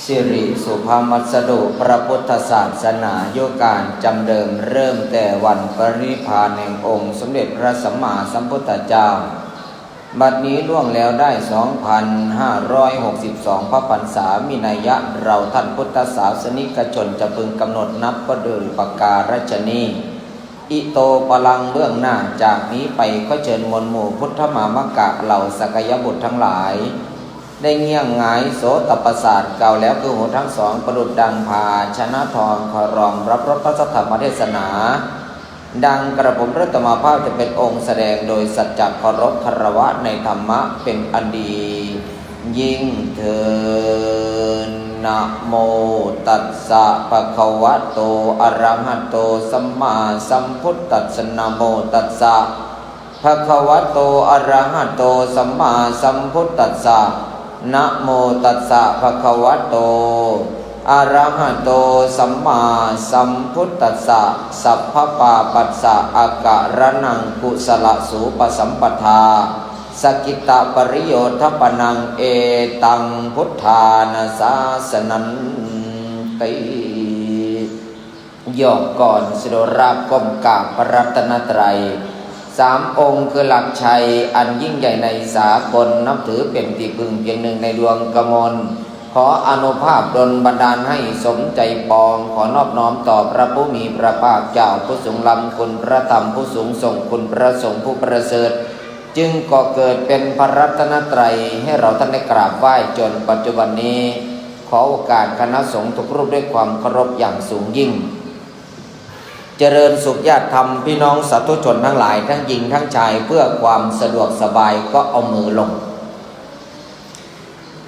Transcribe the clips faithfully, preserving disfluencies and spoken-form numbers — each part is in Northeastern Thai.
สิริสุภามัสดุพระพุทธศาสนายุคการจำเดิมเริ่มแต่วันปรินิพพานแห่งองค์สมเด็จพระสัมมาสัมพุทธเจ้า บัดนี้ล่วงแล้วได้ สองพันห้าร้อยหกสิบสอง พระพรรษา มีนัยยะเราท่านพุทธศาสนิกชนจะพึงกำหนดนับก็โดยประการฉะนี้ อิโตปลังเบื้องหน้า จากนี้ไปก็เชิญมวลหมู่พุทธมามกะเหล่าสักยบุตรทั้งหลาย ได้เงี่ยงหงายโสตประสาทกล่าวแล้วคือหูทั้งสองประดุจดังภาชนะทองขอรองรับรสพระสัทธรรมเทศนา ดังกระผมรัตมาภาพจะเป็นองค์แสดงโดยสัจจะเคารพคารวะในธรรมะเป็นอันดี ยิ่งเทิน นะโมตัสสะภะคะวะโต อะระหะโต สัมมาสัมพุทธัสสะ นะโมตัสสะภะคะวะโต อะระหะโต สัมมาสัมพุทธัสสะ นะโมตัสสะภะคะวะโต อะระหะโต สัมมาสัมพุทธัสสะ สัพพะปาปัสสะ อะกะระนัง กุสะละสูปะสัมปทา สกิตตะปริโยทปะนัง เอตังพุทธานะสาสนันติ ย่อก่อนสดุราบก้มกราบพระรัตนตรัย สามองค์คือหลักชัยอันยิ่งใหญ่ในสากล นับถือเป็นที่พึ่งเพียงหนึ่งในดวงกมล ขออนุภาพดลบันดาลให้สมใจปอง ขอนอบน้อมต่อพระผู้มีพระภาคเจ้าผู้สูงล้ำคุณพระธรรมผู้สูงส่งคุณพระสงฆ์ผู้ประเสริฐ จึงก่อเกิดเป็นพระรัตนตรัยให้เราท่านได้กราบไหว้จนปัจจุบันนี้ ขอโอกาสคณะสงฆ์ทุกรูปด้วยความเคารพอย่างสูงยิ่ง เจริญสุขญาติธรรมพี่น้องสาธุชนทั้งหลายทั้งหญิงทั้งชายเพื่อความสะดวกสบายก็เอามือลง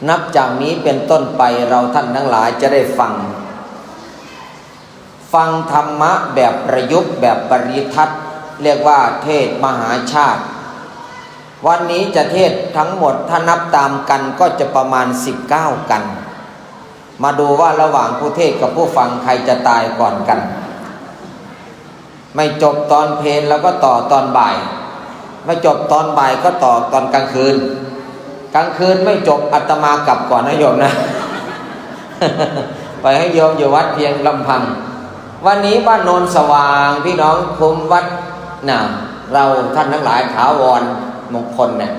นับจากนี้เป็นต้นไปเราท่านทั้งหลายจะได้ฟัง ฟังธรรมะแบบประยุกต์แบบปริทัศน์ เรียกว่าเทศน์มหาชาติ วันนี้จะเทศน์ทั้งหมดถ้านับตามกันก็จะประมาณ สิบเก้า กัน มาดูว่าระหว่างผู้เทศน์กับผู้ฟังใครจะตายก่อนกัน ไม่จบตอนเพลแล้วก็ต่อตอนบ่าย ไม่จบตอนบ่ายก็ต่อตอนกลางคืน กลางคืนไม่จบอาตมากลับก่อนนะโยมนะ ไปให้โยมอยู่วัดเพียงลำพัง วันนี้บ้านโนนสว่างพี่น้องคุ้มวัดนะ เราท่านทั้งหลายถาวรมงคลเนี่ย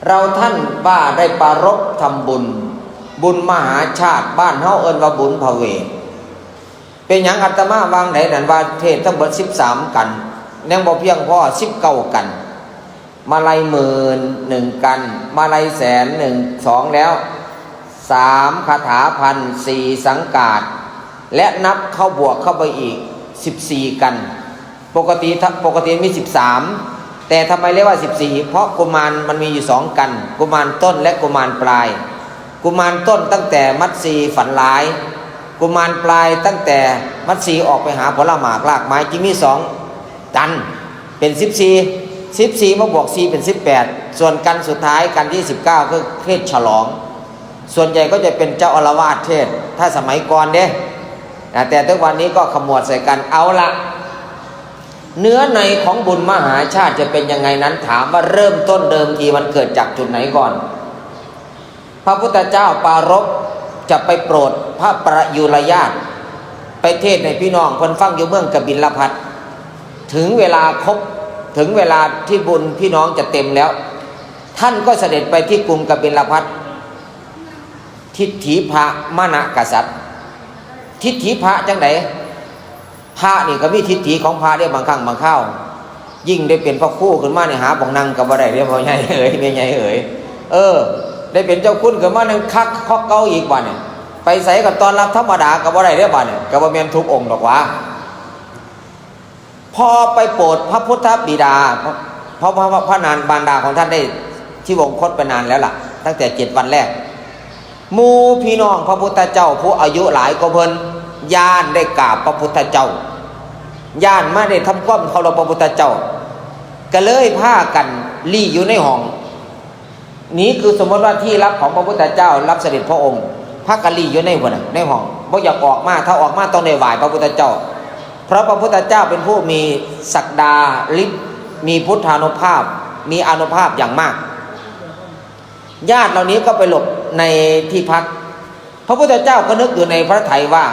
เราท่านว่าได้ปรารภทำบุญ บุญมหาชาติบ้านเฮาเอิ้นว่าบุญพระเวท เป็นหยังอาตมาวางไหนนั่นว่าเทศน์ทั้งหมด สิบสาม กัน ยังบ่เพียงพอ สิบเก้า กัน มาลัยหมื่นหนึ่ง กัน มาลัยแสนหนึ่ง สอง แล้ว สาม คาถาพัน สี่ สังกาส และนับเข้าบวกเข้าไปอีก สิบสี่ กัน ปกติถ้า ปกติมี สิบสาม แต่ทำไมเรียกว่า สิบสี่ เพราะกุมารมันมีอยู่สองกัน กุมารต้นและกุมารปลาย กุมารต้นตั้งแต่มัตสีฝันร้าย กุมารปลายตั้งแต่มัตสีออกไปหาผลหมากรากไม้ จึงมีสองกัน เป็น สิบสี่ สิบสี่ มาบวก สี่ เป็น สิบแปด ส่วนกันสุดท้ายกันที่ สิบเก้า คือเทศน์ฉลอง ส่วนใหญ่ก็จะเป็นเจ้าอาละวาสเทศน์ ถ้าสมัยก่อนเด้นะ แต่ทุกวันนี้ก็ขมวดใส่กัน เอาละ เนื้อในของบุญมหาชาติจะเป็นยังไงนั้น ถามว่าเริ่มต้นเดิมทีมันเกิดจากจุดไหนก่อน พระพุทธเจ้าปรารภจะไปโปรดพระประยุรญาติ ไปเทศน์ให้พี่น้องเพิ่นฟังอยู่เมืองกบิลพัสดุ์ ถึงเวลาครบ ถึงเวลาที่บุญพี่น้องจะเต็มแล้ว ท่านก็เสด็จไปที่กรุงกบิลพัสดุ์ ทิฏฐิพระมณกษัตริย์ ทิฏฐิพระจังใด พระนี่ก็มีทิฏฐิของพระเด้ บางครั้งบางคราว ยิ่งได้เป็นพระครูขึ้นมานี่หาบ่องนั่งก็บ่ได้เด้ พ่อใหญ่เอ๋ย แม่ใหญ่เอ๋ย เออ ได้เป็นเจ้าคุณขึ้นมานั่งคักคอกเก่าอีกบัดนี่ ไปไสก็ต้อนรับธรรมดาก็บ่ได้เด้บัดนี่ ก็บ่แม่นทุกองค์ดอกหวา พอไปโปรดพระพุทธบิดา เพราะ เพราะ เพราะ เพราะนานมารดาของท่านได้ที่วงคตไปนานแล้วล่ะ ตั้งแต่เจ็ดวันแรก หมู่พี่น้องพระพุทธเจ้าผู้อายุหลายกว่าเพิ่น ย้านได้กราบพระพุทธเจ้า ย้านมาได้ทำความเคารพพระพุทธเจ้า ก็เลยพากันลี้อยู่ในห้อง นี่คือสมมติว่าที่ลับของพระพุทธเจ้า รับเสด็จพระองค์ พากันลี้อยู่ในหัวน่ะ ในห้อง บ่อยากออกมา ถ้าออกมาต้องได้ไหว้พระพุทธเจ้า เพราะพระพุทธเจ้าเป็นผู้มีศักดาฤทธิ์ มีพุทธานุภาพ มีอานุภาพอย่างมาก ญาติเหล่านี้ก็ไปหลบในที่พัก พระพุทธเจ้าก็นึกอยู่ในพระทัยว่า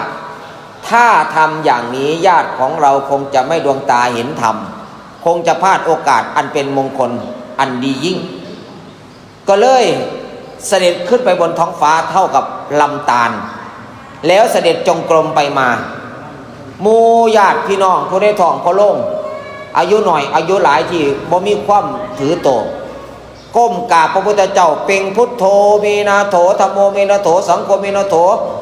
ถ้าทำอย่างนี้ญาติของเราคงจะไม่ดวงตาเห็นธรรม คงจะพลาดโอกาสอันเป็นมงคลอันดียิ่ง ก็เลยเสด็จขึ้นไปบนท้องฟ้าเท่ากับลำธาร แล้วเสด็จจงกรมไปมา หมู่ญาติพี่น้องผู้ในท้องพระโลง อายุหน่อยอายุหลายที่บ่มีความถือโต ก้มกราบพระพุทธเจ้า เป่งพุทโธเมนาโถ ธัมโมเมนาโถ สังโฆเมนาโถ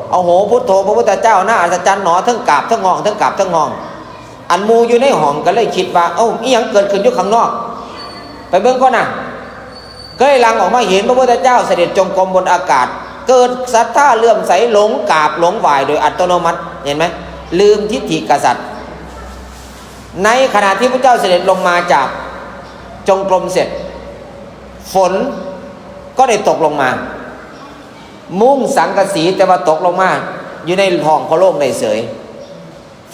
เอาโหพุทโธ พระพุทธเจ้าน่าอัศจรรย์หนอ ทั้งกราบทั้งห้อง ทั้งกราบทั้งห้อง อันหมู่อยู่ในห้องก็เลยคิดว่า เอ้า อีหยังเกิดขึ้นอยู่ข้างนอก ไปเบิ่งก่อนนะ ก็เลยหลั่งออกมาเห็นพระพุทธเจ้าเสด็จจงกรมบนอากาศ เกิดศรัทธาเลื่อมใสหลงกราบหลงไหว้โดยอัตโนมัติ เห็นไหม ลืมทิฏฐิกษัตริย์ ในขณะที่พระเจ้าเสด็จลงมาจากจงกรมเสร็จ ฝนก็ได้ตกลงมา มุ้งสังกะสีแต่ว่าตกลงมา อยู่ในท้องพระโลงได้เสย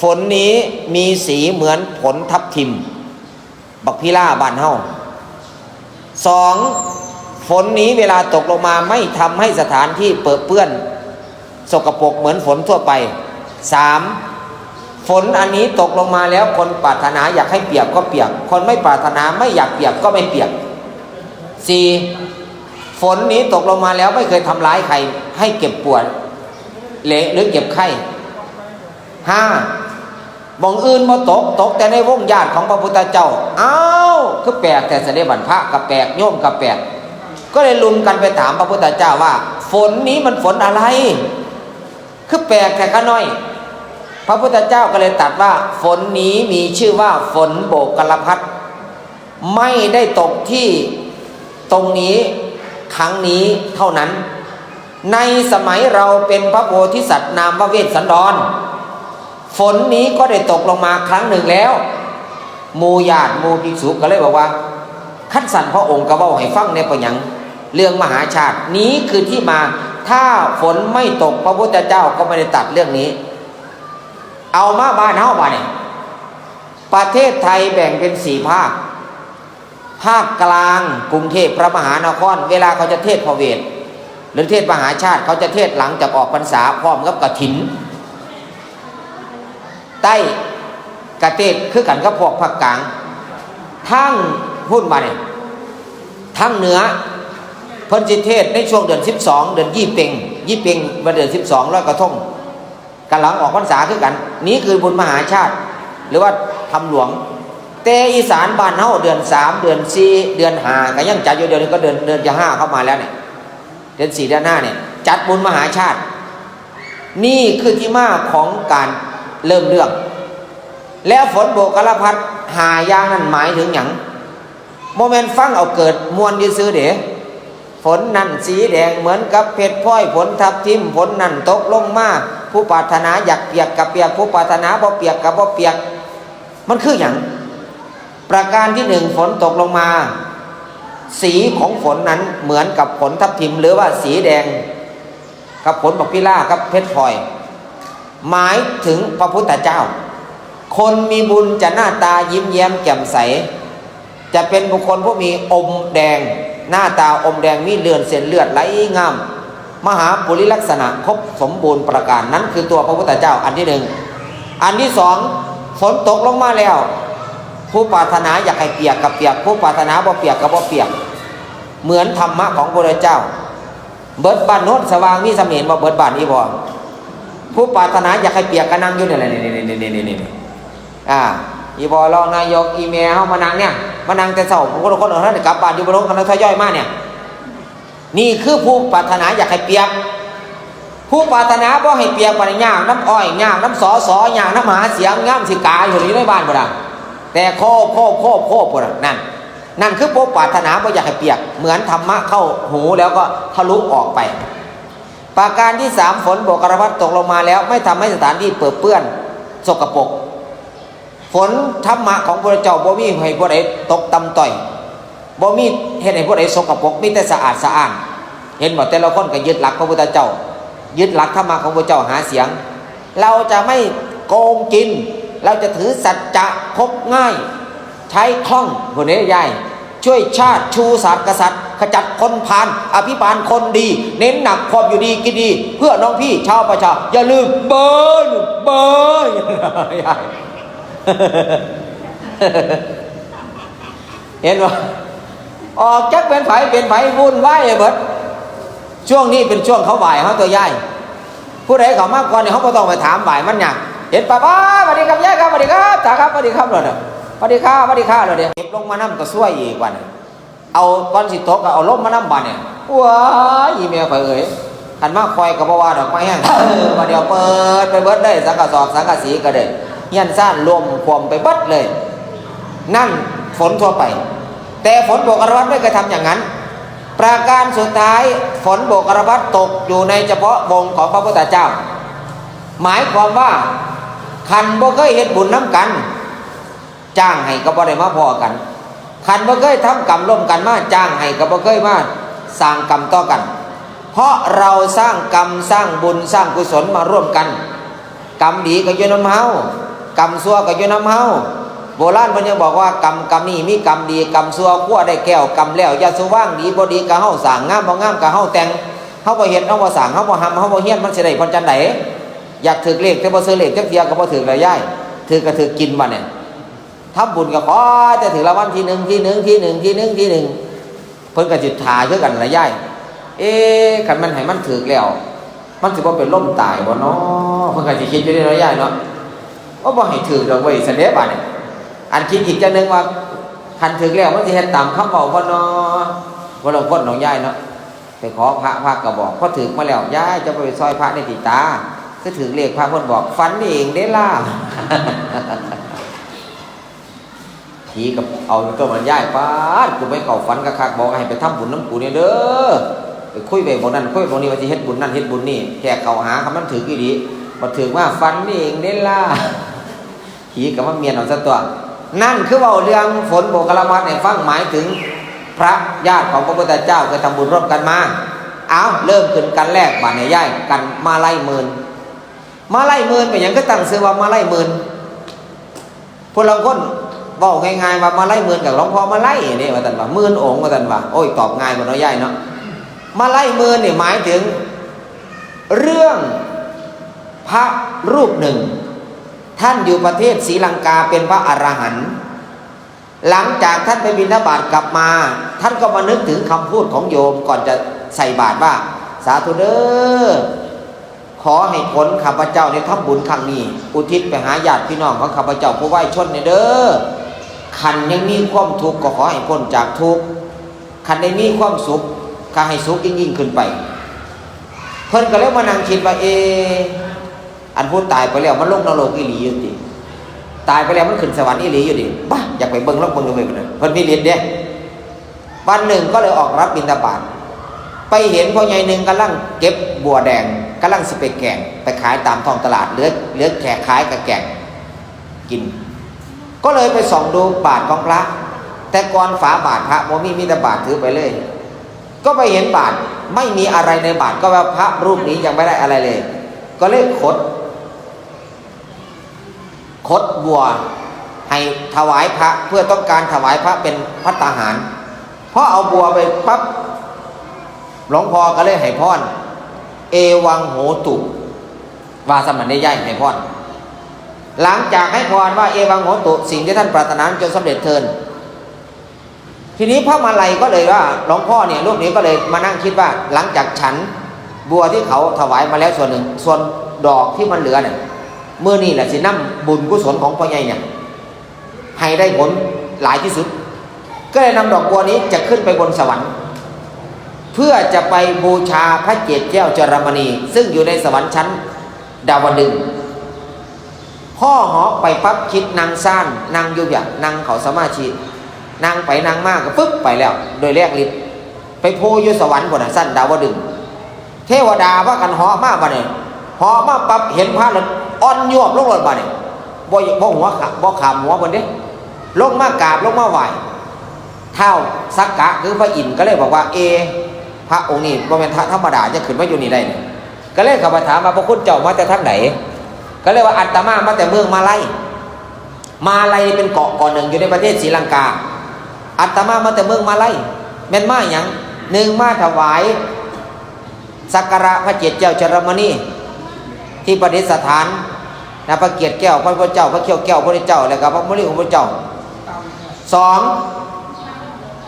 ฝนนี้มีสีเหมือนผลทับทิม บักพิล่าบ้านเฮา สอง ฝนนี้เวลาตกลงมาไม่ทำให้สถานที่เปรอะเปื้อน สกปรกเหมือนฝนทั่วไป สาม ฝนอันนี้ตกลงมาแล้วคนปรารถนาอยากให้เปียกก็เปียก คนไม่ปรารถนาไม่อยากเปียกก็ไม่เปียก สี่ ฝนนี้ตกลงมาแล้วไม่เคยทำร้ายใคร ให้เจ็บปวด เละหรือเจ็บไข้ ห้า หม่องอื่นบ่ตก ตกแต่ในวงญาติของพระพุทธเจ้า อ้าว คือแปลกแต่เสด็จบันพระก็แปลก โยมก็แปลก ก็เลยลุมกันไปถามพระพุทธเจ้าว่า ฝนนี้มันฝนอะไร คือแปลกแต่ข้าน้อย พระพุทธเจ้าก็เลยตรัสว่า ฝนนี้มีชื่อว่าฝนโบกรพัด ไม่ได้ตกที่ตรงนี้ครั้งนี้เท่านั้น ในสมัยเราเป็นพระโพธิสัตว์นามว่าเวสสันดร ฝนนี้ก็ได้ตกลงมาครั้งหนึ่งแล้ว หมู่ญาติหมู่ภิกษุก็เลยบอกว่า คันสันพระองค์ก็เว้าให้ฟังแหน่ปะหยัง เรื่องมหาชาติ นี้คือที่มา ถ้าฝนไม่ตกพระพุทธเจ้าก็ไม่ได้ตรัสเรื่องนี้ เอามาบ้านเฮาบาดนี้ ประเทศไทยแบ่งเป็นสี่ภาค ภาคกลางกรุงเทพพระมหานคร เวลาเขาจะเทศน์พระเวท หรือเทศน์มหาชาติ เขาจะเทศน์หลังจากออกพรรษาพร้อมกับกฐิน ใต้กะเทศน์คือกันกับพวกภาคกลาง ทั้งพุ้นบาดนี้ ทั้งเหนือ เพิ่นสิเทศน์ในช่วงเดือนสิบสอง เดือนยี่เป็ง ยี่เป็งว่าเดือนสิบสอง ลอยกระทง กำลังออกพรรษาคือกัน นี้คือบุญมหาชาติ หรือว่าธรรมหลวง แต่อีสานบ้านเฮาเดือนสาม เดือนสี่ เดือนห้า ก็ยังจัดอยู่ เดี๋ยวนี้ก็เดือน เดือนจะห้าเข้ามาแล้วเนี่ย เดือนสี่ เดือนห้าเนี่ย จัดบุญมหาชาติ นี่คือที่มาของการเริ่มเรื่อง แล้วฝนโบกรพัดห้าอย่างนั้นหมายถึงหยัง บ่แม่นฟังเอาเกิดม่วนซื่อๆเด้ ฝนนั่นสีแดงเหมือนกับเพชรพลอย ฝนทับทิม ฝนนั่นตกลงมา ผู้ปรารถนาอยากเปียกก็เปียก ผู้ปรารถนาบ่เปียกก็บ่เปียก มันคือหยัง ประการที่หนึ่ง ฝนตกลงมา สีของฝนนั้นเหมือนกับผลทับทิม หรือว่าสีแดง กับผลบักพิล่ากับเพชรพลอย หมายถึงพระพุทธเจ้า คนมีบุญจะหน้าตายิ้มแย้มแจ่มใส จะเป็นบุคคลผู้มีอมแดง หน้าตาอมแดง มีเลือด เส้นเลือดไหลงาม มหาปุริลักษณะครบสมบูรณ์ประการ นั้นคือตัวพระพุทธเจ้า อันที่หนึ่ง อันที่สอง ฝนตกลงมาแล้ว ผู้ปรารถนาอยากให้เปียกก็เปียก ผู้ปรารถนาบ่เปียกก็บ่เปียก เหมือนธรรมะของพระพุทธเจ้า เบิดบ้านโนนสว่างมีสำเนียงบ่เบิดบ้านอีบ่ ผู้ปรารถนาอยากให้เปียกก็นั่งอยู่นี่แหละ นี่ๆๆๆๆๆ อ่า อีบ่รองนายก อีแม่เฮามานั่งเนี่ย มานั่งแต่เช้า ผู้คนคนนั้นกลับบ้านอยู่บ่ลง กำลังทยอยมาเนี่ย นี่คือผู้ปรารถนาอยากให้เปียก ผู้ปรารถนาบ่ให้เปียก บัดนี้ยากนำอ้อย ยากนำสส ยากนำหาเสียง ยามสิกาอยู่ อยู่ในบ้านพุ้นน่ะ แต่โคบ โคบ โคบ โคบ พุ้นน่ะ นั่น นั่นคือผู้ปรารถนาบ่อยากให้เปียก เหมือนธรรมะเข้าหูแล้วก็ทะลุออกไป ประการที่สาม ฝนโบกรพัดตกลงมาแล้ว ไม่ทำให้สถานที่เปรอะเปื้อน สกปรก ฝนธรรมะของพระเจ้าบ่มีให้ผู้ใดตกต่ำต้อย บ่มีเฮ็ดให้ผู้ใดสกปรก มีแต่สะอาดสะอ้าน เห็นบ่ แต่ละคนก็ยึดหลักพระพุทธเจ้า ยึดหลักธรรมะของพระเจ้าหาเสียง เราจะไม่โกงกิน เราจะถือสัจจะคบง่าย ใช้คล่อง พุ้นเด้ยาย ช่วยชาติชูศาสตร์กษัตริย์ ข จัดคนพาล อภิบาลคนดี เน้นหนักความอยู่ดีกินดี เพื่อน้องพี่ชาวประชา อย่าลืมเบอร์หนึ่ง เบอร์ เห็นบ่ ออกจักเป็นไผเป็นไผ วุ่นวายไปเบิด ช่วงนี้เป็นช่วงเขาไหว้เฮาตัวยาย ผู้ใดเข้ามาก่อนนี่ เฮาบ่ต้องไปถามไหว้มันหยัง เห็นปั๊บ อ้า สวัสดีครับยายครับ สวัสดีครับตาครับ สวัสดีครับ โลดเด้อ สวัสดีครับ สวัสดีครับ โลดเด้อ เก็บลงมานำก็ซวยอีกบัดนี้ เอาก่อนสิตกก็เอาลมมานำบัดนี้ ว้าย อีแม่ข่อยเอ้ย คันมาข่อยก็บ่ว่าดอก มาแฮง เออ บัดเดียวเปิดไปเบิดเลย สังกะสอบสังกะสีก็ได้ เฮือนซานล่มคว่ำไปเบิดเลย นั่นฝนทั่วไป แต่ฝนโบกคารวัตไม่เคยทำอย่างนั้น ประการสุดท้าย ฝนโบกคารวัตตกอยู่ในเฉพาะวงของพระพุทธเจ้า หมายความว่า คันบ่เคยเฮ็ดบุญนำกัน จ้างให้ก็บ่ได้มาพ้อกัน คันบ่เคยทำกรรมร่วมกันมา จ้างให้ก็บ่เคยมาสร้างกรรมต่อกัน เพราะเราสร้างกรรม สร้างบุญ สร้างกุศลมาร่วมกัน กรรมดีก็อยู่นำเฮา กรรมชั่วก็อยู่นำเฮา โบราณเพิ่นยังบอกว่า กรรม กรรมนี้มีกรรมดี กรรมชั่วครัวได้แก้วกรรมแล้ว อย่าสุว่าง ดีบ่ดีก็เฮาสร้าง งามบ่งามก็เฮาแต่ง เฮาบ่เฮ็ด เฮาบ่สร้าง เฮาบ่ทำ เฮาบ่เฮียน มันสิได้ผลจั่งใด อยากถืกเลข แต่บ่ซื้อเลขจักเทื่อก็บ่ถืกแล้วยาย ถืกก็ถืกกินบัดนี้ ทำบุญก็ขอแต่ถืกรางวัลที่หนึ่ง ที่หนึ่ง ที่หนึ่ง ที่หนึ่ง ที่หนึ่ง เพิ่นก็สิถ่าคือกันล่ะยาย เอ๊ะ คันมันให้มันถืกแล้ว มันสิบ่เป็นลมตายบ่น้อ เพิ่นก็สิคิดอยู่เด้เนาะยายเนาะ โอ้ บ่ให้ถืกดอกเว้ย ซั่นเด้บัดนี้ อันคิดอีกจั่งหนึ่งว่า คันถืกแล้วมันสิเฮ็ดตามคำเว้าบ่น้อ บ่ลางคนดอกยายเนาะ ไปขอพระ พระก็บอก พอถืกมาแล้ว ยายจะบ่ไปซอยพระนี่ติตา คือถืกเลขพระเพิ่นบอก ฝันเองเด้ล่ะ ผีก็เอาตัวมันยาย ป๊าด กูไปเข้าฝันคักๆ บอกให้ไปทำบุญนำกูเนี่ยเด้อ ไปคุยไปบอกนั่นคุยบอกนี่ว่าสิเฮ็ดบุญนั่นเฮ็ดบุญนี่ แขกเข้าหา คันมันถืกอีหลี บัดถืกมาฝันเองเด้ล่ะ ผีก็มาเมียนเอาซะตัว นั่นคือเว้าเรื่องฝนโบกคารวัตให้ฟัง หมายถึงพระญาติของพระพุทธเจ้าเคยทำบุญร่วมกันมา เอา เริ่มขึ้นกันแรก บัดนี้ยาย กันมาลัยหมื่น มาลัยหมื่นเป็นหยังคือตั้งชื่อว่ามาลัยหมื่น ผู้ลางคนเว้าง่ายๆว่ามาลัยหมื่นกับหลวงพ่อมาลัยนี่ว่าซั่นว่า หมื่นองค์ว่าซั่นว่า โอ้ย ตอบง่ายบ่เนาะยายเนาะ มาลัยหมื่นนี่หมายถึงเรื่องพระรูปหนึ่ง ท่านอยู่ประเทศศรีลังกาเป็นพระอรหันต์ หลังจากท่านไปบิณฑบาตกลับมา ท่านก็มานึกถึงคำพูดของโยมก่อนจะใส่บาตรว่า สาธุเด้อ ขอให้ผลข้าพเจ้าได้ทำบุญครั้งนี้ อุทิศไปหาญาติพี่น้องของข้าพเจ้าผู้วายชนเนี่ยเด้อ คันยังมีความทุกข์ก็ขอให้พ้นจากทุกข์ คันได้มีความสุขก็ให้สุขยิ่งๆขึ้นไป เพิ่นก็เลยมานั่งคิดว่า เอ อันผู้ตายไปแล้วมันลงนรกอีหลีอยู่ติ ตายไปแล้วมันขึ้นสวรรค์อีหลีอยู่ติ บ้า อยากไปเบิ่งลองเบิ่งดูเพิ่นน่ะ เพิ่นมีฤทธิ์เด้ วันหนึ่งก็เลยออกรับบิณฑบาต ไปเห็นพ่อใหญ่หนึ่งกำลังเก็บบัวแดง กำลังสิไปแกง ไปขายตามท้องตลาด เหลือ เหลือแค่ขายกับแกงกิน ก็เลยไปส่องดูบาตรของพระ แต่ก่อนฝาบาตรพระบ่มี มีแต่บาตรถือไปเลย ก็ไปเห็นบาตร ไม่มีอะไรในบาตร ก็ว่าพระรูปนี้ยังไม่ได้อะไรเลย ก็เลยขด ขดบัวให้ถวายพระ เพื่อต้องการถวายพระเป็นภัตตาหาร พอเอาบัวไปปั๊บ หลวงพ่อก็เลยให้พร เอวังโหตุ ว่าสมันได้ย่ายให้พร หลังจากให้พรว่า เอวังโหตุ สิ่งที่ท่านปรารถนาจงสำเร็จเทอญ ทีนี้พระมาลัยก็เลยว่า หลวงพ่อเนี่ยรูปนี้ก็เลยมานั่งคิดว่า หลังจากฉันบัวที่เขาถวายมาแล้วส่วนหนึ่ง ส่วนดอกที่มันเหลือเนี่ย มื้อนี้แหละสินำบุญกุศลของพ่อใหญ่เนี่ย ให้ได้ผลหลายที่สุด ก็เลยนำดอกบัวนี้จะขึ้นไปบนสวรรค์ เพื่อจะไปบูชาพระเกศแก้วจรมณี ซึ่งอยู่ในสวรรค์ชั้นดาวดึงส์ พ่อเหาะไปปั๊บ คิดนั่งซ่าน นั่งอยู่อย่าง นั่งเขาสมาธิ นั่งไปนั่งมาก็ปึ๊บไปแล้ว โดยแลกฤทธิ์ ไปโพอยู่สวรรค์พุ้นน่ะ ชั้นดาวดึงส์ เทวดาพากันเหาะมาบัดนี้ เหาะมาปั๊บเห็นพระแล้วอ่อนยวบลงเลยบัดนี้ บ่ บ่หัวขา บ่ขามหัวเพิ่นเด้ ลงมากราบลงมาไหว้ ท้าวสักกะคือพระอินทร์ก็เลยบอกว่า เอ พระองค์นี้บ่แม่นพระธรรมดา จะขึ้นมาอยู่นี่ได้นี่ ก็เลยเข้าไปถามว่า พระคุณเจ้ามาแต่ทางไหน ก็เลยว่า อาตมามาแต่เมืองมาลัย มาลัยเป็นเกาะเกาะหนึ่งอยู่ในประเทศศรีลังกา อาตมามาแต่เมืองมาลัย แม่นมาหยัง หนึ่ง มาถวายสักการะพระเกศแก้วจารมณี ที่ประดิษฐานนะ พระเกศแก้วพระพุทธเจ้า พระเขี้ยวแก้วพระพุทธเจ้า แล้วก็พระมุนีของพระพุทธเจ้า สอง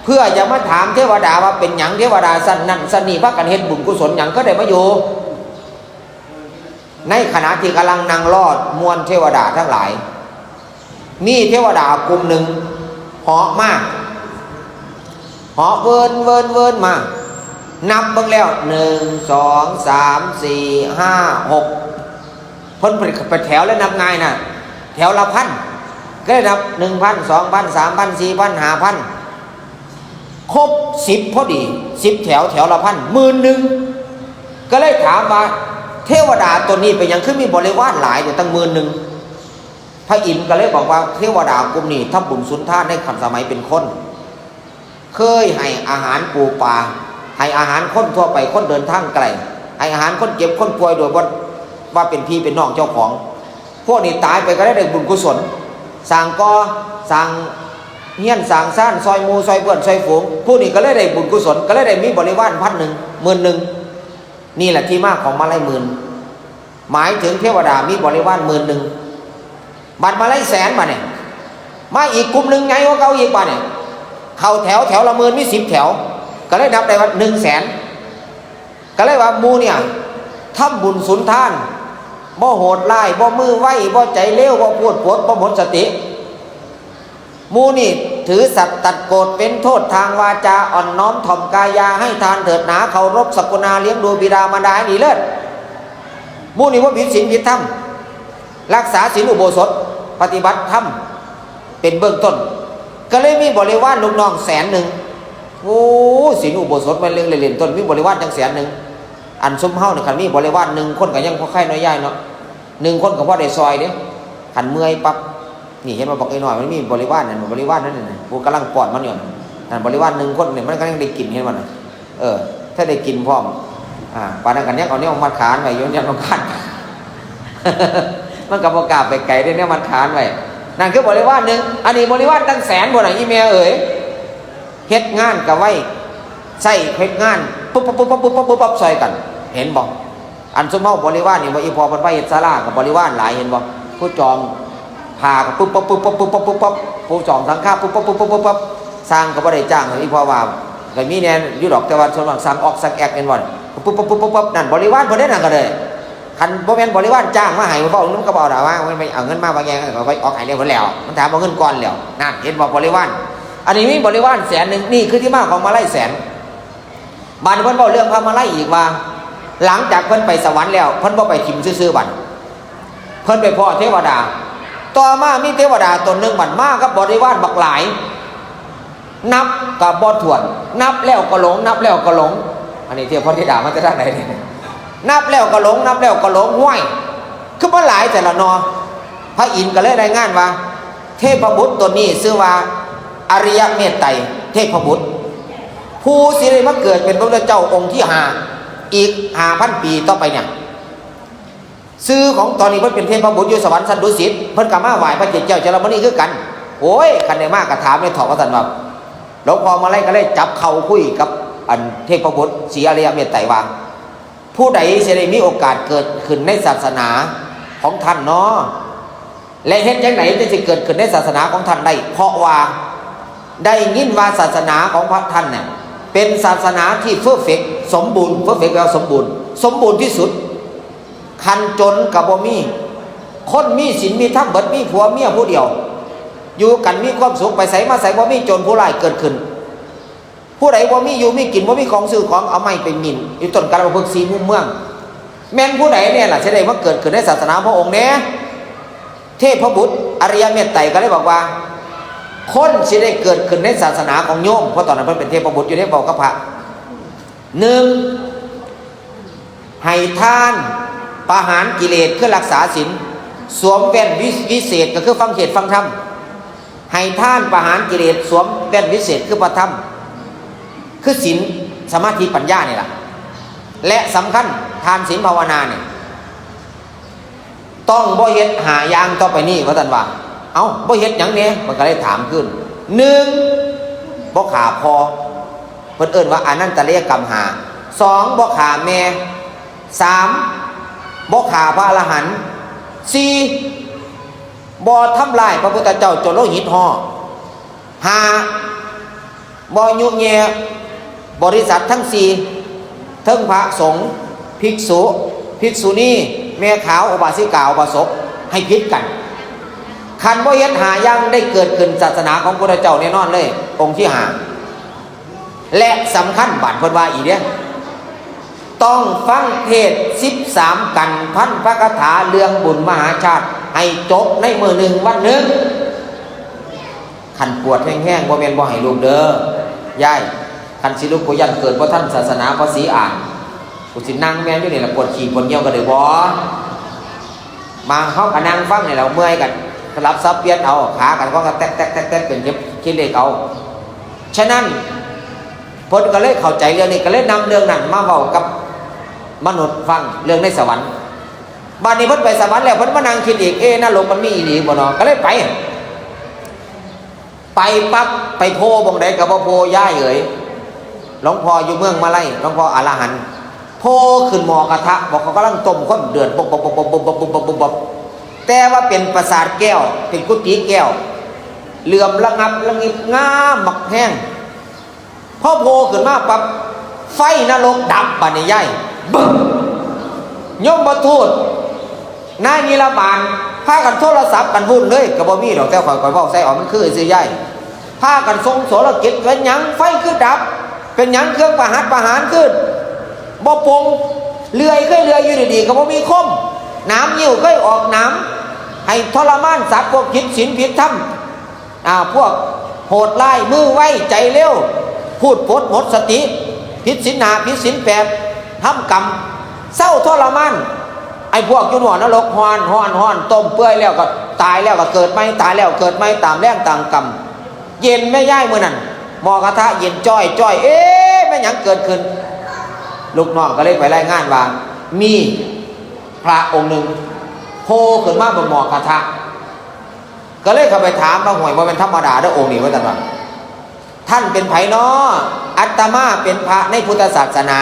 เพื่อจะมาถามเทวดาว่าเป็นหยังเทวดาชั้นนั้นชั้นนี้พากันเฮ็ดบุญกุศลหยังก็ได้มาอยู่ ในขณะที่กำลังนั่งรอมวลเทวดาทั้งหลาย มีเทวดากลุ่มหนึ่งเหาะมา เหาะเวินเวินเวินมา นับเบิ่งแล้ว หนึ่ง สอง สาม สี่ ห้า หก เพิ่นไปแถวแล้วนับง่ายนะ แถวละพัน ก็ได้นับ หนึ่งพัน สองพัน สามพัน สี่พัน ห้าพัน ครบ สิบ พอดี สิบ แถว แถวละพัน หมื่นหนึ่ง ก็เลยถามว่า เทวดาตนนี้เป็นหยังคือมีบริวารหลายอยู่ตั้งหมื่นหนึ่ง พระอินทร์ก็เลยบอกว่าเทวดากลุ่มนี้ทำบุญสุนทานในครั้งสมัยเป็นคน เคยให้อาหารปูปลา ให้อาหารคนทั่วไป คนเดินทางไกล ให้อาหารคนเจ็บคนป่วยโดยบ่ว่าเป็นพี่เป็นน้องเจ้าของ พวกนี้ตายไปก็ได้ได้บุญกุศล สร้างก่อ สร้างเฮียนสร้างซาน ซอยหมู่ซอยเพื่อนซอยฝูง พวกนี้ก็เลยได้บุญกุศล ก็เลยได้มีบริวารพันหนึ่ง หมื่นหนึ่ง นี่แหละที่มาของมาลัยหมื่น หมายถึงเทวดามีบริวารหมื่นหนึ่ง บัดมาลัยแสนมาเนี่ย มาอีกกลุ่มหนึ่งไงของเขาอีกมาเนี่ย เข้าแถว แถวละหมื่น มี สิบ แถว ก็เลยนับได้ว่า หนึ่งแสน ก็เลยว่าหมู่เนี่ยทำบุญสุนทาน บ่โหดร้าย บ่มือไว บ่ใจเลว บ่พูดปด บ่หมดสติ หมู่นี่ถือสัตย์ตัดโกรธ เป็นโทษทางวาจา อ่อนน้อมถ่อมกาย อย่าให้ทานเถิดหนา เคารพศักกุณา เลี้ยงดูบิดามารดาให้ดีเลิศ หมู่นี่ว่าผิดศีลผิดธรรม รักษาศีลอุโบสถ ปฏิบัติธรรมเป็นเบื้องต้น ก็เลยมีบริวารลูกน้องแสนหนึ่ง โอ้ ศีลอุโบสถมันเรื่องเล่นๆ ต้น มีบริวารจังแสนหนึ่ง อันซุมเฮาเนี่ย คันมีบริวารหนึ่งคนก็ยังพอไข่น้อยย่ายเนาะ หนึ่งคนก็พอได้ซอยเด้ คันเมื่อยปั๊บ นี่เห็นว่าบักน้อยๆ มันมีบริวารนั่น บริวารนั่นน่ะ ผู้กำลังป้อนมันอยู่นั่น นั่นบริวารหนึ่งคนเนี่ย มันก็ยังได้กิน เห็นบ่น่ะ เออ ถ้าได้กินพร้อม อ่า ปานนั้นก็ยังเอาแนวมัดขาไว้อยู่ ยังเอาขา มันก็บ่กล้าไปไกลเด้ แนวมัดขาไว้ นั่นคือบริวารหนึ่ง อันนี้บริวารตั้งแสนพุ่นน่ะ อีแม่เอ๋ย เฮ็ดงานก็ไว ใช้เฮ็ดงาน ปุ๊บปั๊บปุ๊บปั๊บปุ๊บปั๊บปุ๊บปั๊บ ซอยกัน เห็นบ่ อันซุมเฮาบริวารนี่บ่ อีพ่อเพิ่นว่าเฮ็ดศาลาก็บริวารหลาย เห็นบ่ ผู้จองผ้าก็ปุ๊บปั๊บปุ๊บปั๊บปุ๊บปั๊บปุ๊บปั๊บ ผู้จองสังฆาปุ๊บปั๊บปุ๊บปั๊บปุ๊บปั๊บ สร้างก็บ่ได้จ้าง อีพ่อว่าก็มีแน่อยู่ดอก แต่ว่าส่วนมากสั่งออกสั่งแอก เห็นบ่ ปุ๊บปั๊บปุ๊บปั๊บปุ๊บปั๊บ นั่นบริวารเพิ่นเด้ นั่นก็ได้ คันบ่แม่นบริวารจ้างมาให้ เว้านำก็บ่เอาดอกว่า มันไปเอาเงินมาว่าแยง ก็ไปออกให้แล้วเพิ่นแล้ว มันถามเอาเงินก่อนแล้ว นั่น เห็นบ่ บริวาร อันนี้มีบริวารแสนหนึ่ง นี่คือที่มาของมาลัยแสน บัดนี้เพิ่นเว้าเรื่องพระมาลัยอีกว่า หลังจากเพิ่นไปสวรรค์แล้ว เพิ่นบ่ไปถิ่มซื่อๆ บัด เพิ่นไปพ้อเทวดา ต่อมามีเทวดาตนหนึ่งบัดมากับบริวารบักหลาย นับก็บ่ถ้วน นับแล้วก็หลง นับแล้วก็หลง อันนี้เทพธิดามาแต่ทางใดเนี่ย นับแล้วก็หลง นับแล้วก็หลง ห้วย คือบ่หลายแต่ละนอ พระอินทร์ก็เลยรายงานว่า เทพบุตรตนนี้ชื่อว่าอริยเมตไตรเทพบุตร ผู้สิได้มาเกิดเป็นพระพุทธเจ้าองค์ที่ห้า อีกห้าพันปีต่อไปเนี่ย ชื่อของตอนนี้เพิ่นเป็นเทพบุตรอยู่สวรรค์ชั้นดุสิต เพิ่นก็มาไหว้พระเกศแก้วจารมณีคือกัน โอ้ย คันได้มาก็ถามเลยเถาะ ว่าซั่นว่า หลวงพ่อมาลัยก็เลยจับเข่าคุยกับอันเทพบุตรศรีอริยเมตไตรว่า ผู้ใดสิได้มีโอกาสเกิดขึ้นในศาสนาของท่านน้อ และเฮ็ดจั่งใดจึงสิเกิดขึ้นในศาสนาของท่านได้ เพราะว่าได้ยินว่าศาสนาของพระท่านเนี่ยเป็นศาสนาที่เพอร์เฟกต์ สมบูรณ์ เพอร์เฟกต์ แปลว่าสมบูรณ์ สมบูรณ์ที่สุด คันจนก็บ่มี คนมีศีลมีธรรมเบิด มีผัวเมียผู้เดียว อยู่กันมีความสุข ไปไสมาไสบ่มีโจรผู้ร้ายเกิดขึ้น ผู้ใดบ่มีอยู่มีกิน บ่มีของซื้อของ เอาไม้ไปหมิ่นอยู่ต้นกาลปะพฤกษ์สี่มุมเมือง แม่นผู้ใดเนี่ยล่ะสิได้มาเกิดขึ้นในศาสนาพระองค์แน่ เทพบุตรอริยเมตไตรก็เลยบอกว่า คนสิได้เกิดขึ้นในศาสนาของโยม เพราะตอนนั้นเพิ่นเป็นเทพบุตรอยู่ในเว้ากับพระ หนึ่ง ให้ทาน ประหารกิเลส คือรักษาศีล สวมแว่นวิวิเศษ ก็คือฟังเทศน์ฟังธรรม ให้ทาน ประหารกิเลส สวมแว่นวิเศษ คือพระธรรม คือศีล สมาธิ ปัญญานี่ล่ะ และสำคัญ ทาน ศีล ภาวนาเนี่ย ต้องบ่เฮ็ดห้าอย่างต่อไปนี้ ว่าซั่นว่า เอ้า บ่เฮ็ดหยังแหน่ มันก็เลยถามคืน หนึ่ง บ่ฆ่าพ่อ เพิ่นเอิ้นว่าอนันตริยกรรมห้า สอง บ่ฆ่าแม่ สาม บ่ฆ่าพระอรหันต์ สี่ บ่ทำร้ายพระพุทธเจ้าจนโลหิตห่อ ห้า บ่ยุแย่บริษัททั้งสี่ เทิงพระสงฆ์ ภิกษุ ภิกษุณี แม่ขาว อุบาสิกา อุบาสก ให้ผิดกัน คันบ่เฮ็ดห้าอย่างได้เกิดขึ้นศาสนาของพุทธเจ้าแน่นอนเลย องค์ที่ห้า และสำคัญบาดเพิ่นว่าอีกเด้ ต้องฟังเทศน์สิบสามกันพันพระคาถาเรื่องบุญมหาชาติให้จบในมื้อหนึ่งวันหนึ่ง คันปวดแฮงๆ บ่แม่นบ่ให้ลุกเด้อ ยาย คันสิลุกก็ย่านเกิดบ่ทันศาสนาภาษีอ่าน กูสินั่งแม่นอยู่นี่ล่ะ ปวดขี้ปวดเยี่ยวก็ได้บ่ บางเฮาก็นั่งฟังนี่แหละ เมื่อยกันสลับสับเปลี่ยนเอา ขากันก็แตกๆๆๆ เป็นเข็มคิดเลขเอา ฉะนั้น เพิ่นก็เลยเข้าใจเรื่องนี้ ก็เลยนำเรื่องนั้นมาเว้ากับมนุษย์ฟัง เรื่องในสวรรค์ บัดนี้เพิ่นไปสวรรค์แล้ว เพิ่นมานั่งคิดอีก เอ๊ะ นรกมันมีอีหลีบ่เนาะ ก็เลยไป ไปปั๊บ ไปโผล่หม่องใดก็บ่โผล่ ยายเอ๋ย หลวงพ่ออยู่เมืองมาลัย หลวงพ่ออรหันต์ โผล่ขึ้นหม้อกระทะ บอกเขากำลังต้มคนเดือด บบบบบบบบบบบบบบ แต่ว่าเป็นปราสาทแก้ว เป็นกุฏิแก้ว เหลื่อมระงับระงิบงามบักแฮง พอโผล่ขึ้นมาปั๊บ ไฟนรกดับ บัดนี้ยาย บึ้ม ยมทูต นายนิรบาล พากันโทรศัพท์กันวุ่นเลย ก็บ่มีดอก แต่ข่อย ข่อยเว้าใส่ออก มันคือซื่อยาย พากันส่งโสรกิจ เป็นหยังไฟคือดับ เป็นหยังเครื่องประหัตประหารคือบ่ปง เลื่อยคือเลื่อยอยู่ดีๆ ก็บ่มีคม หนามนิ้วเคยออกหนาม ให้ทรมานสัตว์พวกผิดศีลผิดธรรม อ่า พวกโหดร้าย มือไว ใจเร็ว พูดปดหมดสติ ผิดศีลห้า ผิดศีลแปด ทำกรรม เศร้าทรมาน ไอ้พวกอยู่หม้อนรก ฮ้อน ฮ้อน ฮ้อน ต้มเปื่อยแล้วก็ตายแล้วก็เกิดใหม่ ตายแล้วเกิดใหม่ ตามแรงตามกรรม เย็นแม่ยายมื้อนั้น หม้อกระทะเย็นจ้อยจ้อย เอ๊ะ แม่นหยังเกิดขึ้น ลูกน้องก็เลยไปรายงานว่า มีพระองค์หนึ่งโผล่ขึ้นมาบนหม้อกระทะ ก็เลยเข้าไปถามว่า "ห่วย บ่แม่นธรรมดาเด้อองค์นี้" ว่าซั่นว่า "ท่านเป็นไผน้อ" "อาตมาเป็นพระในพุทธศาสนา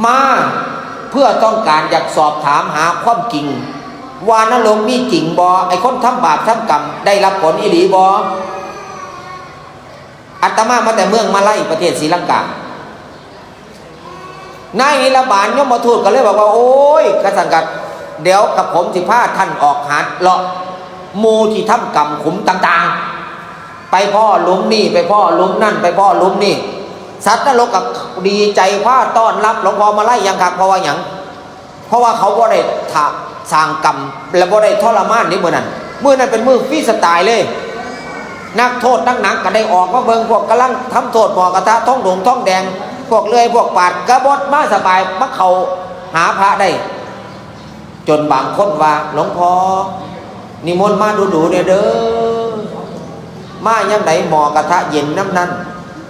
มาเพื่อต้องการอยากสอบถามหาความจริง ว่านรกมีจริงบ่ ไอ้คนทำบาปทำกรรมได้รับผลอีหลีบ่" อาตมามาแต่เมืองมาลัย ประเทศศรีลังกา นายนิรบาลยมทูตก็เลยบอกว่า "โอ้ย กะสันกัด เดี๋ยวกับผมสิพาท่านออกหาเลาะหมู่ที่ทำกรรมขุมต่างๆ ไปพ้อหลุมนี่ ไปพ้อหลุมนั่น ไปพ้อหลุมนี่" สัตว์นรกก็ดีใจพาต้อนรับหลวงพ่อมาลัยอย่างคัก เพราะว่าหยัง เพราะว่าเขาบ่ได้ถา สร้างกรรม และบ่ได้ทรมานในมื้อนั้น มื้อนั้นเป็นมื้อฟรีสไตล์เลย นักโทษหนักๆก็ได้ออกมาเบิ่ง พวกกำลังทำโทษหม้อกระทะ ทองหลวงทองแดง พวกเลื่อย พวกปาด กบฏมาสบาย มาเข้าหาพระได้ จนบางคนว่า "หลวงพ่อ นิมนต์มาดูๆ เนี่ยเด้อ มายามใดหม้อกระทะเย็นนำนั้น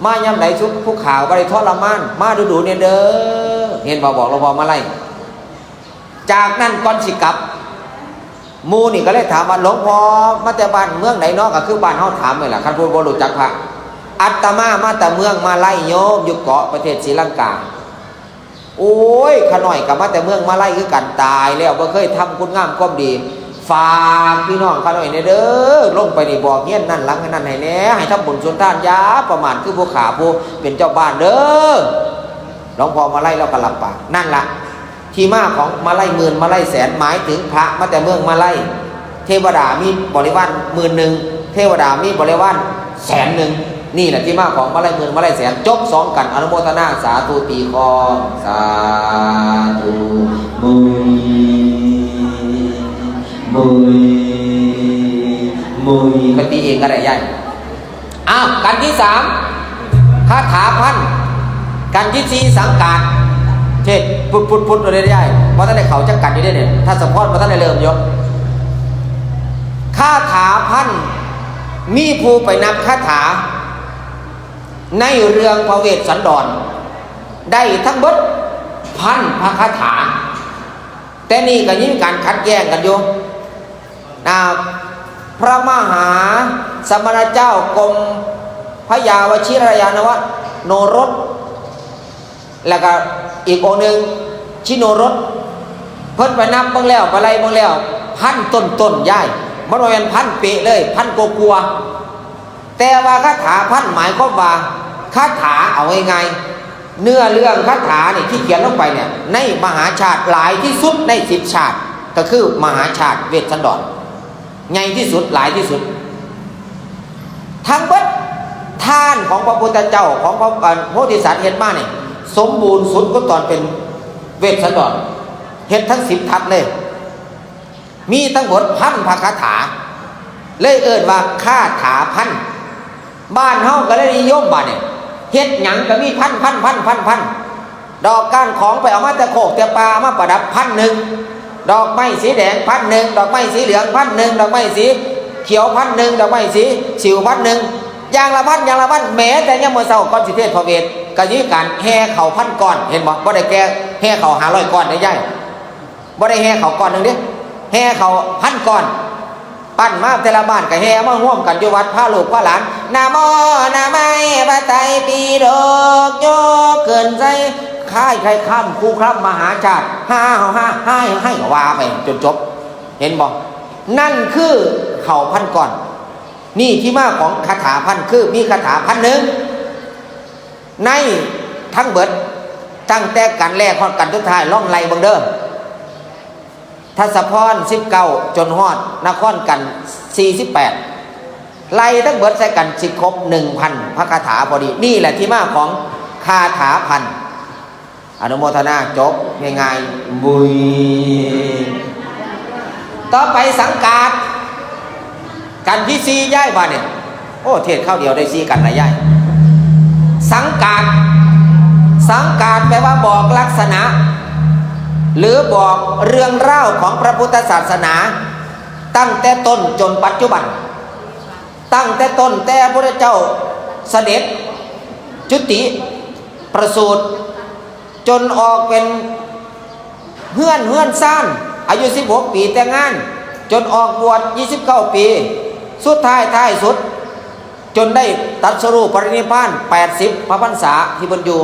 มายามใดสุขผู้ข่าวบ่ได้ทรมาน มาดูๆ เนี่ยเด้อ" เห็นบ่ บอกหลวงพ่อมาลัย จากนั้นก่อนสิกลับ หมู่นี่ก็เลยถามว่า "หลวงพ่อมาแต่บ้านเมืองใดเนาะ" ก็คือบ้านเฮาถามนี่แหละ คันผู้บ่รู้จักพระ "อาตมามาแต่เมืองมาลัยโยม อยู่เกาะประเทศศรีลังกา" "โอ้ย ข้าน้อยก็มาแต่เมืองมาลัยคือกัน ตายแล้วบ่เคยทำคุณงามความดี ฝากพี่น้องข้าน้อยแหน่เด้อ ลงไปนี่บอกเฮียนนั่นหลังนั่นให้แหน่ ให้ทำบุญสุนทาน อย่าประมาทคือผู้ข้าผู้เป็นเจ้าบ้านเด้อ" หลวงพ่อมาลัยเราก็รับปาก นั่นละ ที่มาของมาลัยหมื่นมาลัยแสน หมายถึงพระมาแต่เมืองมาลัย เทวดามีบริวารหมื่นหนึ่ง เทวดามีบริวารแสนหนึ่ง นี่แหละที่มาของมาลัยหมื่นมาลัยแสน จบสองกัน อนุโมทนาสาธุตีคอง สาธุ มุย มุย มุย ไปตีเองก็ได้ยาย อ้าว กันที่สาม คาถาพัน กันที่สี่ สังกาด เทศพุดพุดพุดเลยได้ เพราะท่านได้เขาจักกันอยู่ได้เนี่ย ถ้าสมพรเพราะท่านได้เริ่มอยก คาถาพัน มีผู้ไปนับคาถา ในเรื่องพระเวสสันดร ได้ทั้งเบิดพันพระคาถา แต่นี่ก็ยังมีการขัดแย้งกันอยู่ นะ พระมหาสมณเจ้ากรมพระยาวชิรยานวะ โนรส แล้วก็อีกองค์หนึ่ง ชิโนรส เพิ่นไปนับเบิ่งแล้ว ไปไล่เบิ่งแล้ว พันต้นๆ ยาย มันบ่แม่นพันเป๊ะเลย พันกว่าๆ แต่ว่าคาถาพันหมายความว่า คาถา เอาง่ายๆ เนื้อเรื่องคาถานี่ที่เขียนลงไปเนี่ย ในมหาชาติหลายที่สุดในสิบชาติ ก็คือมหาชาติเวสสันดร ใหญ่ที่สุด หลายที่สุด ทั้งเบิดทานของพระพุทธเจ้า ของพระ เอ่อ โพธิสัตว์เฮ็ดมานี่ สมบูรณ์สุดก็ตอนเป็นเวสสันดร เฮ็ดทั้งสิบทัศเลย มีทั้งหมดพันพระคาถา เลยเอิ้นว่าคาถาพัน บ้านเฮาก็เลยนิยมบาดนี่ เฮ็ดหยังก็มีพันพันพันพันพัน ดอกก้านของไปเอามาแต่โคกแต่ป่ามาประดับพันหนึ่ง ดอกไม้สีแดงพันหนึ่ง ดอกไม้สีเหลืองพันหนึ่ง ดอกไม้สีเขียวพันหนึ่ง ดอกไม้สีสิวพันหนึ่ง อย่างละพัน อย่างละพัน แม้แต่ยามมื้อเช้าก่อนสิเทศน์พระเวท ก็มีการแห่ข้าวพันก้อน เห็นบ่ บ่ได้แค่แห่ข้าวห้าร้อยก้อนเด้ยาย บ่ได้แห่ข้าวก้อนหนึ่งเด้ แห่ข้าวพันก้อน ปั้นมาแต่ละบ้านก็แห่มาร่วมกันอยู่วัด พาลูกพาหลาน นะโม นะไม พระไตรปิฎก ยกขึ้นใส่ ค่ายไข่ค่ำ คู่คร่ำมหาชาติ ฮ่าฮ่าฮ่า ให้ ให้ว่าไปจนจบ เห็นบ่ นั่นคือข้าวพันก้อน นี่ที่มาของคาถาพัน คือมีคาถาพันหนึ่ง ในทั้งเบิด ตั้งแต่กันแรกฮอดกันสุดท้าย ลองไล่เบิ่งเด้อ ทัศพร สิบเก้า จนฮอดนครกัน สี่สิบแปด ไล่ทั้งเบิดใส่กันสิครบ หนึ่งพัน พระคาถาพอดี นี่แหละที่มาของคาถาพัน อนุโมทนา จบง่ายๆ บุย ต่อไปสังกาด กันที่สี่ยายบาดเนี่ย โอ้ เทศน์คราวเดียวได้สี่กันนะยาย สังกาด สังกาดแปลว่าบอกลักษณะ หรือบอกเรื่องราวของพระพุทธศาสนา ตั้งแต่ต้นจนปัจจุบัน ตั้งแต่ต้นแต่พระพุทธเจ้าเสด็จจุติประสูติ จนออกเป็นเฮือน เฮือนซาน อายุสิบหกปีแต่งงาน จนออกบวชยี่สิบเก้าปี สุดท้ายท้ายสุด จนได้ตรัสรู้ปรินิพพานแปดสิบพระพรรษาที่เพิ่นอยู่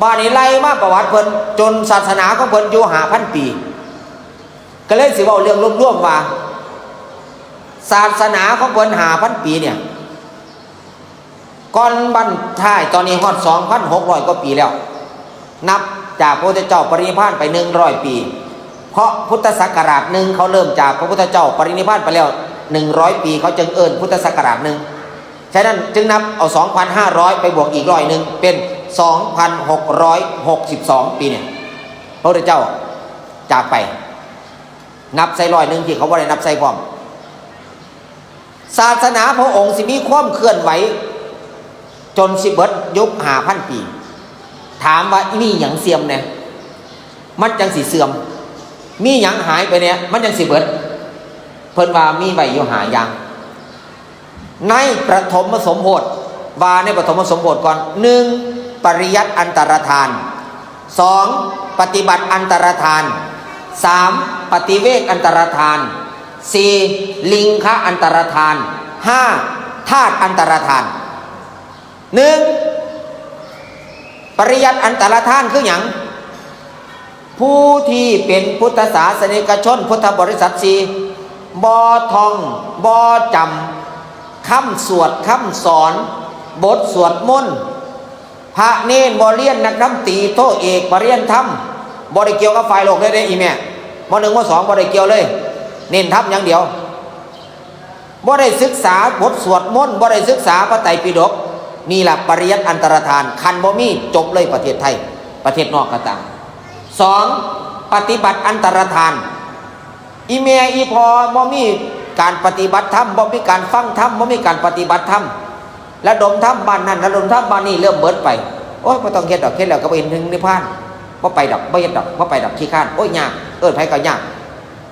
บาดนี้ไล่มาประวัติเพิ่น จนศาสนาของเพิ่นอยู่ห้าพันปี ก็เลยสิเว้าเรื่องรวมๆว่า ศาสนาของเพิ่นห้าพันปีเนี่ย ก่อนบั้นท้ายตอนนี้ฮอดสองพันหกร้อยกว่าปีแล้ว นับจากพระพุทธเจ้าปรินิพพานไปหนึ่งร้อยปี เพราะพุทธศักราชหนึ่งเขาเริ่มจากพระพุทธเจ้าปรินิพพานไปแล้วหนึ่งร้อยปี เขาจึงเอิ้นพุทธศักราชหนึ่ง ฉะนั้นจึงนับเอาสองพันห้าร้อยไปบวกอีกร้อยหนึ่ง เป็นสองพันหกร้อยหกสิบสองปีเนี่ย พระพุทธเจ้าจากไป นับใส่ร้อยหนึ่งที่เขาบ่ได้นับใส่พร้อม ศาสนาพระองค์สิมีความเคลื่อนไหว จนสิเบิดยุคห้าพันปี ถามว่ามีหยังเสื่อมแหน่ มันจังสิเสื่อม มีหยังหายไปแหน่ มันจังสิเบิด เพิ่นว่ามีไว้อยู่ห้าอย่าง ในปฐมสมโพธิ ว่าในปฐมสมโพธิก่อน หนึ่ง ปริยัติอันตรธาน สอง ปฏิบัติอันตรธาน สาม ปฏิเวกอันตรธาน สี่ ลิงคะอันตรธาน ห้า ธาตุอันตรธาน หนึ่ง ปริยัติอันตรธานคือหยัง ผู้ที่เป็นพุทธศาสนิกชน พุทธบริษัทสี่ บ่ท่อง บ่จำ คำสวด คำสอน บทสวดมนต์ พระเณรบ่เรียนนักธรรมตรี โท เอก บ่เรียนธรรม บ่ได้เกี่ยวกับฝ่ายโลกเลยเด้อีแม่ ม.หนึ่ง ม.สอง บ่ได้เกี่ยวเลย เน้นธรรมอย่างเดียว บ่ได้ศึกษาบทสวดมนต์ บ่ได้ศึกษาพระไตรปิฎก นี่ล่ะปริยัติอันตรธาน คันบ่มีจบเลยประเทศไทย ประเทศนอกก็ตาม สอง ปฏิบัติอันตรธาน อีแม่อีพ่อบ่มีการปฏิบัติธรรม บ่มีการฟังธรรม บ่มีการปฏิบัติธรรม ระดมธรรมบ้านนั่น ระดมธรรมบ้านนี่ เริ่มเบิดไป โอ้ย บ่ต้องเฮ็ดดอก เฮ็ดแล้วก็บ่เห็นถึงนิพพาน บ่ไปดอก บ่เฮ็ดดอก บ่ไปดอก ขี้คร้าน โอ้ย ยาก เอิ้นไผก็ยาก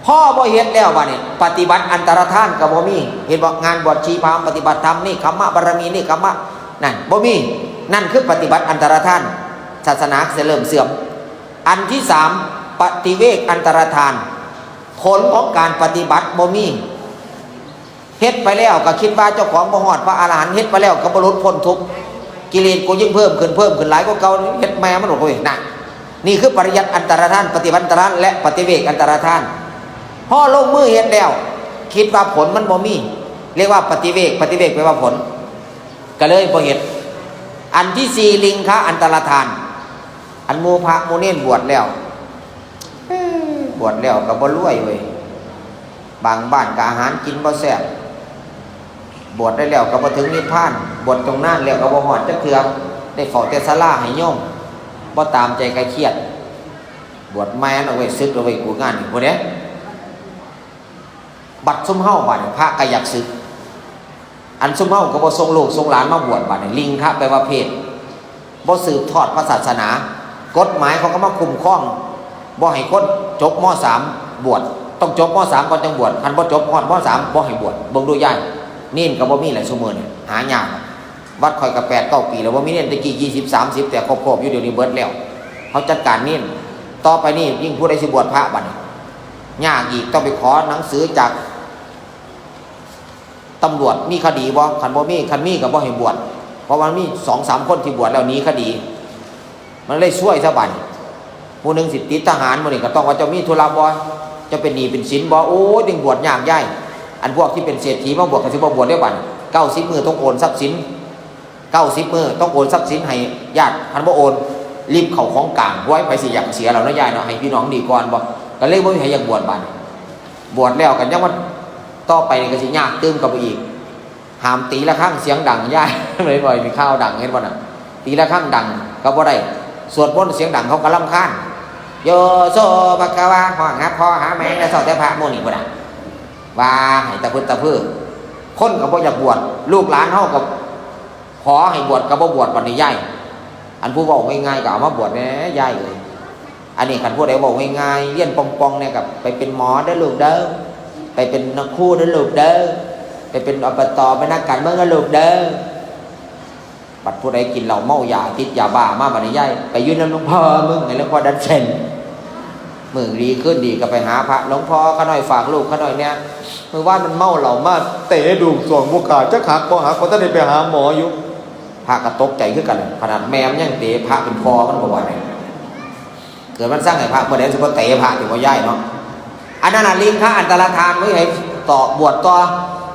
พอบ่เฮ็ดแล้วบาดนี้ ปฏิบัติอันตรธานก็บ่มี เห็นบ่ งานบวชชีพราหมณ์ ปฏิบัติธรรม เนกขัมมะบารมี เนกขัมมะ นั่น บ่มี นั่นคือปฏิบัติอันตรธาน ศาสนาสิเริ่มเสื่อม อันที่สาม ปฏิเวกอันตรธาน ผลของการปฏิบัติบ่มี เฮ็ดไปแล้วก็คิดว่าเจ้าของบ่ฮอดพระอรหันต์ เฮ็ดไปแล้วก็บ่หลุดพ้นทุกข์ กิเลสกูยิ่งเพิ่มขึ้น เพิ่มขึ้นหลายกว่าเก่า เฮ็ดแม่มันโลดเว้ย นะ นี่คือปริยัติอันตรธาน ปฏิบัติอันตรธาน และปฏิเวกอันตรธาน พอลงมือเฮ็ดแล้ว คิดว่าผลมันบ่มี เรียกว่าปฏิเวก ปฏิเวกแปลว่าผล ก็เลยบ่เฮ็ด อันที่สี่ ลิงคะอันตรธาน อันหมู่พระหมู่เณรบวชแล้ว เอ้อบวชแล้วก็บ่รวยเว้ย บางบ้านก็อาหารกินบ่แซ่บ บวชได้แล้วก็บ่ถึงนิพพาน บวชตรงนั้นแล้วก็บ่ฮอดจักเทื่อ ได้เฝ้าแต่ศาลาให้โยม บ่ตามใจก็เครียด บวชใหม่เอาไว้ สึกเอาไว้ กูงานนี่ ผู้ใด บัดซุมเฮาบัดนี้ พระก็อยากสึก อันซุมเฮาก็บ่ส่งลูกส่งหลานมาบวชบัดนี้ ลิงคะแปลว่าเพศ บ่สืบทอดพระศาสนา กฎหมายเขาก็มาคุ้มครอง บ่ให้คนจบ ม.สาม บวช ต้องจบ ม.สาม ก่อนจั่งบวช คันบ่จบฮอด ม.สาม บ่ให้บวช เบิ่งดูยาย เณรก็บ่มีแล้วซุมื้อนี้ หายาก วัดข้อยก็แปดเก้าปีแล้ว บ่มีเณร แต่กี้ ยี่สิบ สามสิบ แต่ครบๆ อยู่ เดี๋ยวนี้เบิดแล้ว เขาจัดการเณร ต่อไปนี้ยิ่งผู้ใดสิบวชพระบัดนี้ ยากอีก ต้องไปขอหนังสือจาก ตำรวจมีคดีบ่ คันบ่มี คันมีก็บ่ให้บวช เพราะว่ามีสองสามคนที่บวชแล้วหนีคดี มันเลยซวยซะบัดนี้ ผู้หนึ่งสิติดทหาร มื้อนี้ก็ต้องว่าเจ้ามีธุระบ่ เจ้าเป็นหนี้เป็นสินบ่ โอ้ย จึงบวชยากยาย อันพวกที่เป็นเศรษฐีมาบวชก็สิบ่บวชเด้อบัดนี้ เก้าสิบมื้อต้องโอนทรัพย์สิน เก้าสิบมื้อต้องโอนทรัพย์สินให้ญาติ คันบ่โอน รีบเข้าของกลาง ไว้ ไผสิอยากเสียแล้วเนาะยายเนาะ ให้พี่น้องดีก่อนบ่ ก็เลยบ่มีใครอยากบวชบัดนี้ บวชแล้วก็ยังว่าต่อไปนี่ก็สิยากตื่มเข้าไปอีก ห้ามตีระฆังเสียงดังยาย เลยบ่อยมีข่าวดัง เห็นบ่น่ะ ตีระฆังดังก็บ่ได้ สวดมนต์เสียงดังเขาก็รำคาญ โยโสภะคะวา ฮ้องหาพ่อหาแม่ แต่เช้าแต่พระหมู่นี่พุ้นน่ะ ว่าให้ตะพึดตะพือ คนก็บ่อยากบวช ลูกหลานเฮาก็ขอให้บวชก็บ่บวช บัดนี้ยาย อันผู้เว้าง่ายๆก็เอามาบวชแหน่ยายเอ้ย อันนี้คันผู้ใดเว้าง่ายๆ เรียนป่องๆ เนี่ยก็ไปเป็นหมอเด้อลูกเด้อ ไปเป็นนักครูเด้อลูกเด้อ ไปเป็น อบต. เป็นนักการเมืองเด้อลูกเด้อ บัดผู้ใดกินเหล้าเมายาติดยาบ้ามาบัดนี้ยาย ไปอยู่นำหลวงพ่อมึง ให้หลวงพ่อดัดเส้น มื้อดีคืนดีก็ไปหาพระ หลวงพ่อ ข้าน้อยฝากลูกข้าน้อยเนี่ย มื้อวานมันเมาเหล้ามาเตะดูกสองบ่ขาด จักหักบ่หัก บ่ทันได้ไปหาหมออยู่ พระก็ตกใจคือกัน ขนาดแม่มันยังเตะพระเป็นพ่อมันบ่ไหว เกิดมันสั่งให้พระ เมื่อใดสิบ่เตะพระ ถึงบ่ย้ายเนาะ อันนั้นน่ะ ลิงคะอันตรธาน ไว้ให้ต่อบวชต่อ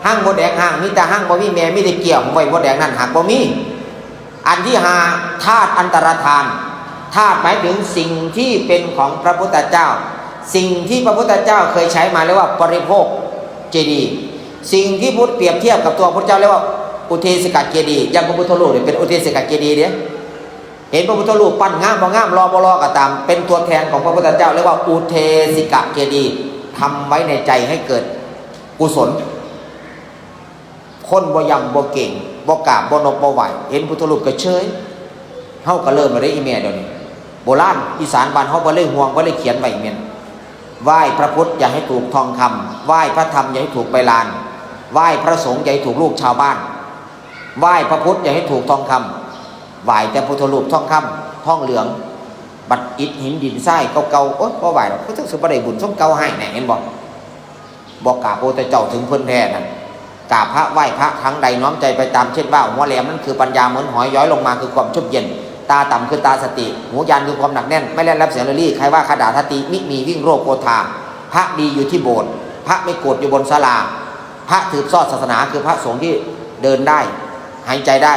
หั่งมดแดงหั่ง มีแต่หั่งบ่มีแม่ มีแต่เกี้ยมไว้มดแดงนั่น หากบ่มี อันที่ห้า ธาตุอันตรธาน ธาตุหมายถึงสิ่งที่เป็นของพระพุทธเจ้า สิ่งที่พระพุทธเจ้าเคยใช้มาเรียกว่าปริโภคเจดีย์ สิ่งที่พุทธเปรียบเทียบกับตัวพุทธเจ้าเรียกว่าอุเทสิกะเจดีย์ อย่างพระพุทธรูปเนี่ยเป็นอุเทสิกะเจดีย์เด้ เห็นพระพุทธรูปปั้นงามบ่งาม หล่อบ่หล่อก็ตาม เป็นตัวแทนของพระพุทธเจ้า เรียกว่าอุเทสิกะเจดีย์ ทำไว้ในใจให้เกิดกุศล คนบ่ยำบ่เกรง บ่กราบบ่นบบ่ไหว้ เห็นพุทธรูปก็เฉย เฮาก็เริ่มแล้วเด้อีแม่เดี๋ยวนี้ โบราณอีสานบ้านเฮาบ่เลยห่วง บ่เลยเขียนไว้แม่น ไหว้พระพุทธอย่าให้ถูกทองคำ ไหว้พระธรรมอย่าให้ถูกใบลาน ไหว้พระสงฆ์อย่าให้ถูกรูปชาวบ้าน ไหว้พระพุทธอย่าให้ถูกทองคำ ไหว้แต่พุทธรูปทองคำ ทองเหลือง บัดอิฐหินดินทรายเก่าๆ โอ๊ย บ่ไหว้ดอก คือจั่งสิบ่ได้บุญส่ำเก่าให้แหน่ เห็นบ่ บ่กราบพระพุทธเจ้าถึงเพิ่นแท้นั่น กราบพระไหว้พระครั้งใดน้อมใจไปตาม เช่นว่าหัวแหลมนั้นคือปัญญา เหมือนหอยย้อยลงมาคือความชุ่มเย็น ตาต่ำคือตาสติ หูยานคือความหนักแน่น ไม่แล่นรับเสียงเร่อรี่ ใครว่าคาถาทัตติ มิมีวิ่งโรคโกธา พระดีอยู่ที่โบสถ์ พระไม่โกรธอยู่บนศาลา พระสืบทอดศาสนาคือพระสงฆ์ที่เดินได้ หายใจได้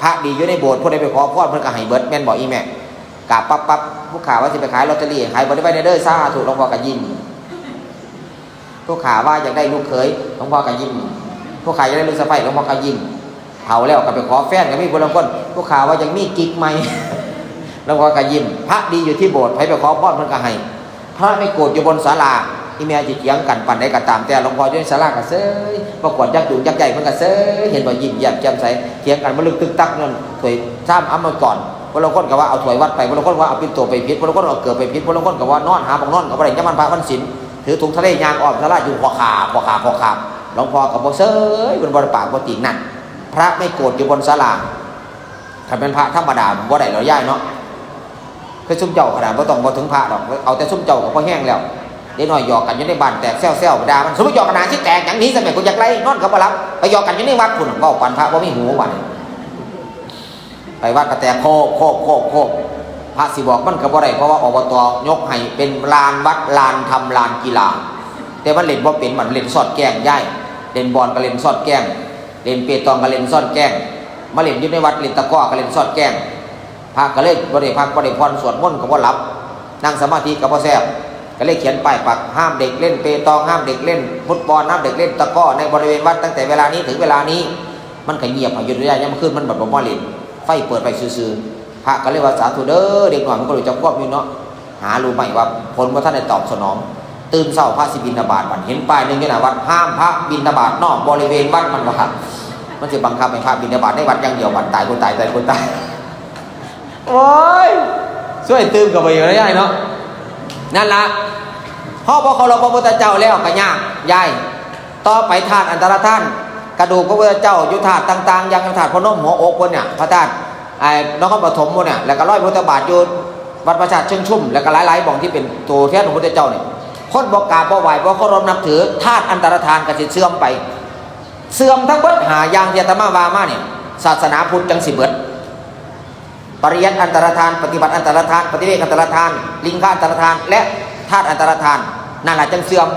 พระดีอยู่ในโบสถ์ ผู้ใดไปขอพรเพิ่นก็ให้เบิด แม่นบ่อีแม่ กราบปั๊บปั๊บ ผู้ข้าว่าสิไปขายลอตเตอรี่ ขายบ่ได้ไว้ในเด้อ สาธุ หลวงพ่อก็ยิ้ม ผู้ข้าว่าอยากได้ลูกเขย หลวงพ่อก็ยิ้ม ผู้ข้าอยากได้ลูกสะใภ้ หลวงพ่อก็ยิ้ม เฒ่าแล้วก็ไปขอแฟนก็มีผู้ลางคน ผู้ข้าว่าอยากมีกิ๊กใหม่ หลวงพ่อก็ยิ้ม พระดีอยู่ที่โบสถ์ ไผไปขอพรเพิ่นก็ให้ พระไม่โกรธอยู่บนศาลา อีแม่สิเถียงกันปานใดก็ตาม แต่หลวงพ่ออยู่ในศาลาก็เซย บ่กวนจักจูงจักใยเพิ่นก็เซย เห็นบ่ ยิ้มแย้มแจ่มใส เถียงกันบ่ลึกตึกตักนั่น ถ้วยชามอำมะกร ผู้ลางคนก็ว่าเอาถ้วยวัดไป ผู้ลางคนว่าเอาปิ่นโตไปผิด ผู้ลางคนเอาเกือบไปผิด ผู้ลางคนก็ว่านอนหาบ่อนนอนก็บ่ได้ ยามวันพระวันศีล ถือถุงทะเลยย่างอ้อมศาลาอยู่ ขอขา ขอขา ขอขา หลวงพ่อก็บ่เซย เพิ่นบ่ได้ปากบ่ติ่งนั่น พระไม่โกรธอยู่บนศาลา ถ้าเป็นพระธรรมดาบ่ได้แล้วยายเนาะ คือซุมเจ้าขนาดบ่ต้องบ่ถึงพระดอก เอาแต่ซุมเจ้าก็พอแฮงแล้ว เด็กน้อยหยอกกันอยู่ในบ้านแตกแซวๆ ด่ามัน ซุมหยอกกันหน้าสิแตกหยัง หนีซะแม่ กูอยากไล่ นอนก็บ่หลับ ไปหยอกกันอยู่ในวัดพุ้น เว้าปานพระบ่มีหูบัดนี้ ไปวัดก็แตกโคกโคกโคกโคก พระสิบอกมันก็บ่ได้ เพราะว่า อบต ยกให้เป็นลานวัด ลานธรรม ลานกีฬา แต่มันเล่นบ่เป็น มันเล่นสอดแกล้งยาย เล่นบอลก็เล่นสอดแกล้ง เล่นเปตองก็เล่นสอดแกล้ง มาเล่นอยู่ในวัด เล่นตะกร้อก็เล่นสอดแกล้ง พระก็เลยบ่ได้พักบ่ได้ผ่อน สวดมนต์ก็บ่หลับ นั่งสมาธิก็บ่แซ่บ ก็เลยเขียนป้ายปัก ห้ามเด็กเล่นเปตอง ห้ามเด็กเล่นฟุตบอล ห้ามเด็กเล่นตะกร้อในบริเวณวัดตั้งแต่เวลานี้ถึงเวลานี้ มันก็เงียบ พอหยุดได้ ยามมื้อคืนมันบัดบ่มาเล่น ไฟเปิดไว้ซื่อๆ พระก็เลยว่า "สาธุเด้อ เด็กน้อยมันก็รู้จักความอยู่เนาะ" หารู้ไหมว่าผลบ่ทันได้ตอบสนอง ตื่นเช้าพระสิบิณฑบาต บัดเห็นป้ายหนึ่งอยู่หน้าวัด "ห้ามพระบิณฑบาตนอกบริเวณวัด" มันว่า มันสิบังคับให้พระบิณฑบาตในวัดอย่างเดียว บัดตายคนตาย ตายคนตาย โอ้ย ช่วยตื่นก็บ่อยู่แล้วยายเนาะ นั่นละ เฮาบ่เคารพพระพุทธเจ้าแล้วก็ยากยาย ต่อไปธาตุอันตรธาน กระดูกพระพุทธเจ้าอยู่ธาตุต่างๆ อย่างธาตุพนมหัวอกเพิ่นเนี่ย พระธาตุ ไอ้นครปฐมพวกเนี่ย แล้วก็ร้อยพุทธบาทอยู่วัดพระธาตุเชิงชุม แล้วก็หลายๆบ่องที่เป็นตัวแทนของพระพุทธเจ้าเนี่ย คนบ่กราบบ่ไหว้ บ่เคารพนับถือ ธาตุอันตรธานก็สิเสื่อมไป เสื่อมทั้งเบิดห้าอย่างที่อาตมาว่ามาเนี่ย ศาสนาพุทธจังสิเบิด ปริยัติอันตรธาน ปฏิบัติอันตรธาน ปฏิเวกอันตรธาน ลิงคาอันตรธาน และธาตุอันตรธาน นั่นแหละจังเสื่อม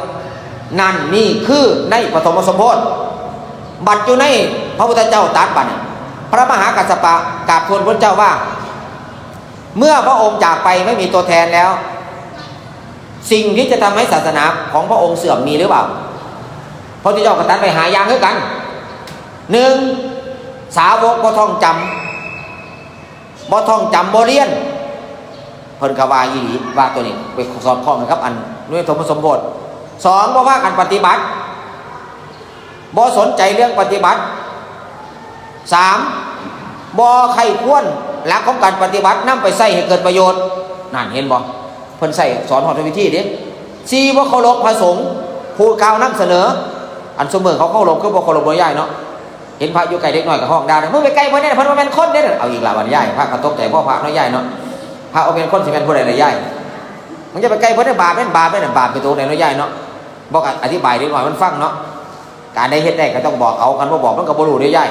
นั่นนี่คือในปฐมสมโพธิ บัดอยู่ในพระพุทธเจ้าตรัสบัดนี้ พระมหากัสสปะกราบทูลพระเจ้าว่า เมื่อพระองค์จากไปไม่มีตัวแทนแล้ว สิ่งที่จะทำให้ศาสนาของพระองค์เสื่อมมีหรือเปล่า พระพุทธเจ้าก็ตรัสไปห้าอย่างคือกัน หนึ่ง สาวกบ่ท่องจำ บ่ท่องจำบ่เรียน เพิ่นก็ว่าอีหลี ว่าตัวนี้ไปสอดคล้องกันกับอันนี้ปฐมสมโพธิ สอง บ่พากันปฏิบัติ บ่สนใจเรื่องปฏิบัติ สาม บ่ใคร่ครวญหลักของการปฏิบัติ นำไปใช้ให้เกิดประโยชน์ นั่นเห็นบ่ เพิ่นใช้สอนฮอดวิธีเด้ สี่ บ่เคารพพระสงฆ์ ผู้กล่าวนำเสนอ อันซุมื้อเขาเคารพคือบ่เคารพเนาะยายเนาะ เห็นพระอยู่ใกล้เด็กน้อยก็ฮ้องด่า "มึงไปใกล้เพิ่นแน่ เพิ่นบ่แม่นคนเด้" เอาอีกละบัดนี้ยาย พระก็ตกใจ เพราะพระเนาะยายเนาะ พระบ่แม่นคนสิแม่นผู้ใดล่ะยาย มึงจะไปใกล้เพิ่นเด้ บาปแม่นบาปแม่น บาปไปตรงไหนเนาะยายเนาะ บ่ก็อธิบายเด็กน้อยมันฟังเนาะ การได้เฮ็ดได้ก็ต้องบอกเอา คันบ่บอกมันก็บ่รู้เด้ยาย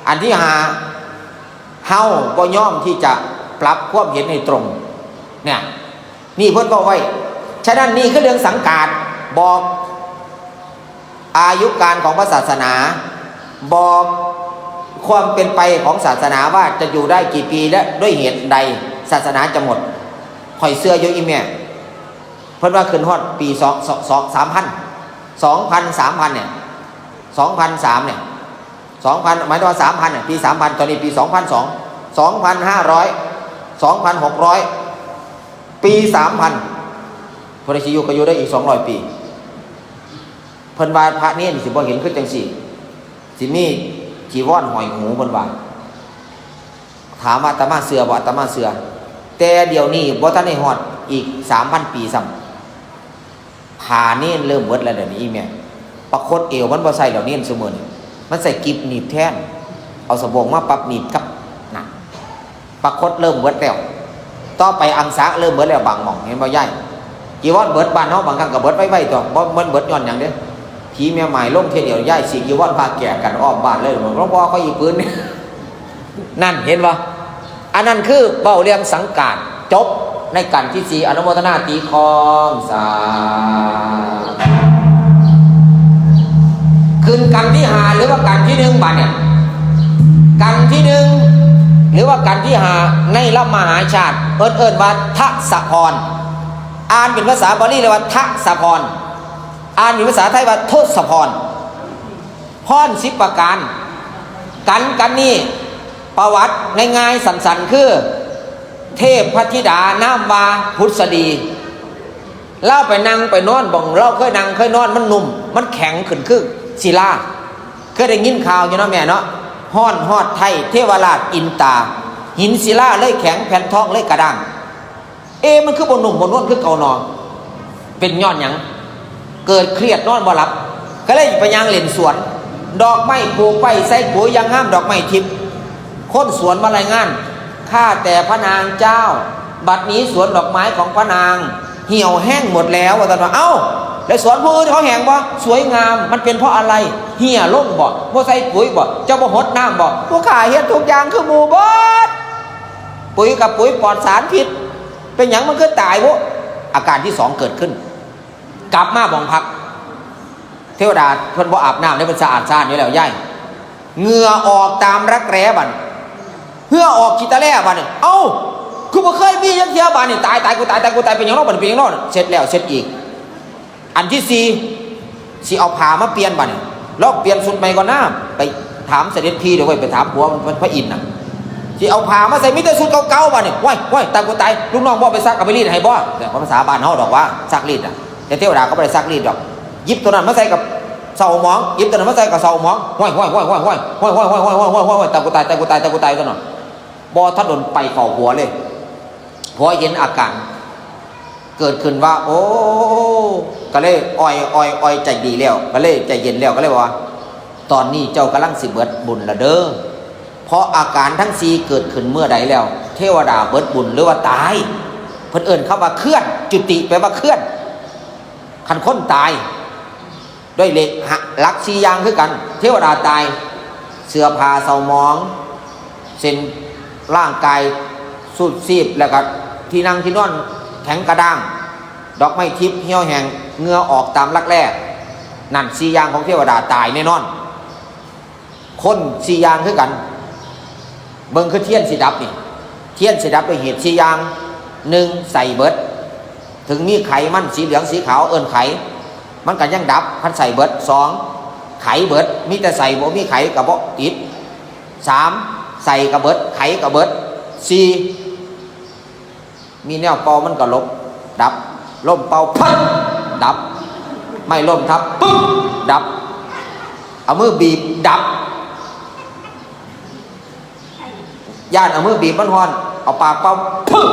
อันที่ห้า เฮาบ่ยอมที่จะปรับความเห็นให้ตรง เนี่ย นี่เพิ่นเว้าไว้ ฉะนั้นนี่คือเรื่องสังกัด บอกอายุการของพระศาสนา บอกความเป็นไปของศาสนาว่าจะอยู่ได้กี่ปีและด้วยเหตุใดศาสนาจะหมด ข้อยเชื่ออยู่อีแม่ เพิ่นว่าขึ้นฮอดปีสอง สอง สอง สามพัน สองพัน สามพัน เนี่ย สองพัน สาม เนี่ย สองพัน หมายถึงว่า สามพัน เนี่ย ปี สามพัน ตอนนี้ปี สองพันสอง สองพันห้าร้อย สองพันหกร้อย ปี สามพัน เพิ่นสิอยู่ก็อยู่ได้อีก สองร้อย ปี เพิ่นว่าพระเณรสิบ่เห็นคือจังซี่ สิมีจีวรห้อยหู เพิ่นว่า ถามว่าอาตมาเชื่อบ่ อาตมาเชื่อ แต่เดี๋ยวนี้บ่ทันได้ฮอดอีก สามพัน ปีซ้ำ ผ้าเณรเริ่มเบิดแล้วเดี๋ยวนี้อีแม่ ประคตเอวมันบ่ใส่แล้วเณรซุมื้อนี้ มันใส่กิบหนีบแทน เอาสบงมาปั๊บหนีบกับ นะ ประคตเริ่มเบิดแล้ว ต่อไปอังสะเริ่มเบิดแล้วบางหม่อง เห็นบ่ยาย จีวรเบิด บ้านเฮาบางครั้งก็เบิดไวๆ ตั๊ว บ่แม่นเบิดย้อนหยังเด้ ผีแม่ม่ายลงเทื่อเดียวยาย สิจีวรพาแก่กันอ้อมบ้านเลย หลวงพ่อขออีกผืน นั่นเห็นบ่ อันนั้นคือเว้าเรื่องสังกัด จบในกันที่สี่ อนุโมทนาตีคอง สาธุ ขึ้นกันที่ห้า หรือว่ากันที่หนึ่ง บัดเนี่ย กันที่หนึ่ง หรือว่ากันที่ห้า ในลำมหาชาติ เอิ้น เอิ้นว่าทศพร อ่านเป็นภาษาบาลีเรียกว่าทศพร อ่านเป็นภาษาไทยว่าทศพร พรสิบประการ กัน กันนี่ ประวัติง่ายๆ สั้นๆ คือ เทพพระธิดานามว่าผุสดี ลาวไปนั่งไปนอน บ่องลาวเคยนั่งเคยนอน มันนุ่ม มันแข็งขึ้นคือศิลา เคยได้ยินข่าวอยู่เนาะแม่เนาะ ฮ้อนฮอดไทเทวราชอินตา หินศิลาเลยแข็ง แผ่นทองเลยกระด้าง เอ๊ะ มันคือบ่นุ่มบ่นวลคือเก่าหนอ เป็นย้อนหยัง เกิดเครียดนอนบ่หลับ ก็เลยไปย่างเล่นสวน ดอกไม้ปลูกไว้ใส่ปุ๋ยอย่างงาม ดอกไม้ทิพย์ คนสวนมารายงาน "ข้าแต่พระนางเจ้า บัดนี้สวนดอกไม้ของพระนาง เหี่ยวแห้งหมดแล้ว" ว่าซั่นว่า เอ้า และสวนผู้อื่นเขาแห้งบ่ สวยงาม มันเป็นเพราะอะไร เหี่ยลงบ่ บ่ใส่ปุ๋ยบ่ เจ้าบ่หดน้ำบ่ ผู้ข้าเฮ็ดทุกอย่างคือหมู่เบิด ปุ๋ยกับปุ๋ยปลอดสารพิษ เป็นหยังมันคือตายบ่ อาการที่สองเกิดขึ้น กลับมาหม่องพัก เทวดาเพิ่นบ่อาบน้ำเด้ เพิ่นสะอาดสะอ้านอยู่แล้วยาย เหงื่อออกตามรักแร้บัด เหงื่อออกขี้ตาแร่บัดนี่ เอ้า คือบ่เคยมีจักเทื่อบัดนี่ ตาย ตาย กูตาย ตาย กูตาย เป็นหยังเนาะบัดนี้ เป็นหยังเนาะ เช็ดแล้วเช็ดอีก อันที่สี่ สิเอาผ้ามาเปลี่ยนบัดนี่ ลองเปลี่ยนชุดใหม่ก่อนนะ ไปถามเสด็จพี่เด้อเว้ย ไปถามผัวมันพระอินทร์น่ะ สิเอาผ้ามาใส่ มีแต่ชุดเก่าๆบัดนี่ ว้าย ว้าย ตาย กูตาย ลูกน้องบ่ไปซัก เอาไปรีดให้บ่ แต่ภาษาบ้านเฮาดอกว่า ซักรีดน่ะ แต่เทวดาเขาบ่ได้ซักรีดดอก หยิบตัวนั้นมาใส่กับเศร้าหมอง หยิบตัวนั้นมาใส่กับเศร้าหมอง ห้วย ห้วย ห้วย ห้วย ห้วย ห้วย ห้วย ห้วย ห้วย ห้วย ห้วย ห้วย ตาย กูตาย ตาย กูตาย ตาย กูตาย ตัวนั้น บ่ทันโดนไปเข้าหัวเลย พอเห็นอาการเกิดขึ้นว่า โอ้ ก็เลยอ่อย อ่อย อ่อยใจดีแล้ว ก็เลยใจเย็นแล้ว ก็เลยบอกว่า ตอนนี้เจ้ากำลังสิเบิดบุญละเด้อ เพราะอาการทั้งสี่เกิดขึ้นเมื่อใดแล้ว เทวดาเบิดบุญหรือว่าตาย เพิ่นเอิ้นคำว่าเคลื่อน จุติแปลว่าเคลื่อน คันคนตาย ด้วยเลขหะ หลักสี่อย่างคือกัน เทวดาตาย เสื้อผ้าเศร้าหมอง เส้นร่างกายสูบซีบ แล้วก็ที่นั่งที่นอนแข็งกระด้าง ดอกไม้ทิพย์เหี่ยวแห้ง เหงื่อออกตามรักแร้ นั่นสี่อย่างของเทวดาตายแน่นอน คนสี่อย่างคือกัน เบิ่งคือเทียนสิดับนี่ เทียนสิดับด้วยเหตุสี่อย่าง หนึ่ง ใส่เบิด ถึงมีไขมันสีเหลืองสีขาวเอิ้นไข มันก็ยังดับ คันใส่เบิด สอง ไขเบิด มีแต่ใส่บ่มีไขก็บ่ติด สาม ใส่ก็เบิด ไขก็เบิด สี่ มีแนวเป่ามันก็ลบ ดับ ลมเป่า พัด ดับ ไม้ล้มทับ ปึ๊บ ดับ เอามือบีบ ดับ ย่านเอามือบีบมันฮ้อน เอาปากเป่า ปึ๊บ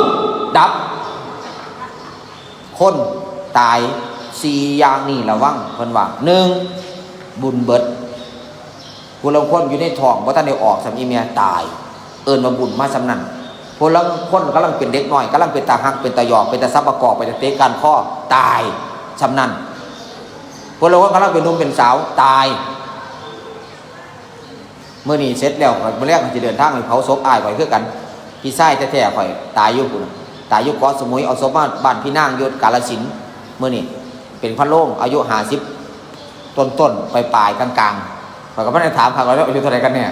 ดับ คนตายสี่อย่างนี่ระวัง เพิ่นว่า หนึ่ง บุญเบิด ผู้ลางคนอยู่ในท้องบ่ทันได้ออกซ้ำ อีแม่ตาย เอิ้นว่าบุญมาซ้ำนั้น ผู้ลางคนกำลังเป็นเด็กน้อย กำลังเป็นตาฮัก เป็นตาหยอก เป็นตาสับประกอบ เป็นตาเตะก้านคอ ตายซ้ำนั้น ผู้ลางคนกำลังเป็นหนุ่มเป็นสาว ตาย มื้อนี้เสร็จแล้ว ข้อยมื้อแลงข้อยสิเดินทางไปเผาศพอ้ายข้อยคือกัน พี่ชายแท้ๆข้อยตายอยู่พุ้นน่ะ ตายอยู่เกาะสมุย เอาศพมาบ้านพี่นางอยู่กาฬสินธุ์ มื้อนี้เป็นพระโรง อายุห้าสิบต้นๆ ปลายๆ กลางๆ ข้อยก็บ่ได้ถามคักว่าอายุเท่าใดกันแน่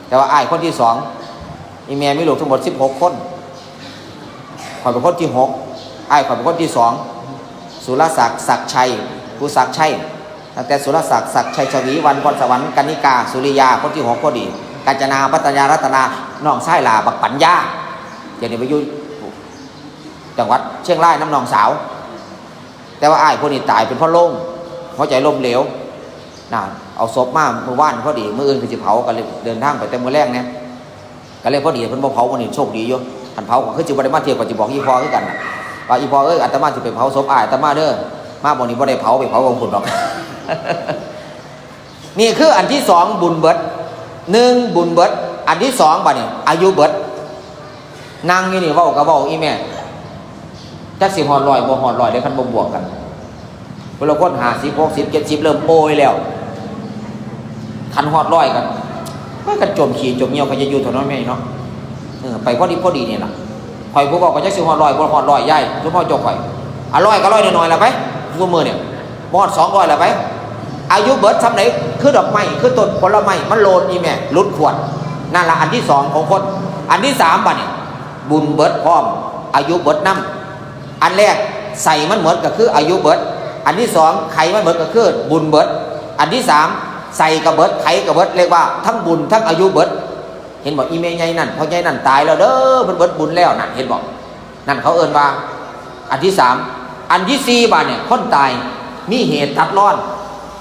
แต่ว่าอ้ายคนที่สอง อีแม่มีลูกทั้งหมดสิบหกคน ข้อยเป็นคนที่หก อ้ายข้อยเป็นคนที่สอง สุรศักดิ์ ศักดิ์ชัย ผู้ศักดิ์ชัย ตั้งแต่สุรศักดิ์ ศักดิ์ชัย ชวีวรรณ พรสวรรค์ กนิกา สุริยา คนที่หกพอดี กาญจนา ปัตตญา รัตนา น้องชายหล้า บักปัญญา เดี๋ยวนี้ไปอยู่จังหวัดเชียงรายนำน้องสาว แต่ว่าอ้ายผู้นี้ตายเป็นเพราะโรคหัวใจล้มเหลว นะ เอาศพมามื้อวานพอดี มื้ออื่นก็สิเผา ก็เลยเดินทางไปแต่มื้อแลงเนี่ย ก็เลยพอดีเพิ่นบ่เผามื้อนี้โชคดีอยู่ คันเผาก็คือสิบ่ได้มาเที่ยว ก็สิบอกอีพ่อคือกันน่ะ ว่าอีพ่อเอ้ย อาตมาสิไปเผาศพอ้ายอาตมาเด้อ มามื้อนี้บ่ได้เผา ไปเผาของคุณดอก นี่คืออันที่สอง บุญเบิด หนึ่ง บุญเบิด อันที่สองบัดนี้ อายุเบิด นั่งอยู่นี่เว้าก็เว้าอีแม่ จักสิฮอดร้อยบ่ฮอดร้อยเด้ คันบ่บวกกัน ผู้ลางคนห้าสิบ หกสิบ เจ็ดสิบ เริ่มโอยแล้ว คันฮอดร้อยกัน มันก็จมขี้จมเยี่ยวก็จะอยู่เท่านั้นแม่เนาะ เออ ไปพอดีพอดีนี่ล่ะ ข่อยผู้บอกก็จักสิฮอดร้อยบ่ฮอดร้อยยาย ซุมเฮาเจ้าข่อย อ่ะ ร้อยก็ร้อยน้อยๆล่ะไป ซุมื้อเนี่ย บ่ฮอดสองร้อยล่ะไป อายุเบิดส่ำใด คือดอกไม้ คือต้นผลไม้ มันโลนอีแม่ หลุดขวด นั่นล่ะอันที่สองของคน อันที่สามบัดนี้ บุญเบิดพร้อม อายุเบิดนำ อันแรก ใส่มันหมดก็คืออายุเบิด อันที่สอง ไขมันหมดก็คือบุญเบิด อันที่สาม ใส่ก็เบิด ไขก็เบิด เรียกว่าทั้งบุญทั้งอายุเบิด เห็นบ่ อีแม่ใหญ่นั่น พ่อใหญ่นั่นตายแล้วเด้อ เพิ่นเบิดบุญแล้วนั่น เห็นบ่ นั่นเขาเอิ้นว่า อันที่สาม อันที่สี่บาดเนี่ย คนตายมีเหตุตัดรอน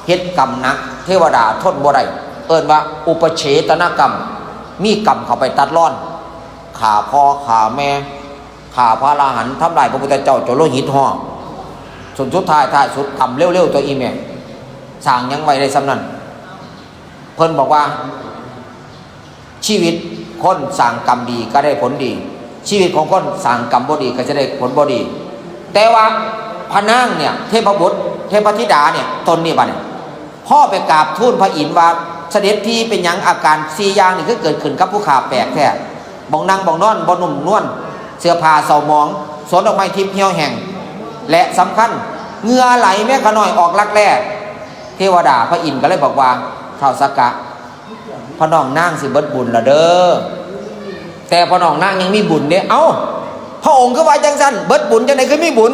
เฮ็ดกรรมหนัก เทวดาทนบ่ได้ เอิ้นว่าอุปเฉทนกรรม มีกรรมเข้าไปตัดรอน ฆ่าพ่อฆ่าแม่ ฆ่าพระอรหันต์ ทำลายพระพุทธเจ้าจนโลหิตห่อ สุด สุดท้าย ท้ายสุด กรรมเร็วๆ ตัวอีแม่ สร้างหยังไว้ได้ส่ำนั้น เพิ่นบอกว่า ชีวิตคนสร้างกรรมดีก็ได้ผลดี ชีวิตของคนสร้างกรรมบ่ดีก็จะได้ผลบ่ดี แต่ว่าพระนางเนี่ย เทพบุตร เทพธิดาเนี่ย ตนนี่บัดเนี่ย พ่อไปกราบทูลพระอินทร์ว่า เสด็จพี่เป็นหยังอาการสี่อย่างนี่คือเกิดขึ้นกับผู้ข้าแปลกแท้ บ่องนั่งบ่องนอนบ่นุ่มนวล เสื้อผ้าเศร้าหมอง สวนดอกไม้ทิพย์เหี่ยวแห้ง และสำคัญ เหงื่อไหลแม้ขน้อยออกรักแร้ เทวดาพระอินทร์ก็เลยบอกว่า ท้าวสักกะ พ่อน้องนางสิเบิดบุญละเด้อ แต่พ่อน้องนางยังมีบุญเด้ เอ้า พระองค์คือว่าจังซั่น เบิดบุญจังได๋คือมีบุญ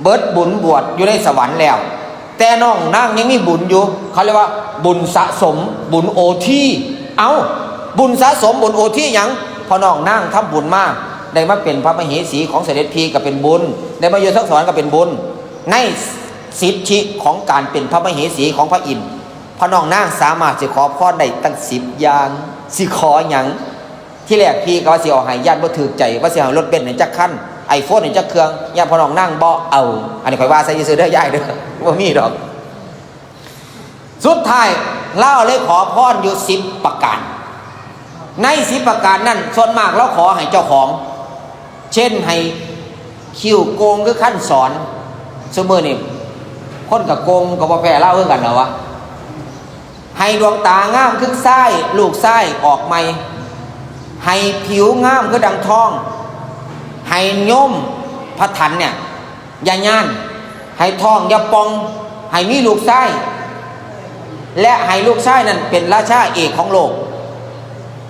เบิดบุญบวชอยู่ในสวรรค์แล้ว แต่น้องนางยังมีบุญอยู่ เขาเรียกว่าบุญสะสม บุญโอที เอ้า บุญสะสม บุญโอทีหยัง พ่อน้องนางทำบุญมา ได้มาเป็นพระมเหสีของเสด็จพี่ก็เป็นบุญ ได้มาอยู่ทั้งสวรรค์ก็เป็นบุญ ในสิทธิของการเป็นพระมเหสีของพระอินทร์ พ่อน้องนางสามารถสิขอพรได้ตั้งสิบอย่าง สิขอหยัง ที่แรกพี่ก็ว่าสิเอาให้ ย่านบ่ถูกใจ ว่าสิเอารถเบนซ์ให้จักคัน ไอโฟนให้จักเครื่อง ย่านพ่อน้องนางบ่เอา อันนี้ข้อยว่าใส่ซื่อๆเด้อยายเด้อ บ่มีดอก สุดท้ายลาวเลยขอพรอยู่สิบประการ ในสิบประการนั้น ส่วนมากลาวขอให้เจ้าของ เช่นให้คิ้วโก่งคือคันสอน ซุมื้อนี้คนก็โก่งก็บ่แพ้ลาวคือกันแล้ววะ ให้ดวงตางามคือชาย ลูกชายออกใหม่ ให้ผิวงามคือดังทอง ให้โยมพระถันเนี่ย อย่าย่าน ให้ท้องอย่าป่อง ให้มีลูกชาย และให้ลูกชายนั่นเป็นราชาเอกของโลก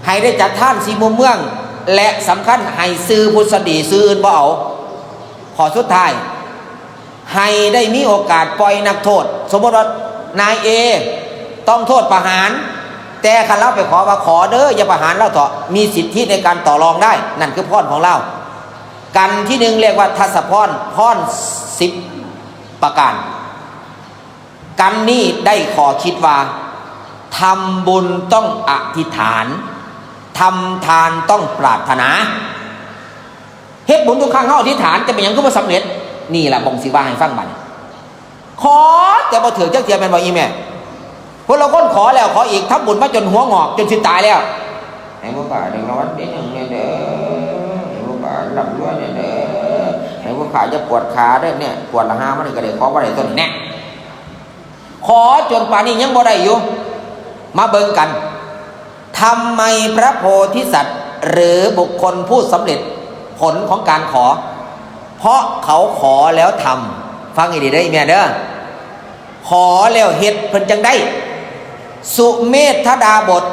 ให้ได้จัดทานสี่มุมเมือง และสำคัญให้ซื่อผู้สดี ซื่ออื่นบ่เอา ข้อสุดท้าย ให้ได้มีโอกาสปล่อยนักโทษ สมมติว่านายเอต้องโทษประหาร แต่คันลาวไปขอว่าขอเด้ออย่าประหารลาวเถาะ มีสิทธิในการต่อรองได้ นั่นคือพรของลาว กันที่หนึ่งเรียกว่าทัศพร พรสิบประการ กันนี้ได้ข้อคิดว่า ทำบุญต้องอธิษฐาน ทำทานต้องปรารถนา เฮ็ดบุญทุกครั้งเฮาอธิษฐาน จะเป็นหยังคือบ่สำเร็จ นี่ล่ะบ่งสิว่าให้ฟังบัดนี้ ขอแต่บ่ถืกจักเทื่อแม่นบ่อีแม่ พวกลางคนขอแล้วขออีก ทำบุญมาจนหัวงอก จนสิตายแล้ว ให้ผู้ข้าได้รางวัลที่หนึ่งเนี่ยเด้อ ให้ผู้ข้าร่ำรวยเนี่ยเด้อ ให้ผู้ข้าอย่าปวดขาเด้อเนี่ย ปวดละห้ามันก็ได้ของบ่ได้ต้นแน่ ขอจนป่านนี้ยังบ่ได้อยู่ มาเบิ่งกัน ทำไมพระโพธิสัตว์หรือบุคคลผู้สำเร็จผลของการขอ เพราะเขาขอแล้วทำ ฟังให้ดีเด้ออีแม่เด้อ ขอแล้วเฮ็ดเพิ่นจังได้ สุเมธดาบท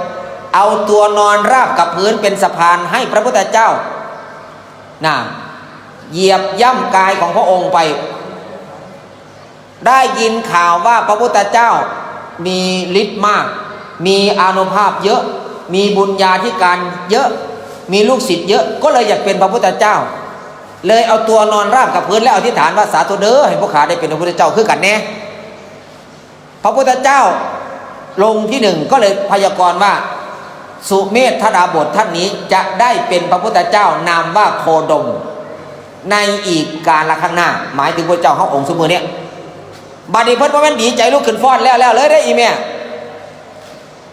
เอาตัวนอนราบกับพื้นเป็นสะพานให้พระพุทธเจ้า น่ะ เหยียบย่ำกายของพระองค์ไป ได้ยินข่าวว่าพระพุทธเจ้ามีฤทธิ์มาก มีอานุภาพเยอะ มีบุญญาธิการเยอะ มีลูกศิษย์เยอะ ก็เลยอยากเป็นพระพุทธเจ้า เลยเอาตัวนอนราบกับพื้นแล้วอธิษฐานว่า สาธุเด้อ ให้พวกข้าได้เป็นพระพุทธเจ้าคือกันแน่ พระพุทธเจ้าลงที่หนึ่งก็เลยพยากรณ์ว่า สุเมธดาบทท่านนี้จะได้เป็นพระพุทธเจ้านามว่าโคดม ในอีกกาลข้างหน้า หมายถึงพระเจ้าเฮาองค์ซุมื้อเนี่ย บัดนี้เพิ่นบ่แม่นดีใจลุกขึ้นฟ้อนแล้วแล้วเลยเด้ออีแม่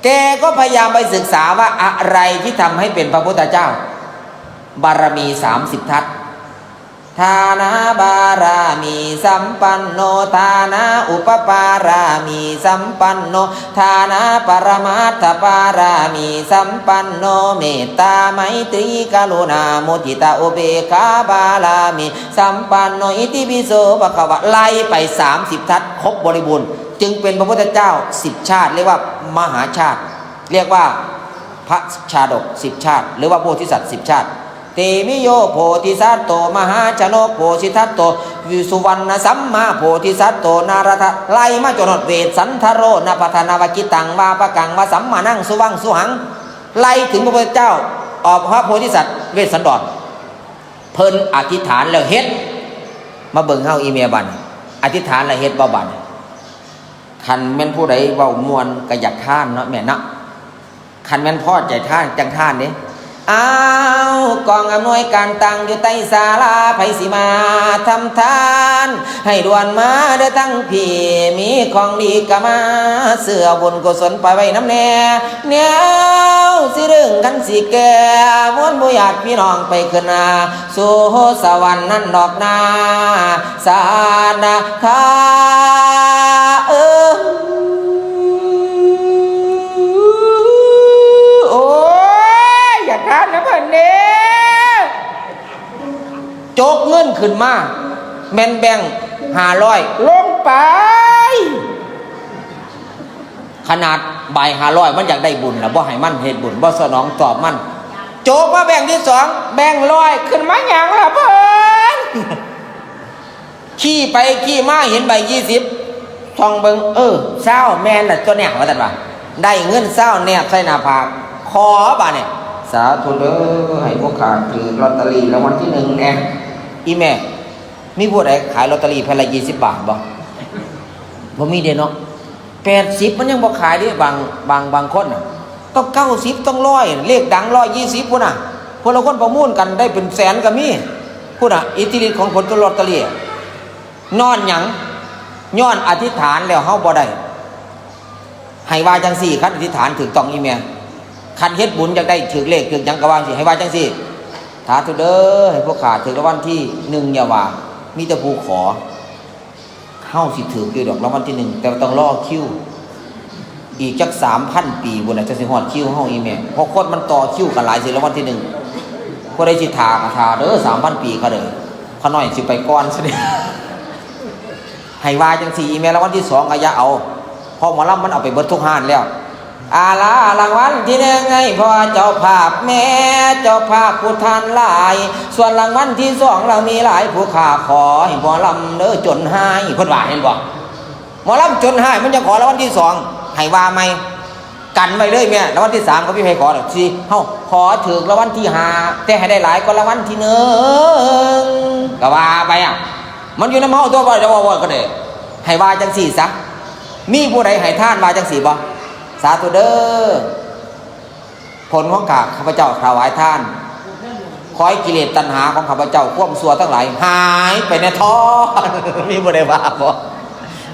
แกก็พยายามไปศึกษาว่าอะไรที่ทำให้เป็นพระพุทธเจ้า บารมีสามสิบทัศน์ ทานาบารามีสัมปันโน ทานาอุปปารามีสัมปันโน ทานาปรมัตถปารามีสัมปันโน เมตตาไมตรีกรุณามุทิตาอุเบกขาบารามีสัมปันโน อิติปิโสภะคะวะ ไล่ไปสามสิบทัศน์ ครบบริบูรณ์ จึงเป็นพระพุทธเจ้าสิบชาติ เรียกว่ามหาชาติ เรียกว่าพระชาดกสิบชาติ หรือว่าโพธิสัตว์สิบชาติ เตมิโยโพธิสัตโต มหาชนกโพธิสัตโต วิสุวรรณสัมมาโพธิสัตโต นารทะ ไล่มาจนฮอดเวสสันทโร นพัทนวกิตัง วาปะกัง วสัมมานัง สุวัง สุหัง ไล่ถึงพระพุทธเจ้า ออกพระโพธิสัตว์เวสสันดร เพิ่นอธิษฐานแล้วเฮ็ด มาเบิ่งเฮาอีแม่บัด อธิษฐานแล้วเฮ็ดบ่บัด คันแม่นผู้ใดเว้าม่วนก็อยากทานเนาะแม่เนาะ คันแม่นพอใจทานจังทานเด้ อ้าว กองอำนวยการตั้งอยู่ใต้ศาลา ไผสิมาทำทาน ให้ด่วนมาเด้อทั้งพี่ มีของดีก็มา เสื้อบุญกุศลไปไว้น้ำแน่ แนวสิดึงคันสิแก่ มวลหมู่ญาติพี่น้องไปขึ้นหน้า สู่สวรรค์นั่นดอกนา สานะทา เออ โอ้ย อยากทานนะเพิ่นเด้ จกเงินขึ้นมา แม่นแบงค์ห้าร้อย ลงไป ขนาดใบห้าร้อย มันอยากได้บุญล่ะ บ่ให้มันเฮ็ดบุญ บ่สนองตอบมัน จกมาแบงค์ที่สอง แบงค์ร้อย ขึ้นมาหยังล่ะเพิ่น ขี้ไปขี้มาเห็นใบยี่สิบ ส่องเบิ่ง เออ ซาว แม่นล่ะตัวเนี่ย ว่าซั่นว่า ได้เงินซาวแนบใส่หน้าผาก ขอบาดนี่ สาธุเด้อ ให้พวกข้าถืกลอตเตอรี่รางวัลที่หนึ่งแหน่ อีแม่ มีผู้ใดขายลอตเตอรี่แผ่นละยี่สิบบาทบ่ บ่มีเด้เนาะ แปดสิบมันยังบ่ขายเด้ บาง บาง บางคนน่ะ ต้องเก้าสิบ ต้องร้อย เลขดังร้อยยี่สิบพุ้นน่ะ พวกลางคนประมูลกันได้เป็นแสนก็มี พุ้นน่ะ อิทธิฤทธิ์ของผลลอตเตอรี่ ย้อนหยัง ย้อนอธิษฐานแล้วเฮาบ่ได้ ให้ว่าจังซี่ คันอธิษฐานถูกต้องอีแม่ คันเฮ็ดบุญอยากได้ถูกเลขถูกหยังก็ว่าจังซี่ ให้ว่าจังซี่ สาธุเด้อ ให้พวกข้าถูกรางวัลที่หนึ่งอย่าว่า มีแต่ผู้ขอ เฮาสิถูกอยู่ดอกรางวัลที่หนึ่ง แต่ว่าต้องรอคิว อีกจักสามพันปีพุ้นน่ะ จั่งสิฮอดคิวเฮาอีแม่ เพราะคนมันต่อคิวกันหลายสิรางวัลที่หนึ่ง ผู้ใดสิถ่าก็ถ่าเด้อ สามพันปีก็เด้อ ข้าน้อยสิไปก่อนซะเด้อ ให้ว่าจังซี่ อีแม่ รางวัลที่สองก็อย่าเอา เพราะหมอลำมันเอาไปเบิดทุกฮ้านแล้ว อาลารางวัลที่หนึ่งให้พ่อเจ้าภาพแม่เจ้าภาพผู้ท่านหลาย ส่วนรางวัลที่สองเรามีหลายผู้ข้าขอให้หมอลำเด้อจนฮ้าย เพิ่นว่าเห็นบ่ หมอลำจนฮ้ายมันจะขอรางวัลที่สอง ให้ว่าใหม่ กันไว้เลยแม่ รางวัลที่สามก็มีใครขอดอก สิเฮาขอถูกรางวัลที่ห้า แต่ให้ได้หลายกว่ารางวัลที่หนึ่ง ก็ว่าไปอ่ะ มันอยู่นำเฮาตัวบ่ได้ บ่ บ่ก็ได้ ให้ว่าจังซี่ซะ มีผู้ใดให้ทานว่าจังซี่บ่ สาธุเด้อ ผลของข้า ข้าพเจ้าถวายทาน ขอให้กิเลสตัณหาของข้าพเจ้า ความชั่วทั้งหลาย หายไปแน่ท้อ มีผู้ใดว่าบ่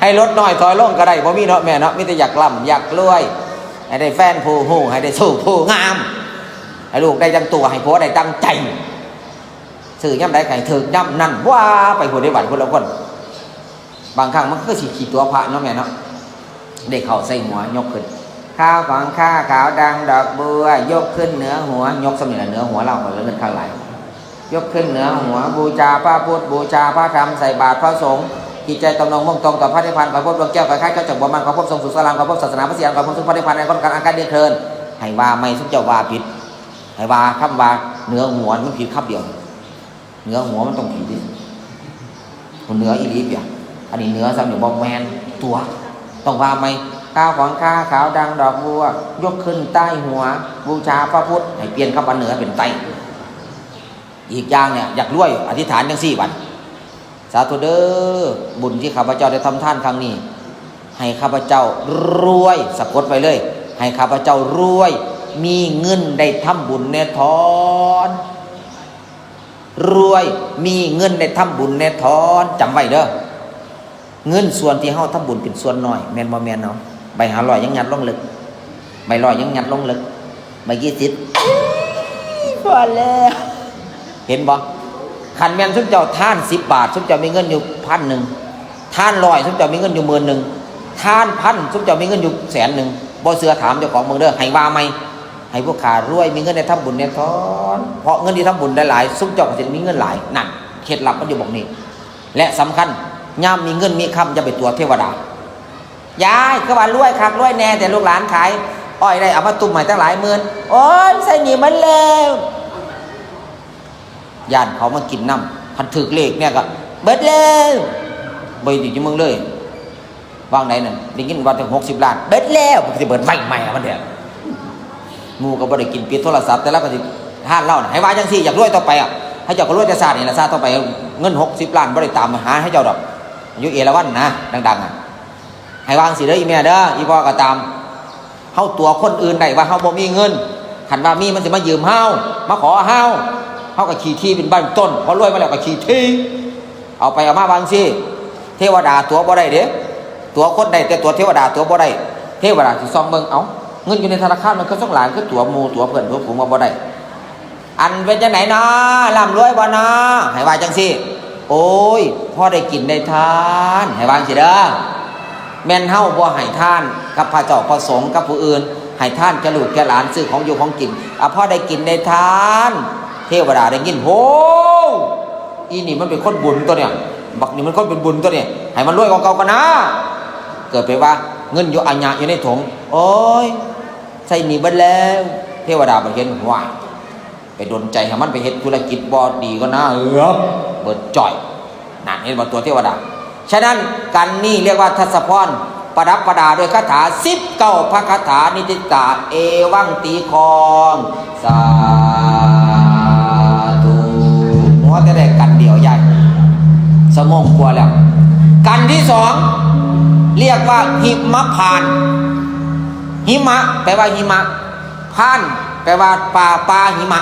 ให้ลดน้อยถอยลงก็ได้ บ่มีเนาะแม่เนาะ มีแต่อยากร่ำอยากรวย ให้ได้แฟนผู้ฮู้ ให้ได้สู้ผู้งาม ให้ลูกได้ตั้งตัว ให้ผัวได้ตั้งใจ ซื้อยามใดก็ให้ถูกยามนั้น ว่าไปผู้ใดบัดผู้ละคน บางครั้งมันคือสิขี้ตั๋วพระเนาะแม่เนาะ ได้เข้าใส่หัวยกขึ้น ข้าวของข้าขาวดังดอกบัว ยกขึ้นเหนือหัว ยกส่ำนี้ล่ะเหนือหัวลาว ก็เหลือเงินข้างหลาย ยกขึ้นเหนือหัว บูชาพระพุทธ บูชาพระธรรม ใส่บาตรพระสงฆ์ จิตใจตรงๆ มุ่งตรงต่อพระนิพพาน ขอพบดวงแก้ว ขอคล้ายเจ้าจงบ่มัน ขอพบทรงสุขสาราม ขอพบศาสนาพระศรีอาน ขอพบซึ่งพระนิพพาน ในคนกันอันใกล้เดียนเทิน ให้ว่าใหม่ ซุมเจ้าว่าผิด ให้ว่าคำว่าเหนือหัวมันผิดคำเดียว เหนือหัวมันต้องผิดดิ มันเหนืออีหลีเปีย อันนี้เหนือซ้ำนี่บ่แม่นตัว ต้องว่าใหม่ ข้าวของข้าขาวดังดอกบัว ยกขึ้นใต้หัว บูชาพระพุทธ ให้เปลี่ยนคำว่าเหนือเป็นใต้ อีกอย่างเนี่ย อยากรวย อธิษฐานจังซี่บัด สาธุเด้อ บุญที่ข้าพเจ้าได้ทำทานครั้งนี้ ให้ข้าพเจ้ารวย สะกดไว้เลย ให้ข้าพเจ้ารวย มีเงินได้ทำบุญแน่ท้อน รวย มีเงินได้ทำบุญแน่ท้อน จำไว้เด้อ เงินส่วนที่เฮาทำบุญเป็นส่วนน้อย แม่นบ่แม่นเนาะ ใบห้าร้อยยังยัดลงลึก ใบร้อยยังยัดลงลึก ใบยี่สิบ พอแล้ว เห็นบ่ คันแม่นซุมเจ้าทานสิบบาท ซุมเจ้ามีเงินอยู่พันหนึ่ง ทานร้อย ซุมเจ้ามีเงินอยู่หมื่นหนึ่ง ทานพัน ซุมเจ้ามีเงินอยู่แสนหนึ่ง บ่เชื่อถามเจ้าของเบิ่งเด้อ ให้ว่าใหม่ ให้พวกข้ารวย มีเงินได้ทำบุญแน่ท้อน เพราะเงินที่ทำบุญหลายๆ ซุมเจ้าก็สิมีเงินหลาย นั่น เคล็ดลับมันอยู่หม่องนี้ และสำคัญ ยามมีเงินมีคำอย่าไปตั๋วเทวดา ยาย คือว่ารวยคักรวยแน่ แต่ลูกหลานขายอ้อยได้เอามาตุ้มให้ตั้งหลายหมื่น โอ้ย ใส่หนี้มันแล้ว ย่านเขามากินนำ คันถูกเลขเนี่ยก็ เบิดแล้ว บ่อยู่ที่มึงเลย ว่างใดนั่น ได้ยินว่าถึงหกสิบล้าน เบิดแล้ว มันสิเบิดไวแม่มันแท้ หมู่ก็บ่ได้กิน ปิดโทรศัพท์ แต่ละก็สิทานเหล้าน่ะ ให้ว่าจังซี่ อยากรวยต่อไปอะ ให้เจ้าก็รวยแต่ชาตินี่ล่ะ ชาติต่อไป เงินหกสิบล้านบ่ได้ตามหาให้เจ้าดอก อยู่เอราวัณนะ ดังๆอะ ให้ว่าจังซี่เด้อ อีแม่เด้อ อีพ่อก็ตาม เฮาตั๋วคนอื่นได้ว่าเฮาบ่มีเงิน คันว่ามีมันสิมายืมเฮา มาขอเฮา เฮาก็ขี้ถี่เป็นบ้านต้น พอรวยมาแล้วก็ขี้ถี่ เอาไปเอามาว่าจั่งซี้ เทวดาตั๋วบ่ได้เด้ ตั๋วคนได้แต่ตั๋วเทวดาตั๋วบ่ได้ เทวดาสิส่องเบิ่ง เอ้า เงินอยู่ในธนาคารมันคือส่องหลาย คือตั๋วหมู่ตั๋วเพื่อนตั๋วฝูงว่าบ่ได้ อันเป็นจั่งใดน้อ ร่ำรวยบ่น้อ ให้ว่าจั่งซี้ โอ้ย พอได้กินได้ทาน ให้ว่าจั่งซี้เด้อ แม่นเฮาบ่ให้ทานกับพระเจ้าพระสงฆ์กับผู้อื่น ให้ทานแก่ลูกแก่หลาน ซื้อของอยู่ของกิน อ่ะ พอได้กินได้ทาน เทวดาได้ยิน โห อีนี่มันเป็นคนบุญตัวเนี่ย บักนี่มันคนเป็นบุญตัวเนี่ย ให้มันรวยกว่าเก่าก่อนนะ เกิดไปว่าเงินอยู่อาญะอยู่ในถุง โอ้ย ใช้หนี้เบิดแล้ว เทวดาบัดเห็น ว้า ไปดลใจให้มันไปเฮ็ดธุรกิจบ่ดีก่อนนะ เออ เบิดจ้อย นั่นเห็นบ่ตั๋วเทวดา ฉะนั้นกันนี่เรียกว่าทศพร ประดับประดาด้วยคาถาสิบเก้าพระคาถา นิทิตา เอวังตีคอง สาธุ หัวแต่ได้กันเดียวใหญ่ สมองกลัวแล้ว กันที่สอง เรียกว่าหิมพานต์ หิมะ แปลว่าหิมะ พานต์ แปลว่าป่า ป่าหิมะ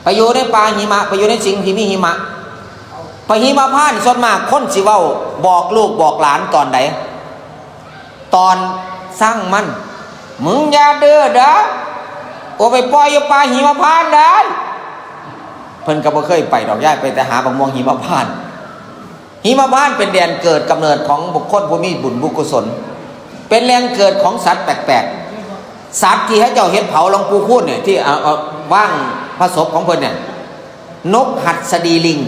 ไปอยู่ในป่าหิมะ ไปอยู่ในสิ่งที่มีหิมะ ไปหิมพานต์ ส่วนมากคนสิเว้าบอกลูกบอกหลานตอนใด ตอนสั่งมัน มึงอย่าดื้อเด้อ โอไปปล่อยอยู่ป่าหิมพานต์ได้ เพิ่นก็บ่เคยไปดอก ยายไปแต่หาบักม่วงหิมพานต์ หิมพานต์เป็นแดนเกิดกำเนิดของบุคคลผู้มีบุญบุญกุศล เป็นแหล่งเกิดของสัตว์แปลกๆ สัตว์ที่เขาเจ้าเฮ็ดเผาหลวงปู่คูณเนี่ย ที่เอา เอาวางพระศพของเพิ่นเนี่ย นกหัสดีลิง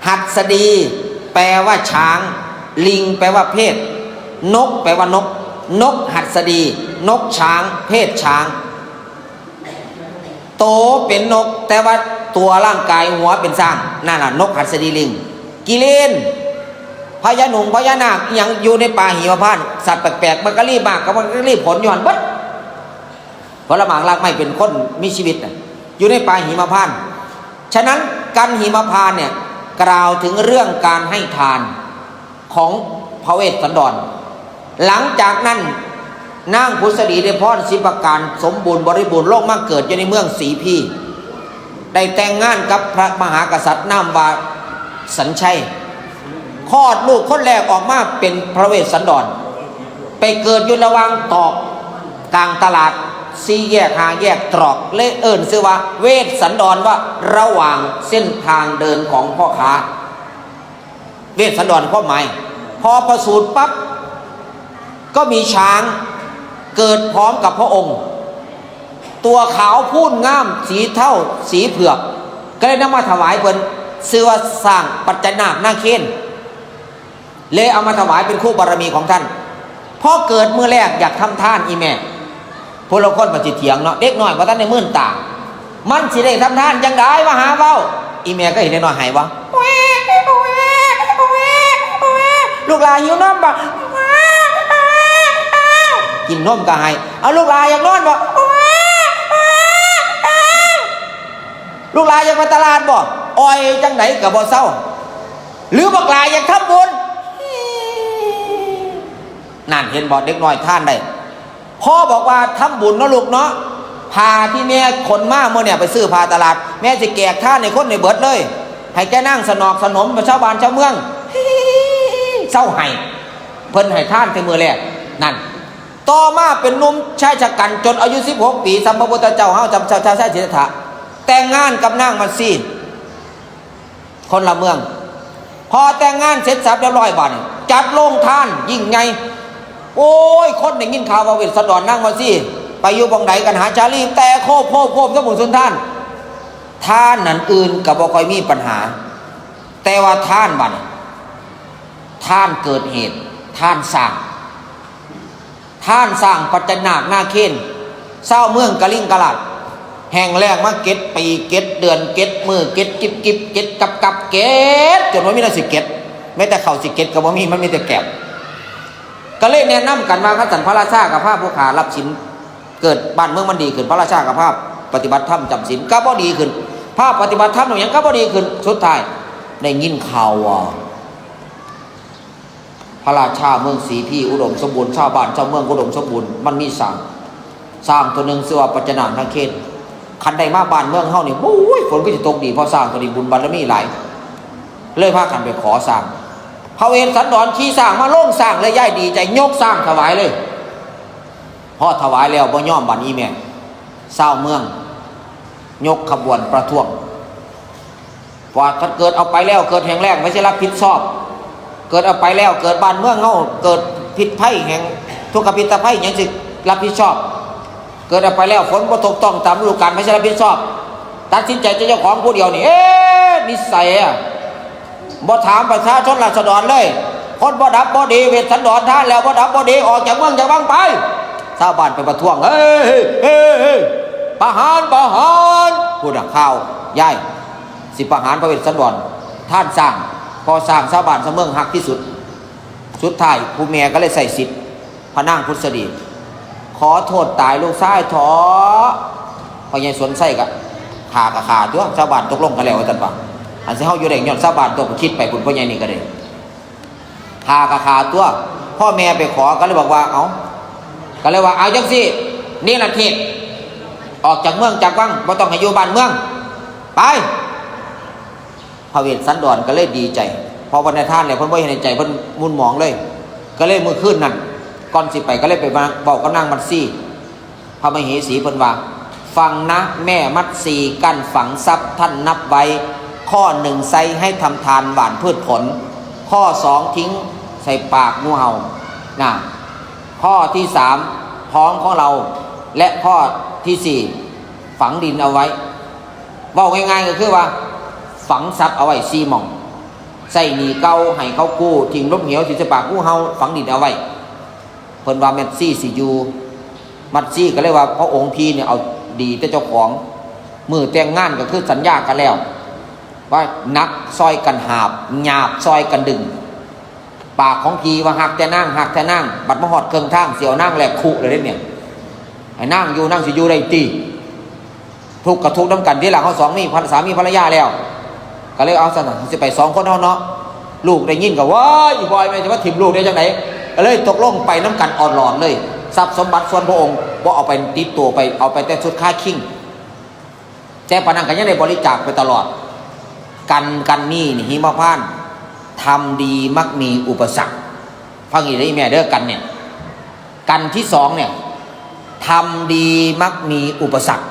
หัสดี แปลว่าช้าง ลิง แปลว่าเพศ นก แปลว่านก นกหัสดี นกช้าง เพศช้าง โตเป็นนก แต่ว่าตัวร่างกายหัวเป็นช้าง นั่นน่ะ นกหัสดีลิง กิเลน พญาหนุ่ม พญานาค อิหยังอยู่ในป่าหิมพานต์ สัตว์แปลกๆ มันก็รีบมาก ก็มันก็รีบผลอยู่หั่นเบิด ผลหมากรากไม้เป็นคนมีชีวิตน่ะ อยู่ในป่าหิมพานต์ ฉะนั้นกันหิมพานต์เนี่ย กล่าวถึงเรื่องการให้ทานของพระเวสสันดร หลังจากนั้น นางผุสดีได้พรสิบประการ สมบูรณ์บริบูรณ์ ลงมาเกิดอยู่ในเมืองสีพี ได้แต่งงานกับพระมหากษัตริย์นามว่าสัญชัย คลอดลูกคนแรกออกมาเป็นพระเวสสันดร ไปเกิดอยู่ระหว่างตอกกลางตลาด สี่แยกห้าแยกตรอก เลยเอิ้นชื่อว่าเวสสันดร ว่าระหว่างเส้นทางเดินของพ่อค้า เวสสันดรความหมาย พอประสูติปั๊บ ก็มีช้างเกิดพร้อมกับพระองค์ ตัวขาวพูนงามสีเทาสีเผือก ก็เลยนำมาถวายเพิ่น ชื่อว่าช้างปัจจนาคนาคเคน เลยเอามาถวายเป็นคู่บารมีของท่าน พอเกิดมื้อแรกอยากทำทานอีแม่ พวกเราคนมันสิเถียงเนาะ เด็กน้อยบ่ทันได้มื่นตา มันสิได้ทำทานจั่งใดมาหาเว้า อีแม่ก็เห็นเด็กน้อยไห้บ่ ลูกหลานหิวนมบ่ กินนมก็ไห้ เอาลูกหลานอยากนอนบ่ ลูกหลานอยากไปตลาดบ่ อ่อยจั่งใดก็บ่เซา หรือบักหลานอยากทำบุญ นั่นเห็นบ่ เด็กน้อยทานได้ พ่อบอกว่าทำบุญเนาะลูกเนาะ ผ้าที่แม่ขนมามื้อเนี่ยไปซื้อผ้าตลาด แม่สิแจกทานให้คนในเบิดเลย ให้แก่นางสนอกสนมชาวบ้านชาวเมือง เซาไห้ เพิ่นให้ทานแต่มื้อแรก นั่น ต่อมาเป็นหนุ่มชายชะกันจนอายุสิบหกปี สัมมาพุทธเจ้าเฮาจำชาวชายสิทธัตถะ แต่งงานกับนางมัตสี คนละเมือง พอแต่งงานเสร็จสับเรียบร้อยบัดนี้ จัดโรงทานยิ่งใหญ่ โอ้ย คนได้ยินข่าวว่าเวสสันดรนางมัตสี ไปอยู่บ่องใดกันหาชาลี แต่โคบโคบโคบสมุนสุนทาน ทานนั้นอื่นก็บ่ค่อยมีปัญหา แต่ว่าทานบัดนี้ ทานเกิดเหตุ ทานสร้าง ทานสร้างปัจจนาคนาคเคน ชาวเมืองกะลิงกะลาด แห้งแล้งมาเจ็ดปีเจ็ดเดือนเจ็ดมื้อเจ็ดกิบกิบเจ็ดกับกับเจ็ด จนบ่มีแนวสิเจ็ด แม้แต่ข้าวสิเจ็ดก็บ่มี มันมีแต่แกบ ก็เลยแนะนำกันว่า คันซั้นพระราชาก็พาผู้ข้ารับศีล เกิดบ้านเมืองมันดีขึ้น พระราชาก็พาปฏิบัติธรรมจำศีลก็บ่ดีขึ้น พาปฏิบัติธรรมหยังก็บ่ดีขึ้น สุดท้ายได้ยินข่าวว่า พระราชาเมืองสีพีอุดมสมบูรณ์ ชาวบ้านชาวเมืองอุดมสมบูรณ์ มันมีช้าง ช้างตัวหนึ่งชื่อว่าปัจจนานาเคน คันได้มาบ้านเมืองเฮานี่ โอ้ย ฝนก็สิตกดี เพราะช้างตัวนี้บุญบารมีหลาย เลยพากันไปขอช้าง พระเวสสันดรขี่ช้างมาลงช้างเลย ยายดีใจ ยกช้างถวายเลย พอถวายแล้วบ่ยอมบัดนี้แม่ ชาวเมือง ยกขบวนประท้วง ว่าถ้าเกิดเอาไปแล้วเกิดแห้งแล้ง ไผสิรับผิดชอบ เกิดเอาไปแล้วเกิดบ้านเมืองเฮาเกิดพิษภัยแห่งทุกขพิษภัย หยังสิรับผิดชอบ เกิดเอาไปแล้วฝนบ่ตกต้องตามฤดูกาล ไผสิรับผิดชอบ ตัดสินใจแต่เจ้าของผู้เดียวนี่ เอ๊ะ นิสัยอะ บ่ถามประชาชนราษฎรเลย คนบ่ดับบ่ดี เวสสันดรท่านแล้วบ่ดับบ่ดี ออกจากเมืองจากวังไป ชาวบ้านไปประท้วง เฮ้ย เฮ้ย เฮ้ย ประหาร ประหาร พูดข่าวยาย สิประหารพระเวสสันดร ท่านช้าง พอช้างชาวบ้านชาวเมืองฮักที่สุด สุดท้ายผู้แม่ก็เลยใช้สิทธิ์ พระนางผุดสดี ขอโทษตายลูกชายเถาะ พ่อใหญ่สนไส้ก็ฆ่าก็ฆ่าตัว ชาวบ้านตกลงกันแล้วว่าซั่นว่า อันสิเฮาอยู่ได้ย้อนชาวบ้านตัวคิดไป คุณพ่อใหญ่นี่ก็ได้ฆ่าก็ฆ่าตัว พ่อแม่ไปขอก็เลยบอกว่า เอา ก็เลยว่า เอาจังซี่ เนรเทศ ออกจากเมืองจากวัง บ่ต้องให้อยู่บ้านเมือง ไป พระเวสสันดรก็เลยดีใจ เพราะว่าในทานแล้วเพิ่นบ่เห็นในใจเพิ่นมุนหมองเลย ก็เลยมื้อคืนนั้น ก่อนสิไปก็เลยไปเว้ากับนางมัตสี พระมเหสีเพิ่นว่า ฟังนะแม่มัตสี กั้นฝังทรัพย์ท่านนับไว้ ข้อหนึ่งใช้ให้ทำทานหว่านพืชผล ข้อสองทิ้งใส่ปากงูเห่า นะ ข้อที่สามท้องของเรา และข้อที่สี่ฝังดินเอาไว้ เว้าง่ายๆก็คือว่า ฝังทรัพย์เอาไว้สี่หม่อง ใช้หนี้เก่าให้เขากู้ ทิ้งลงเหว ทิ้งใส่ปากงูเห่า ฝังดินเอาไว้ เพิ่นว่ามัตสีสิอยู่ มัตสีก็เลยว่าพระองค์พี่เนี่ยเอาดีแต่เจ้าของ มื้อแต่งงานก็คือสัญญากันแล้ว ว่าหนักซอยกันหาบ หยาบซอยกันดึง ปากของพี่ว่าฮักแต่นาง ฮักแต่นาง บัดมาฮอดเคิ่งทางสิเอานางแลกคุเลยเด้เนี่ย ให้นางอยู่ นางสิอยู่ได้ติ ทุกข์ก็ทุกข์นำกัน ทีหลังเฮาสองมีภร- สามีภรรยาแล้ว ก็เลยเอาซั่นน่ะ สิไปสองคนเฮาเนาะ ลูกได้ยินก็ ว้าย อีบอย แม่จะมาถิ่มลูกได้จังได๋ ก็เลยตกลงไปนำกันอ่อนหลอดเลย ทรัพย์สมบัติส่วนพระองค์บ่เอาไปติดตัวไป เอาไปแต่ชุดคาคิง แต่ปานนั้นก็ยังได้บริจาคไปตลอด กัน กันนี่ นี่ หิมพานต์ ทำดีมักมีอุปสรรค ฟังอีกเด้ออีแม่เด้อ กันเนี่ย กันที่สองเนี่ย ทำดีมักมีอุปสรรค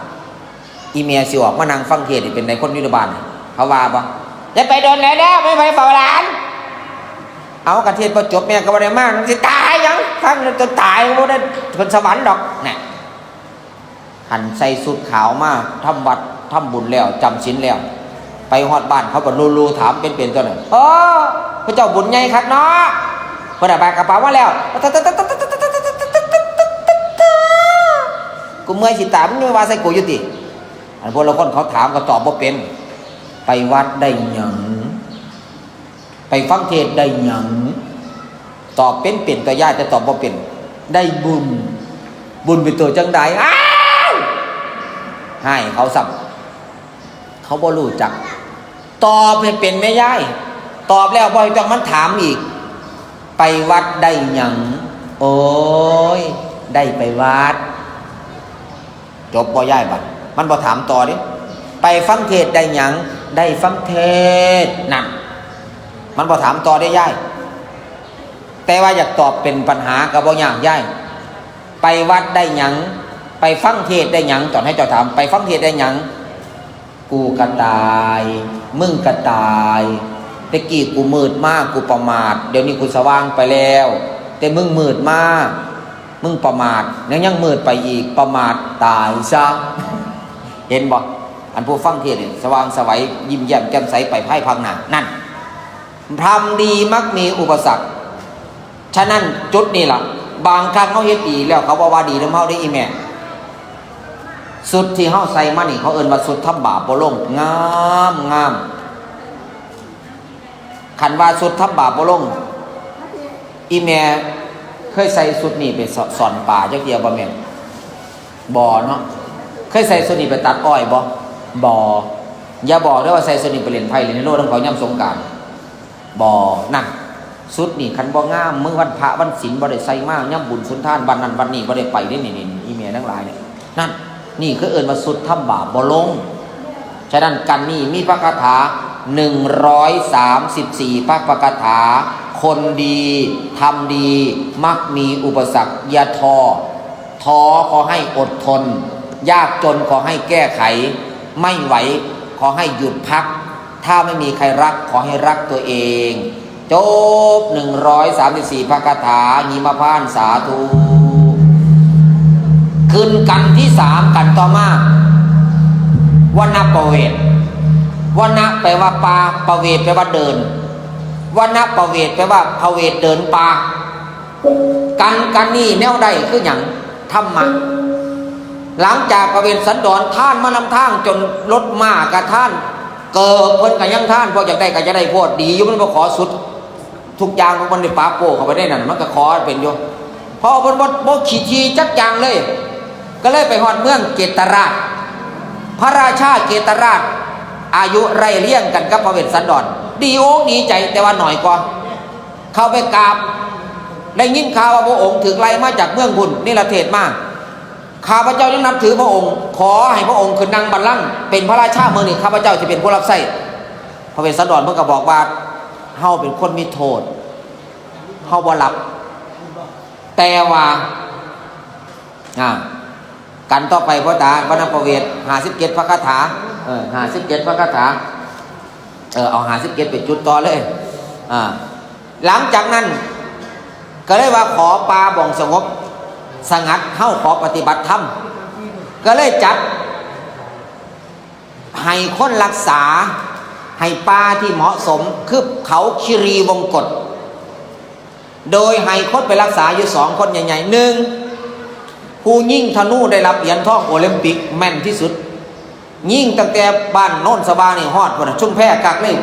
อีแม่สิออกมานั่งฟังเทศน์นี่เป็นได๋ คนอยู่ในบ้าน เขาว่าบ่ อย่าไปโดนแล้วเด้อ ไม่ไปเฝ้าหลาน เอากะเทศน์บ่จบ แม่ก็บ่ได้มา มันสิตายหยัง ฟังจนตาย บ่ได้ขึ้นสวรรค์ดอก น่ะ หันใส่ชุดขาวมาทำวัดทำบุญแล้ว จำศีลแล้ว ไปฮอดบ้านเขาก็ลูๆถามเป็นๆ ตัวนั้น โอ้ พระเจ้าบุญใหญ่คักเนาะ เพิ่นเอาบาดกระเป๋ามาแล้ว กูเมื่อยสิตาย มึงยังว่าใส่กูอยู่ติ อันพวกลางคนเขาถามก็ตอบบ่เป็น ไปวัดได้หยัง ไปฟังเทศน์ได้หยัง ตอบเป็นๆ ตัวยาย แต่ตอบบ่เป็น ได้บุญ บุญเป็นตัวจังใด อ้าว ให้เขาซ้ำ เขาบ่รู้จัก ตอบให้เป็นแม่ยาย ตอบแล้วบ่ต้องมาถามอีก ไปวัดได้หยัง โอ้ย ได้ไปวัด จบบ่ยายบัด มันบ่ถามต่อเด้ ไปฟังเทศน์ได้หยัง ได้ฟังเทศน์ นั่น มันบ่ถามต่อเด้ยาย แต่ว่าอยากตอบเป็นปัญหาก็บ่ยากยาย ไปวัดได้หยัง ไปฟังเทศน์ได้หยัง ตอนให้เจ้าถาม ไปฟังเทศน์ได้หยัง กูก็ตาย มึงก็ตาย แต่กี้กูมืดมา กูประมาท เดี๋ยวนี้กูสว่างไปแล้ว แต่มึงมืดมา มึงประมาท ยัง ยังมืดไปอีก ประมาทตายซะ เห็นบ่ อันผู้ฟังเทศน์นี่ สว่างไสว ยิ้มแย้มแจ่มใส ไปภายภาคหน้า นั่น ทำดีมักมีอุปสรรค ฉะนั้นจุดนี้ล่ะ บางครั้งเฮาเฮ็ดดีแล้ว เขาบ่ว่าดีนำเฮาเด้อีแม่ ชุดที่เฮาใส่มานี่ เขาเอิ้นว่าชุดทำบาปบ่ลง งาม งาม คันว่าชุดทำบาปบ่ลง อีแม่เคยใส่ชุดนี้ไปส- สอนปลาจักเทื่อบ่แม่ บ่เนาะ เคยใส่ชุดนี้ไปตัดอ้อยบ่ บ่ อย่าบอกเด้อว่าใส่ชุดนี้ไปเล่นไพ่เล่นไฮโลนำเขายามสงกรานต์ บ่ นั่น ชุดนี้คันบ่งาม มื้อวันพระวันศีลบ่ได้ใส่มา ยามบุญสุนทาน วันนั้นวันนี้บ่ได้ไปเด้นี่ นี่ อี เนี่ยทั้งหลายเนี่ย นั่น นี่คือเอิ้นว่าสุดทำบาปบ่ลง ฉะนั้นกันนี่มีพระคาถา หนึ่งร้อยสามสิบสี่ พระคาถา คนดีทำดี มักมีอุปสรรค อย่าท้อ ท้อขอให้อดทน ยากจนขอให้แก้ไข ไม่ไหวขอให้หยุดพัก ถ้าไม่มีใครรักขอให้รักตัวเอง จบ หนึ่งร้อยสามสิบสี่ พระคาถา หิมพานต์ สาธุ ขึ้นกันที่สาม กันต่อมา วนปเวท วนแปลว่าป่า ปเวทแปลว่าเดิน วนปเวทแปลว่าพเวทเดินป่า กันกันนี่แนวใดคือหยัง ธรรมะ หลังจากพระเวสสันดรทานมานำทางจนรถม้ากับทาน เกิดเพิ่นก็ยังทาน เพราะอยากได้ก็จะได้โพด ดีอยู่มันบ่ขอสุด ทุกอย่างมันได้ปาโป้เข้าไปได้นั่น มันก็ขอเป็นอยู่ เพราะเพิ่นบ่บ่ขี้ทีจักอย่างเลย ก็เลยไปฮอดเมืองเกตราช พระราชาเกตราช อายุไล่เลี่ยงกันกับพระเวสสันดร ดีอกดีใจแต่ว่าหน่อยกว่า เข้าไปกราบ ได้ยินข่าวว่าพระองค์ถูกไล่มาจากเมืองพุ้น เนรเทศมา ข้าพเจ้ายังนับถือพระองค์ ขอให้พระองค์ขึ้นนั่งบัลลังก์เป็นพระราชาเมืองนี้ ข้าพเจ้าจะเป็นผู้รับใช้ พระเวสสันดรเพิ่นก็บอกว่า เฮาเป็นคนมีโทษ เฮาบ่รับ แต่ว่า อ่า กันต่อไปพ่อตา วนปเวท ห้าสิบเจ็ด พระคาถา เออ ห้าสิบเจ็ด พระคาถา เออ เอา ห้าสิบเจ็ด ไปจุดต่อเลย อ่า หลังจากนั้น ก็เลยว่าขอป่าบ่องสงบ สงัด เฮาขอปฏิบัติธรรม ก็เลยจัด ให้คนรักษา ให้ป่าที่เหมาะสม คือเขาคีรีวงกต โดยให้คนไปรักษาอยู่สองคนใหญ่ๆ หนึ่ง ผู้ยิงธนูได้รับเหรียญทองโอลิมปิกแม่นที่สุด ยิงตั้งแต่บ้านโนนสว่างนี่ฮอดพุ้นน่ะ ชุมแพคักเลย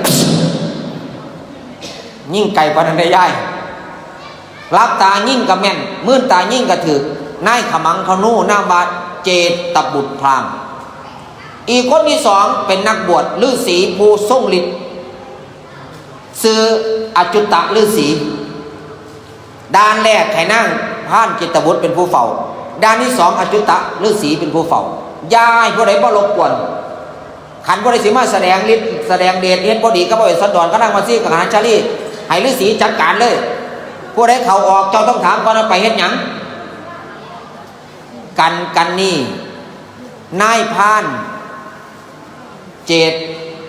ยิงไกลปานนั้นได้ยาย หลับตายิงก็แม่น มืนตายิงก็ถืก นายขมังธนูนามว่าเจตบุตรพราหมณ์ อีกคนที่สองเป็นนักบวชฤาษีผู้ทรงฤทธิ์ ชื่ออจุตะฤาษี ด่านแรกให้นางพรานจิตบุตรเป็นผู้เฝ้า ด่านที่สองอจุตะฤาษีเป็นผู้เฝ้า อย่าให้ผู้ใดบ่รบกวน คันผู้ใดสิมาแสดงฤทธิ์แสดงเดช เฮ็ดบ่ดีกับพระเวสสันดรกับนางมัทสีกับหาชาลี ให้ฤาษีจัดการเลย ผู้ใดเข้าออกเจ้าต้องถามก่อนว่าไปเฮ็ดหยัง กันกันนี่ นายพรานเจ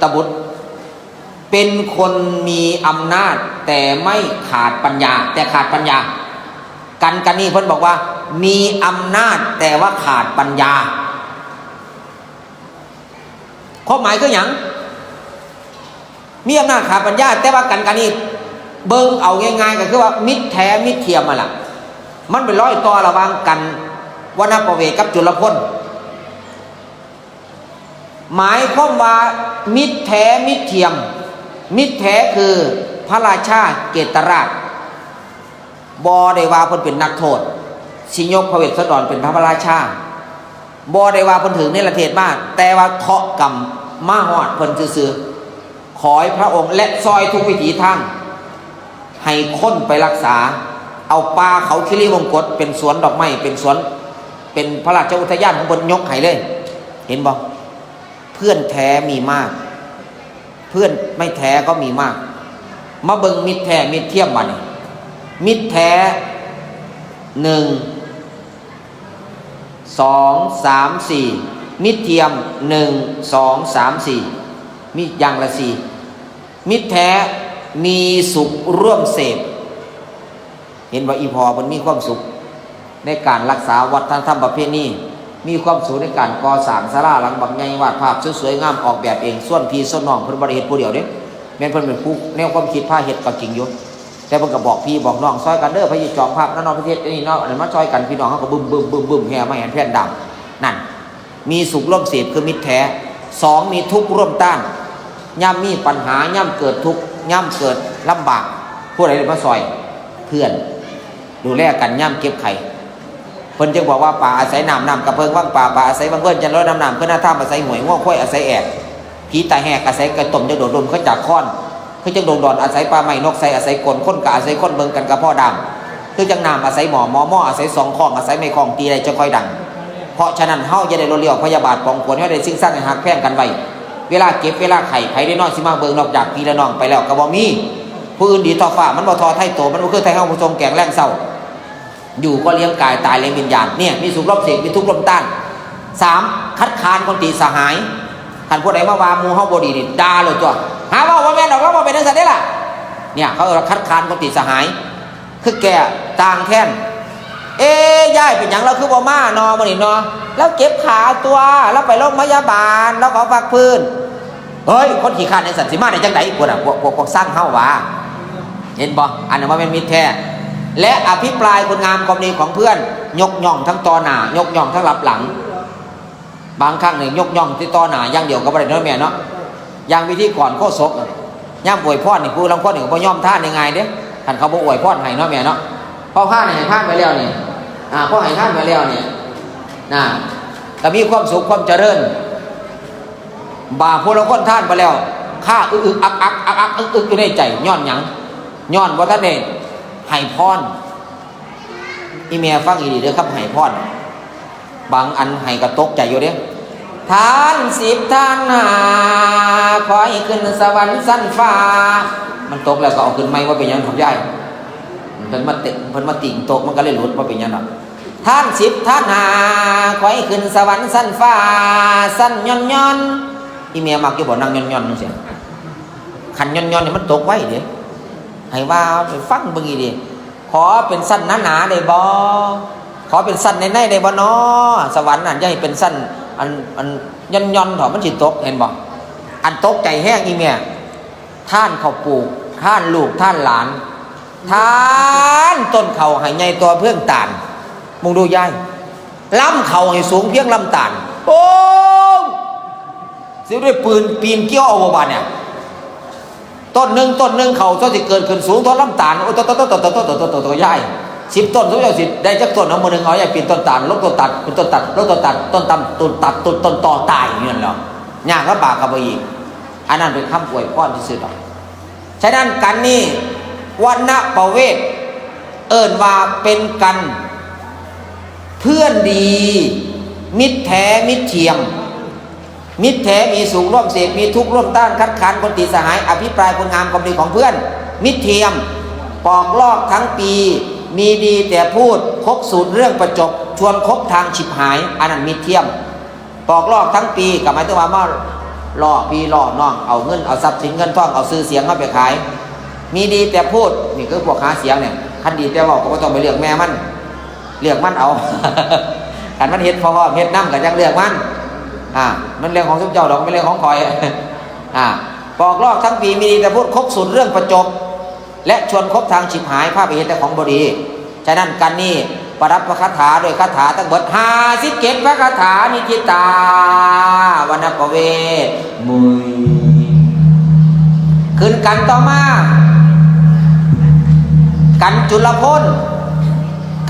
ตบุตร เป็นคนมีอำนาจแต่ไม่ขาดปัญญา แต่ขาดปัญญา กันกันนี่เพิ่นบอกว่า มีอำนาจแต่ว่าขาดปัญญา ความหมายคือหยัง มีอำนาจขาดปัญญา แต่ว่ากันกันนี่ เบิ่งเอาง่ายๆ ก็คือว่ามิตรแท้มิตรเทียมนั่นล่ะ มันเป็นรอยต่อระหว่างกัน วนปเวท กับจุลพล หมายความว่ามิตรแท้มิตรเทียม มิตรแท้คือพระราชาเกตราช บ่ได้ว่าเพิ่นเป็นนักโทษ สิยกพระเวสสันดรเป็นพระราชา บ่ได้ว่าเพิ่นถืกเนรเทศมา แต่ว่าเคราะห์กรรมมาฮอดเพิ่นซื่อๆ ขอให้พระองค์และซอยทุกวิถีทาง ให้คนไปรักษา เอาป่าเขาคีรีวงกตเป็นสวนดอกไม้ เป็นสวน เป็นพระราชอุทยานของเพิ่น ยกให้เลย เห็นบ่ เพื่อนแท้มีมาก เพื่อนไม่แท้ก็มีมาก มาเบิ่งมิตรแท้มิตรเทียมบัดนี้ มิตรแท้ หนึ่ง สอง สาม สี่ มิตรเทียม หนึ่ง สอง สาม สี่ มีอย่างละสี่ มิตรแท้มีสุขร่วมเสพ เห็นว่าอีพ่อเพิ่นมีความสุข ในการรักษาวัฒนธรรมประเพณี มีความสุขในการก่อสร้างศาลาหลังบักใหญ่ วาดภาพสวยๆงามออกแบบเอง ส่วนพี่ส่วนน้องเพิ่นบ่ได้เฮ็ดผู้เดียวเด้ แม่นเพิ่นเป็นผู้แนวความคิดพาเฮ็ดก็จริงอยู่ แต่เพิ่นก็บอกพี่บอกน้องซอยกันเด้อ ไผสิจองภาพนั่นเนาะ ไผสิเฮ็ดอันนี้เนาะ อันนั้นมาซอยกัน พี่น้องเฮาก็บึ้มๆๆๆ แห่มาแห่แผ่นดำ นั่น มีสุขร่วมเสพคือมิตรแท้ สอง มีทุกข์ร่วมต้าน ยามมีปัญหา ยามเกิดทุกข์ ยามเกิดลำบาก ผู้ใดมาซอย เพื่อน ดูแลกันยามเจ็บไข้ เพิ่นจึงบอกว่า ป่าอาศัยน้ำ น้ำกะเพิงวังป่า ป่าอาศัยวังเวิ้นจันทร์ลอยน้ำ น้ำคือนาถ้ำ อาศัยห้วยงัวควายอาศัยแอก ผีตาแหกอาศัยกระต้มจั่งโดดร่มคือจากค้อน คือจั่งดงดอนอาศัยป่าไม้นกใส่อาศัยคน คนก็อาศัยคนเบิ่งกันกะพ้อดาม คือจั่งน้ำอาศัยหม้อ หม้อหม้ออาศัยสองคล้อง อาศัยไม้คล้องตีได้จั่งค่อยดัง เพราะฉะนั้นเฮาอย่าได้โลดเลี้ยวพยาบาทปองขวน เฮาได้สิ่งสร้างให้ฮักแพงกันไว้ เวลาเจ็บเวลาไข้ ไผได้นอนสิมาเบิ่งนอกจากพี่และน้องไปแล้วก็บ่มี ผู้อื่นดีต่อฟ้า มันบ่ท่อไทโต มันบ่คือไทเฮาผู้ทรงแกงแรงเศร้า อยู่ก็เลี้ยงกาย ตายเลี้ยงวิญญาณ เนี่ย มีสุขร่วมเสพ มีทุกข์ร่วมต้าน สาม คัดค้านคนติสหาย คันผู้ใดมาว่าหมู่เฮาบ่ดีนี่ ด่าโลดตั๊ว หาเว้าบ่แม่นดอก ลาวบ่เป็นจั่งซั้นเด้ล่ะ เนี่ย เขาเอิ้นว่าคัดค้านคนติสหาย คือแก่ต่างแทน เอ๊ะ ยายเป็นหยังลาวคือบ่มาเนาะมื้อนี้เนาะ ลาวเจ็บขาตั๊ว ลาวไปโรงพยาบาล ลาวขอพักฟื้น เฮ้ย คนขี้คร้านจั่งซั้นสิมาได้จั่งใด พุ้นน่ะ พวก พวก พวกซังเฮาว่า เห็นบ่ อันนั้นบ่แม่นมิตรแท้ และอภิปรายคุณงามความดีของเพื่อน ยกย่องทั้งต่อหน้า ยกย่องทั้งลับหลัง บางครั้งนี่ยกย่องแต่ต่อหน้าอย่างเดียวก็บ่ได้เนาะแม่เนาะ อย่างพิธีกรโฆษกน่ะ ยามอวยพรนี่ผู้ลางคนนี่ก็บ่ยอมทานง่ายๆเด้ คันเขาบ่อวยพรให้เนาะแม่เนาะ พอพานให้ทานไปแล้วนี่ อ่า พอให้ทานไปแล้วนี่ น่ะ ก็มีความสุขความเจริญ บาผู้ลางคนทานไปแล้ว คาอึกๆ อักๆ อักๆ อึกๆ อยู่ในใจ ย้อนหยัง ย้อนบ่ทันได้ให้พร อีแม่ฟังอีหลีเด้อ คำให้พร บางอันให้ก็ตกใจอยู่เด้ ทานสิบทานห้า ขอให้ขึ้นสวรรค์ชั้นฟ้า มันตกแล้วก็เอาขึ้นใหม่ บ่เป็นหยังดอกยาย เพิ่นมาเตะ เพิ่นมาติ่งตก มันก็เลยหลุด บ่เป็นหยังดอก ทานสิบทานห้า ขอให้ขึ้นสวรรค์ชั้นฟ้า ชั้นย่อนๆ อีแม่มักอยู่บ่ นั่งย่อนๆจั่งซี้ คันย่อนๆนี่มันตกไวเด้ ให้ว่าไปฟังเบิ่งอีหลี ขอเป็นชั้นหนาๆได้บ่ ขอเป็นชั้นในๆได้บ่น้อ สวรรค์นั่นอย่าให้เป็นชั้นอัน อันย่อนๆเถาะ มันสิตก เห็นบ่ อันตกใจแฮงอีแม่ ทานข้าวปลูก ทานลูก ทานหลาน ทานต้นข้าวให้ใหญ่ต่อเพิงตาล มึงดูยาย ลำข้าวให้สูงเพียงลำตาล โอ้ สิได้ปืนปีนเกี่ยวเอาบ่บาดเนี่ย ต้นหนึ่ง ต้นหนึ่งข้าวเจ้าสิเกิดขึ้นสูงเท่าลำตาล โอ้ โต โต โต โต โต โต โต โต ยาย สิบต้น เจ้าสิได้จักต้น เอามื้อหนึ่ง เอายายปีนต้นตาล ลงต้นตัด ขึ้นต้นตัด ลงต้นตัด ต้นตำ ต้นตัด ต้น ต้นตอตายอยู่นั่นแหละ ยากลำบากเข้าไปอีก อันนั้นเป็นคำอวยพรซื่อๆดอก ฉะนั้นกันนี่ วรรณประเวท เอิ้นว่าเป็นกัน เพื่อนดี มิตรแท้มิตรเทียม มิตรแท้มีสุขร่วมเสพ มีทุกข์ร่วมต้าน คัดค้านคนติสหาย อภิปรายคุณงามความดีของเพื่อน มิตรเทียม ปอกลอกทั้งปี มีดีแต่พูด คบสูตรเรื่องประจบ ชวนคบทางฉิบหาย อันนั้นมิตรเทียม ปอกลอกทั้งปี ก็หมายถึงว่ามาล่อพี่ล่อน้อง เอาเงิน เอาทรัพย์สินเงินทอง เอาชื่อเสียงเฮาไปขาย มีดีแต่พูด นี่คือพวกหาเสียงเนี่ย คันดีแต่เว้าก็บ่ต้องไปเลือกแม่มัน เลือกมันเอา คันมันเฮ็ดพร้อมเฮ็ดนำก็จั่งเลือกมัน อ่า มันเรื่องของซุมเจ้าดอก บ่แม่นเรื่องของข้อย อ่า ปอกลอกทั้งปี มีดีแต่พูด คบสูตรเรื่องประจบ และชวนคบทางฉิบหาย พาไปเฮ็ดแต่ของบ่ดี ฉะนั้นกันนี่ ประดับพระคาถาด้วยคาถาทั้งหมดห้าสิบเจ็ดพระคาถา นิจจิตา วรรณประเวท มุย ขึ้นกันต่อมา กันจุลพล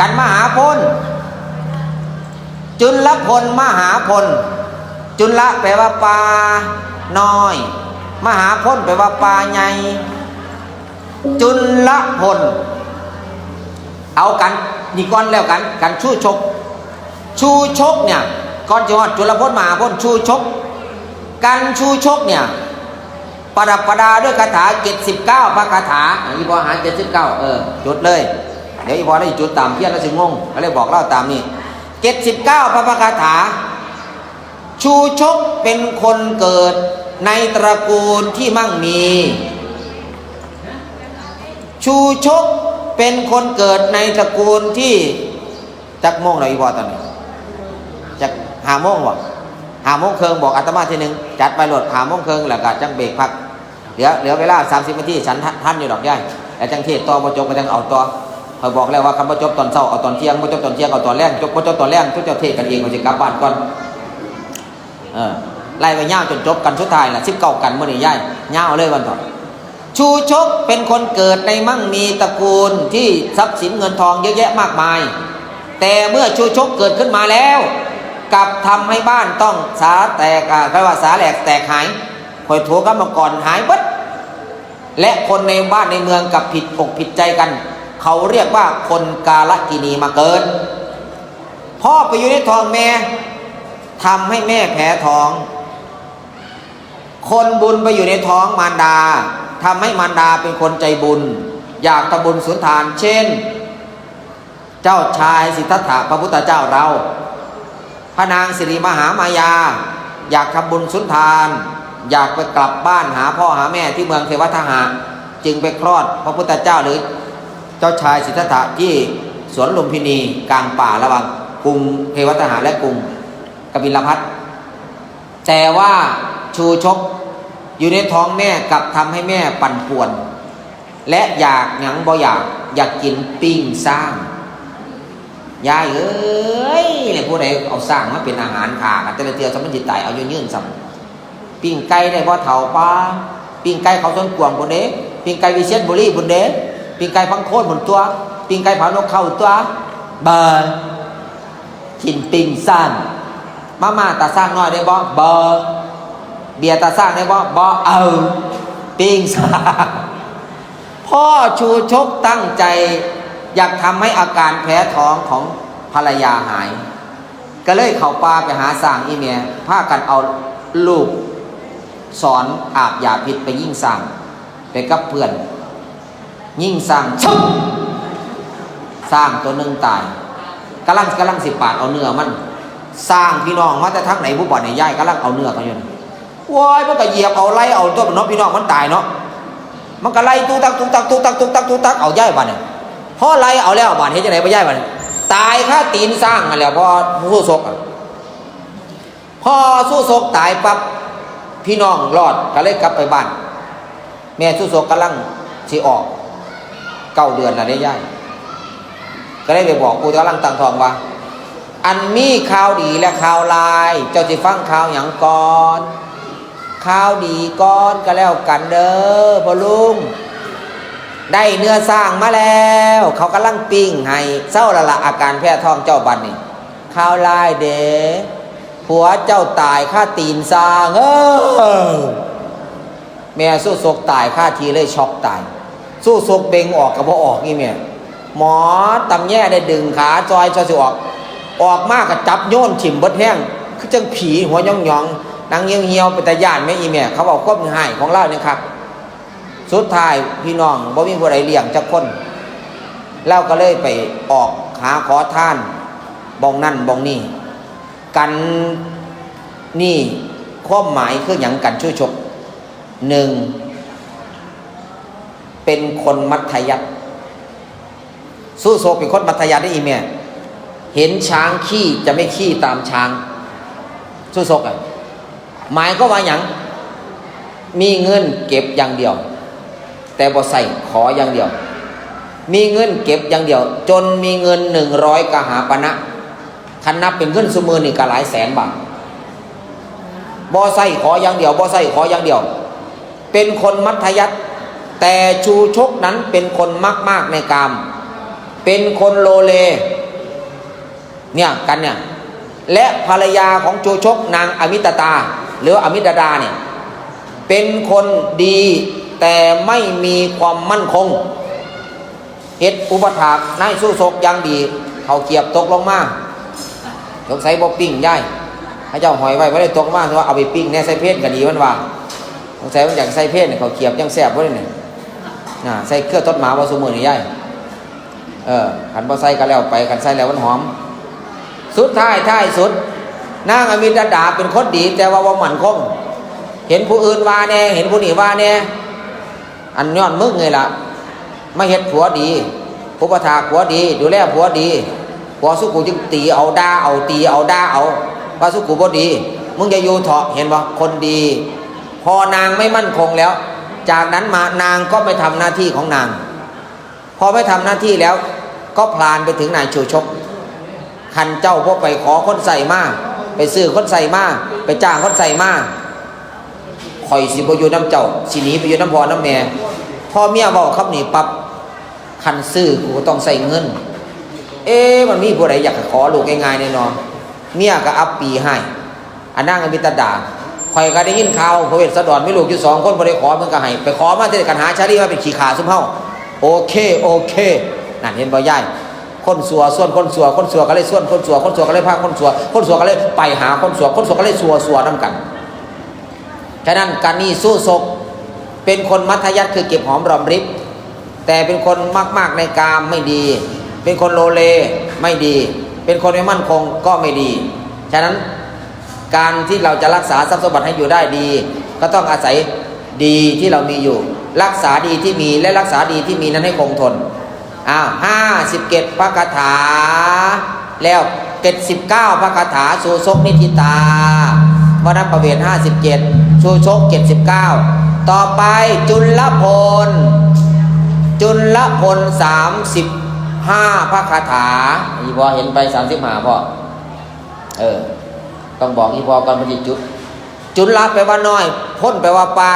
กันมหาพล จุลพล มหาพล จุลแปลว่าป่าน้อย มหาพลแปลว่าป่าใหญ่ จุลพล เอากัน นี่ก่อนแล้วกัน กันชูชก ชูชกเนี่ย ก่อนจะฮอดจุลพล มหาพล ชูชก กันชูชกเนี่ย ประดับประดาด้วยคาถาเจ็ดสิบเก้าพระคาถา อ่ะ อีพอหาเจ็ดสิบเก้า เออ จุดเลย เดี๋ยวอีพอได้จุดตามเพี้ยนแล้วสิงง ก็เลยบอกเล่าตามนี้ เจ็ดสิบเก้าพระคาถา ชูชกเป็นคนเกิดในตระกูลที่มั่งมี ชูชกเป็นคนเกิดในตระกูลที่ จักโมงแล้วอีพอตอนนี้ จักห้าโมงบ่ ห้าโมงครึ่ง บอกอาตมาทีหนึ่ง จัดไปโลด ห้าโมงครึ่ง แล้วก็จักเบรกพัก เหลือ เหลือเวลาสามสิบนาที ฉันทัน ทันอยู่ดอกยาย แล้วจังเทศน์ต่อ บ่จบก็จังเอาต่อ ข้อยบอกแล้วว่าคันบ่จบตอนเช้า เอาตอนเที่ยง บ่จบตอนเที่ยง เอาตอนแลง จบ บ่จบตอนแลง ทุกเจ้าเทศน์กันเอง ข้อยสิกลับบ้านก่อน เออ ไล่ไปยาวจนจบกันสุดท้ายล่ะ สิบเก้ากันมื้อนี้ยาย ยาวเลยวันต่อ ชูชกเป็นคนเกิดในมั่งมีตระกูลที่ทรัพย์สินเงินทองเยอะแยะมากมาย แต่เมื่อชูชกเกิดขึ้นมาแล้ว กลับทำให้บ้านต้องสาแตก อ่า เรียกว่าสาแหลกแตกหาย ข่อยโถกรรมกรหายเบิด และคนในบ้านในเมืองกลับผิดอกผิดใจกัน เขาเรียกว่าคนกาลกินีมาเกิด พ่อไปอยู่ในท้องแม่ ทำให้แม่แพ้ท้อง คนบุญไปอยู่ในท้องมารดา ทำให้มารดาเป็นคนใจบุญ อยากทำบุญสุนทาน เช่น เจ้าชายสิทธัตถะพระพุทธเจ้าเรา พระนางสิริมหามายา อยากทำบุญสุนทาน อยากไปกลับบ้านหาพ่อหาแม่ที่เมืองเทวทหะ จึงไปคลอดพระพุทธเจ้าหรือเจ้าชายสิทธัตถะที่สวนลุมพินีกลางป่าระหว่างกรุงเทวทหะและกรุงกบิลพัสดุ์ แต่ว่าชูชกอยู่ในท้องแม่กลับทำให้แม่ปั่นป่วน และอยากหยังบ่อยาก อยากกินปิ้งซ่าง ยายเอ้ย แล้วผู้ใดเอาซ่างมาเป็นอาหารข้ากันแต่ละเทื่อ สมันจิตายเอายืนๆ ซ้ำ ปิ้งไก่ได้บ่เฒ่าป้า ปิ้งไก่เขาสวนกวางพุ่นเด้ ปิ้งไก่วิเชียรบุรีพุ่นเด้ ปิ้งไก่พังโคนพุ่นตัว ปิ้งไก่เผานกเขาตัว เบอร์ กินปิ้งซ่าง มาม่าตาซ่างน้อยได้บ่ บ่ เบียร์ตาซ่างได้บ่ บ่เอา ปิ้งซ่าง พ่อชูชกตั้งใจ อยากทำให้อาการแพ้ท้องของภรรยาหาย ก็เลยเข้าป่าไปหาซ่างอีแม่ พากันเอาลูกศรอาบยาพิษไปยิงซ่าง ไปกับเพื่อน ยิงซ่าง ชึ้ง ซ่างตัวหนึ่งตาย กำลัง กำลังสิปาดเอาเนื้อมัน ซ่างพี่น้องมาแต่ทางไหนผู้บ่อนเนี่ย ยายกำลังเอาเนื้อเขาอยู่ โอ้ย มันก็เหยียบเอาไล่เอาตัวเนาะ พี่น้องมันตายเนาะ มันก็ไล่ตุ๊กตักตุ๊กตักตุ๊กตักตุ๊กตักตุ๊กตักเอายายบัดเนี่ย พอไล่เอาแล้วบัดเฮ็ดจังได๋บ่ยายบัดเนี่ย ตายคาตีนซ่างนั่นแหละ พอสู้ศกอะ พอสู้ศกตายปั๊บ พี่น้องรอดก็เลยกลับไปบ้าน แม่สู้ศกกำลังสิออก เก้าเดือนแล้วเด้ยาย ก็เลยไปบอกผู้กำลังตั้งท้องว่า อันมีข่าวดีและข่าวร้าย เจ้าสิฟังข่าวหยังก่อน ข่าวดีก่อนก็แล้วกันเด้อพ่อลุง ได้เนื้อซ่างมาแล้ว เขากำลังปิ้งให้ เซาแล้วละอาการแพ้ท้องเจ้าบัดนี้ ข่าวร้ายเด้ ผัวเจ้าตายคาตีนซ่าง เออ แม่สู้ศกตายคาที่เลย ช็อกตาย สู้ศกเบ่งออกก็บ่ออกอีแม่ หมอตำแยได้ดึงขาจอย จอยสิออก ออกมาก็จับโยนถิ่มเบิดแฮง คือจั่งผีหัวหยองๆ หนังเหี่ยวๆ เป็นตาย้านแม่อีแม่ เขาเว้าความร้ายของลาวนี่คัก สุดท้ายพี่น้องบ่มีผู้ใดเลี้ยงจักคน ลาวก็เลยไปออกหาขอทาน บ่องนั่นบ่องนี่ กันนี่ความหมายคือหยัง กันชูชก หนึ่ง เป็นคนมัธยัสถ์ สู้ศกเป็นคนมัธยัสถ์ได้อีแม่ เห็นช้างขี้จะไม่ขี้ตามช้าง สู้ศกอะ หมายก็ว่าหยัง มีเงินเก็บอย่างเดียว แต่บ่ใส่ขออย่างเดียว มีเงินเก็บอย่างเดียว จนมีเงินหนึ่งร้อยกหาปณะ คันนับเป็นเงินซุมื้อนี่ก็หลายแสนบาท บ่ใส่ขออย่างเดียว บ่ใส่ขออย่างเดียว เป็นคนมัธยัสถ์ แต่ชูชกนั้นเป็นคนมากๆในกาม เป็นคนโลเล เนี่ยกันเนี่ย และภรรยาของชูชกนางอมิตตา หรืออมิตดาเนี่ย เป็นคนดีแต่ไม่มีความมั่นคง เฮ็ดอุปถากนายสู้ศกอย่างดี เขาเกียบตกลงมา สงสัยบ่ปิ้งยาย เขาเจ้าหอยไว้บ่ได้ตกมา แต่ว่าเอาไปปิ้งแหน่ใส่เพลก็ดีมันว่า สงสัยมันอยากใส่เพลเนี่ย เขาเกียบยังแซ่บบ่ได้เนี่ย น่ะ ใส่เครือตดหมาบ่ซุมื้อนี่ยาย เออ คันบ่ใส่ก็แล้วไป คันใส่แล้วมันหอม สุดท้ายท้ายสุด นางอมิตดาเป็นคนดี แต่ว่าบ่มั่นคง เห็นผู้อื่นว่าแหน่ เห็นผู้นี่ว่าแหน่ อันย้อนมึงไงล่ะ มาเฮ็ดผัวดี อุปถากผัวดี ดูแลผัวดี ผัวสุกูจึงตีเอาด่าเอา ตีเอาด่าเอา ว่าสุกูบ่ดี มึงอย่าอยู่เถาะ เห็นบ่ คนดี พอนางไม่มั่นคงแล้ว จากนั้นมานางก็ไม่ทำหน้าที่ของนาง พอไม่ทำหน้าที่แล้ว ก็พลานไปถึงนายชูชก คันเจ้าบ่ไปขอคนใส่มา ไปซื้อคนใส่มา ไปจ้างคนใส่มา ข่อยสิบ่อยู่นำเจ้า สิหนีไปอยู่นำพ่อนำแม่ พอเมียเว้าคำนี้ปั๊บ คันซื้อกูก็ต้องใส่เงิน เอ๊ะ มันมีผู้ใดอยากขอลูกง่ายๆแน่นอน เมียก็อับปีให้ อะนางอมิตดา ข่อยก็ได้ยินข่าวพระเวสสันดรมีลูกอยู่สองคน บ่ได้ขอ มันก็ให้ ไปขอมาเทื่อใด กันหาชาลีมาเป็นขี้ข้าซุมเฮา โอเค โอเค นั่นเห็นบ่ยาย คนซัวส่วนคนซัว คนซัวก็เลยส่วนคนซัว คนซัวก็เลยพาคนซัว คนซัวก็เลยไปหาคนซัว คนซัวก็เลยซัวซัวนำกัน ฉะนั้นกานีสู้ซกเป็นคนมัธยัสถ์คือเก็บหอมรอมริบ แต่เป็นคนมากๆในกามไม่ดี เป็นคนโลเลไม่ดี เป็นคนไม่มั่นคงก็ไม่ดี ฉะนั้นการที่เราจะรักษาทรัพย์สมบัติให้อยู่ได้ดี ก็ต้องอาศัยดีที่เรามีอยู่ รักษาดีที่มีและรักษาดีที่มีนั้นให้คงทน อ้าว ห้าสิบเจ็ดพระคาถา แล้วเจ็ดสิบเก้าพระคาถา สู้ซกนิธิตา วรรณประเวทห้าสิบเจ็ด สู้ซกเจ็ดสิบเก้า ต่อไปจุลพล จุลพลสามสิบห้าพระคาถา อีพอเห็นไปสามสิบห้าพอ เออ ต้องบอกอีพอก่อนมันสิจุด จุลแปลว่าน้อย พลแปลว่าป่า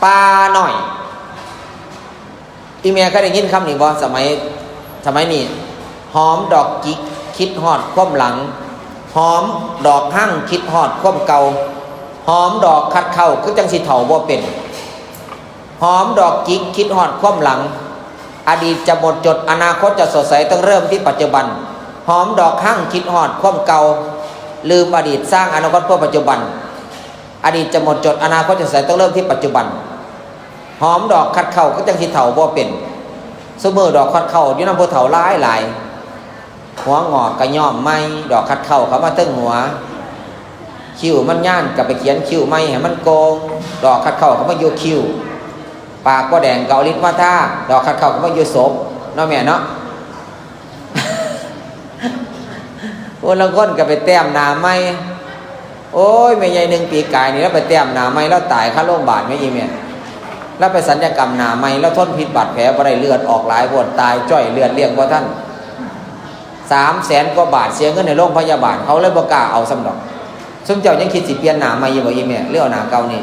ป่าน้อย อีเมียเคยได้ยินคำนี้บ่ สมัย สมัยนี้ หอมดอกจิกคิดฮอดความหลัง หอมดอกหั่งคิดฮอดความเก่า หอมดอกขัดเค้าคือจั่งสิเฒ่าบ่เป็น หอมดอกจิกคิดฮอดความหลัง อดีตจะหมดจด อนาคตจะสดใส ต้องเริ่มที่ปัจจุบัน หอมดอกหั่งคิดฮอดความเก่า ลืมอดีต สร้างอนาคตเพื่อปัจจุบัน อดีตจะหมดจด อนาคตจะสดใส ต้องเริ่มที่ปัจจุบัน หอมดอกขัดเค้าคือจั่งสิเฒ่าบ่เป็น ซุมื้อดอกขัดเค้าอยู่นำผู้เฒ่าหลายหลาย หัวงอกก็ย้อมใหม่ ดอกขัดเค้าเข้ามาเทิงหัว คิ้วมันยานก็ไปเขียนคิ้วใหม่ให้มันโก่ง ดอกขัดเค้าเข้ามาอยู่คิ้ว ปากบ่แดงก็เอาลิปมาทา ดอกขัดเค้าเข้ามาอยู่ศพ เนาะแม่เนาะ โอ้ ลางคนก็ไปแต้มหน้าใหม่ โอ้ย แม่ใหญ่หนึ่งปีกายนี่ ลาวไปแต้มหน้าใหม่ ลาวตายคาโรงพยาบาลแม่อีแม่ ลาวไปศัลยกรรมหน้าใหม่ ลาวทนพิษบาดแผลบ่ได้ เลือดออกหลายโพด ตายจ้อย เลือดเลี้ยงบ่ทัน สามแสนกว่าบาท เสียเงินให้โรงพยาบาล เขาเลยบ่กล้าเอาซ้ำดอก ซุมเจ้ายังคิดสิเปลี่ยนหน้าใหม่อยู่บ่อีแม่ หรือเอาหน้าเก่านี่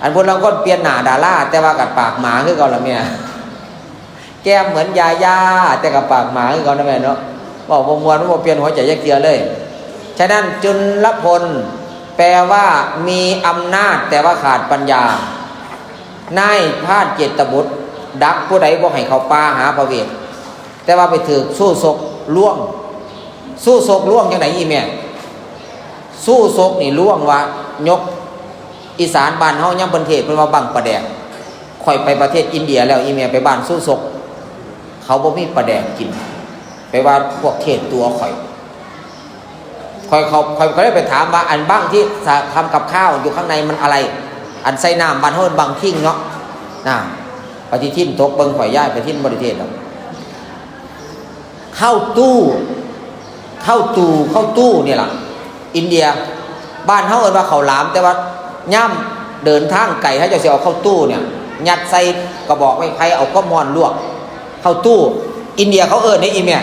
อันพวกลางคนเปลี่ยนหน้าดารา แต่ว่าก็ปากหมาคือเก่าล่ะแม่ แก้มเหมือนยาย่า แต่ก็ปากหมาคือเก่านะแม่เนาะ เว้าบ่ม่วน บ่เปลี่ยนหัวใจจักเทื่อเลย ฉะนั้นจุลพล แปลว่ามีอำนาจแต่ว่าขาดปัญญา นายพรานเจตบุตร ดักผู้ใดบ่ให้เข้าป่าหาพระเวท แต่ว่าไปถืกสู้ซกลวง สู้ซกลวงจั่งใด๋อีแม่ สู้ซกนี่ลวงว่า ยกอีสานบ้านเฮายามเพิ่นเทศน์ เพิ่นว่าบั้งปลาแดก ข้อยไปประเทศอินเดียแล้ว อีแม่ ไปบ้านสู้ซก เขาบ่มีปลาแดกกิน ไปว่าพวกเทศน์ตั๋วข้อย ข้อย ข้อย ข้อยเลยไปถามว่า อันบั้งที่ทำกับข้าวอยู่ข้างในมันอะไร อันใส่น้ำบ้านเฮาบั้งทิ่งเนาะ น่ะ ปฏิทินตกเบิ่งข้อย ย้ายปฏิทินบ่ได้เทศน์ดอก ข้าวตู้ ข้าวตู้ ข้าวตู้นี่ล่ะ อินเดีย บ้านเฮาเอิ้นว่าข้าวหลาม แต่ว่ายามเดินทางไกล เขาเจ้าสิเอาข้าวตู้เนี่ย ยัดใส่กระบอกไม้ไผ่ เอาความร้อนลวก ข้าวตู้ อินเดียเขาเอิ้นนี่อีแม่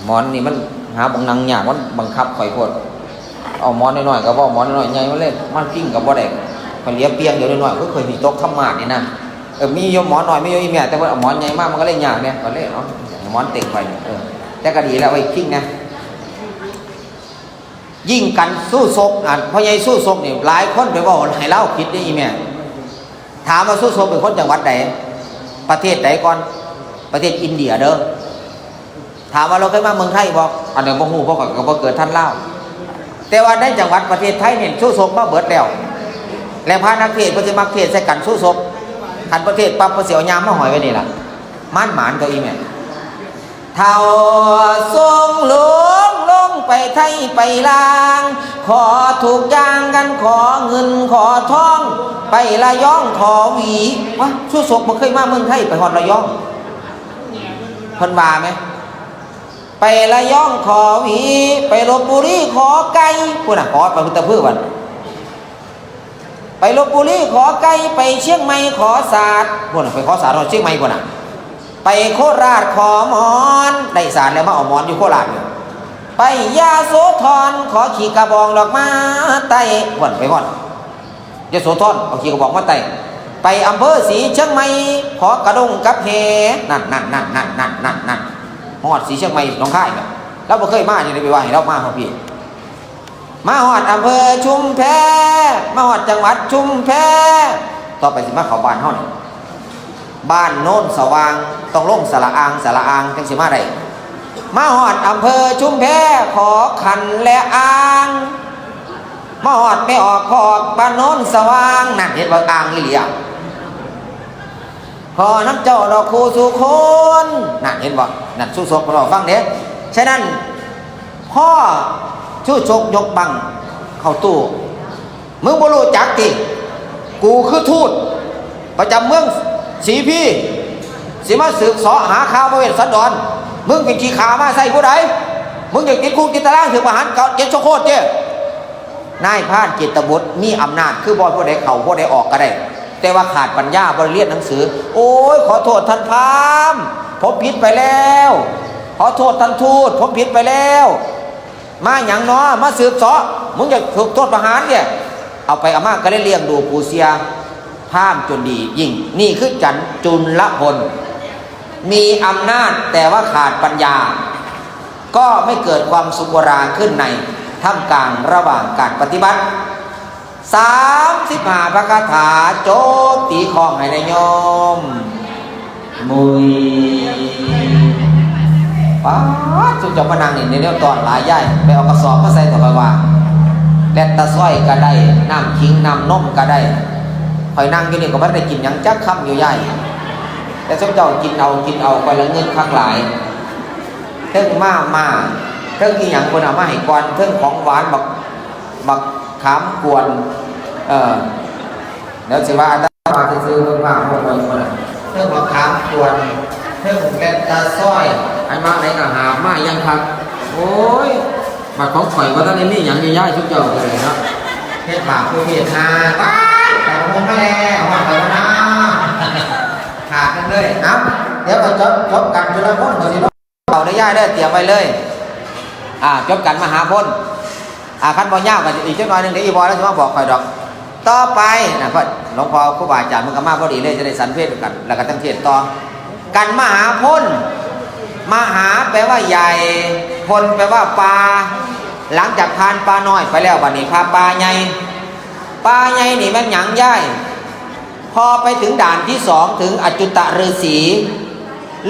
หมอนนี่มันหาบังนั่งยาก มันบังคับข้อยโพด เอาหมอนน้อยๆ ก็บ่ หมอนน้อยๆ ใหญ่มาเลย มันพิงก็บ่ได้ ข้อยเหลียเปียงเดียวน้อยๆ คือข้อยสิตกธรรมาสนี่นะ เออ มีอยู่หมอนน้อย มีอยู่อีแม่ แต่ว่าเอาหมอนใหญ่มา มันก็เลยยากเนี่ย ก็เลยเอาหมอนเต็งไป เออ แต่ก็ดีแล้ว ไว้พิงนะ ยิ่งกันสู้ซก อันพ่อใหญ่สู้ซกนี่ หลายคนไปเว้าให้ลาวผิดเด้อีแม่ ถามว่าสู้ซกเป็นคนจังหวัดใด ประเทศใดก่อน ประเทศอินเดียเด้อ ถามว่าลาวเคยมาเมืองไทยบ่ อันนี้บ่ฮู้ เพราะข้อยก็บ่เกิดทันลาว แต่ว่าในจังหวัดประเทศไทยนี่สู้ซกมาเบิดแล้ว และพระนักเทศน์เพิ่นสิมักเทศน์ใส่กันสู้ซก คันเพิ่นเทศน์ปั๊บเพิ่นสิเอาย่ามมาห้อยไว้นี่ล่ะ หมานๆ เก้าอี้แม่ เฒ่าทรงหลวงลงไปไทยไปลาง ขอทุกอย่างกัน ขอเงินขอทอง ไประยองขอหวี วะ สู้ซกบ่เคยมาเมืองไทย ไปฮอดระยอง เพิ่นว่าไหม ไประยองขอหวี ไปลพบุรีขอไก่ พุ้นน่ะ ขอไปพุทธเพื่อวัน ไปลพบุรีขอไก่ ไปเชียงใหม่ขอสาด พุ้นน่ะ ไปขอสาดฮอดเชียงใหม่พุ้นน่ะ ไปโคราชขอหมอน ได้สาดแล้วมาเอาหมอนอยู่โคราชอยู่ ไปยโสธรขอขี้กระบองดอกไม้ไต้ พุ้นไปฮอด ยโสธรเอาขี้กระบอกมาไต้ ไปอำเภอศรีเชียงใหม่ ขอกระด้งกับแห นั่นนั่นนั่นนั่นนั่นนั่นนั่น ฮอดศรีเชียงใหม่หนองคายน่ะ ลาวบ่เคยมา จั่งใด๋ไปว่าให้ลาวมาฮอดพี้ มาฮอดอำเภอชุมแพ มาฮอดจังหวัดชุมแพ ต่อไปสิมาเข้าบ้านเฮานี่ บ้านโนนสว่าง ต้องลงสระอาง สระอางจังสิมาได้ มาฮอดอำเภอชุมแพ ขอขันและอ่าง มาฮอดแม่ออก ขอออกบ้านโนนสว่าง นั่นเห็นบ่ อ่างอีหลีอะ ขอน้ำเจ้าดอกคู่สู่คน นั่นเห็นบ่ นั่นสู้ศกเราฟังเด้ ฉะนั้น พ่อสู้ศกยกบังเข้าตู้ มึงบ่รู้จักติ กูคือทูต ประจำเมืองสีพี สิมาสืบเสาะหาข่าวพระเวสสันดร มึงเป็นขี้ข้ามาใส่ผู้ใด มึงอยากติดคุกติดตาราง ถือประหารเจ็ดชั่วโคตรเจ้ นายพรานจิตบุตรมีอำนาจ คือบ่ผู้ใดเข้าผู้ใดออกก็ได้ แต่ว่าขาดปัญญา บ่ได้เรียนหนังสือ โอ้ย ขอโทษท่านพราหมณ์ ผมผิดไปแล้ว ขอโทษท่านทูต ผมผิดไปแล้ว มาหยังน้อ มาสืบเสาะ มึงอยากถูกโทษประหารเนี่ย เอาไปเอามาก็เลยเลี้ยงดูปูเสียพราหมณ์จนดียิ่ง นี่คือจันจุลพล มีอำนาจแต่ว่าขาดปัญญา ก็ไม่เกิดความสุขอุราขึ้นในท่ามกลางระหว่างการปฏิบัติ สามสิบห้าพระคาถา จบตีของให้นายโยม มุย ป๊าด สุเจ้ามานั่งนี่ในแนวตอนหลายยาย ไปเอากระสอบมาใส่ต่อไปว่าแลตตาซอยก็ได้ น้ำขิงน้ำนมก็ได้ ข่อยนั่งอยู่นี่ก็บ่ได้กินหยังจักคำอยู่ยาย แต่สุเจ้ากินเอากินเอา ข่อยละเงินคักหลาย เทิงมาม่า เทิงอีหยังเพิ่นเอามาให้ก่อน เทิงของหวาน บัก บักขามกวน เออ เดี๋ยวสิว่าอาตมาซื่อๆ เพิ่นว่าบ่ค่อยม่วน เทิงบักขามกวน เทิงแลตตาซอย อันมาไหนก็หาบมาอย่างคัก โอ้ย บัดของข่อยบ่ทันได้มีหยังอยู่ยาย ซุมเจ้าก็เลยเนาะ เฮ็ดบาปผู้เฮ็ดนา ป๊าด แต่บ่มาแล้ว ฮอดแล้วนะ ขาดกันเลย เอ้า เดี๋ยวก็จบ จบกันทีละคนก็สิเนาะ เอาได้ย่าเด้อ เตรียมไว้เลย อ่า จบกันมหาพล อ่า คันบ่ยาวก็อีกจักหน่อยหนึ่ง เดี๋ยวอีบอยแล้วสิมาบอกข่อยดอก ต่อไปนะ เพราะหลวงพ่อครูบาอาจารย์มันก็มาพอดีเลย จะได้สันเพศกัน แล้วก็ตั้งเทศน์ต่อ กันมหาพล มหาแปลว่าใหญ่ พลแปลว่าป่า หลังจากผ่านป่าน้อยไปแล้ว บัดนี้พาป่าใหญ่ ป่าใหญ่นี่แม่นหยังยาย พอไปถึงด่านที่สอง ถึงอจุตฤาษี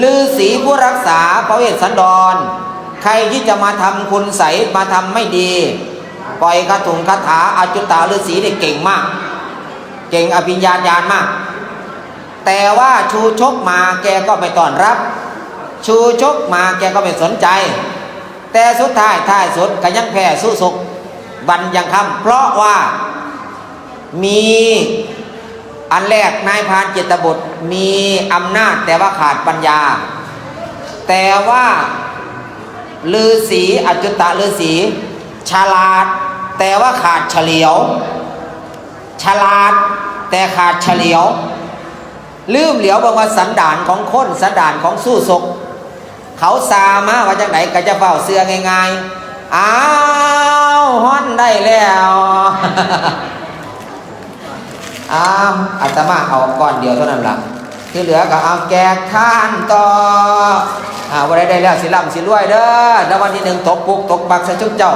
ฤาษีผู้รักษาพระเวสสันดร ใครที่จะมาทำคุณไสย มาทำไม่ดี ปล่อยคาถุงคาถา อจุตฤาษีเนี่ยเก่งมาก เก่งอภิญญาญาณมาก แต่ว่าชูชกมาแกก็ไม่ต้อนรับ ชูชกมาแกก็ไม่สนใจ แต่สุดท้ายท้ายสุดก็ยังแพ้สู้ชกวันยังค่ำ เพราะว่ามี อันแรกนายพรานจิตบุตรมีอำนาจแต่ว่าขาดปัญญา แต่ว่าฤาษีอจุตฤาษีฉลาดแต่ว่าขาดเฉลียว ฉลาดแต่ขาดเฉลียว ลืมเหลียวเบิ่งว่าสันดานของคน สันดานของสู้ชก เขาซามาว่าจังไดก็จะเฝ้าเชื่อง่ายๆ อ้าว ฮ้อนได้แล้ว อ้าว อาตมาเอาก้อนเดียวเท่านั้นล่ะ ที่เหลือก็เอาแจกทานต่อ อ่า บ่ได้ได้แล้วสิร่ำสิรวยเด้อ แล้ววันที่หนึ่งตกปุกตกบักใส่ชุมเจ้า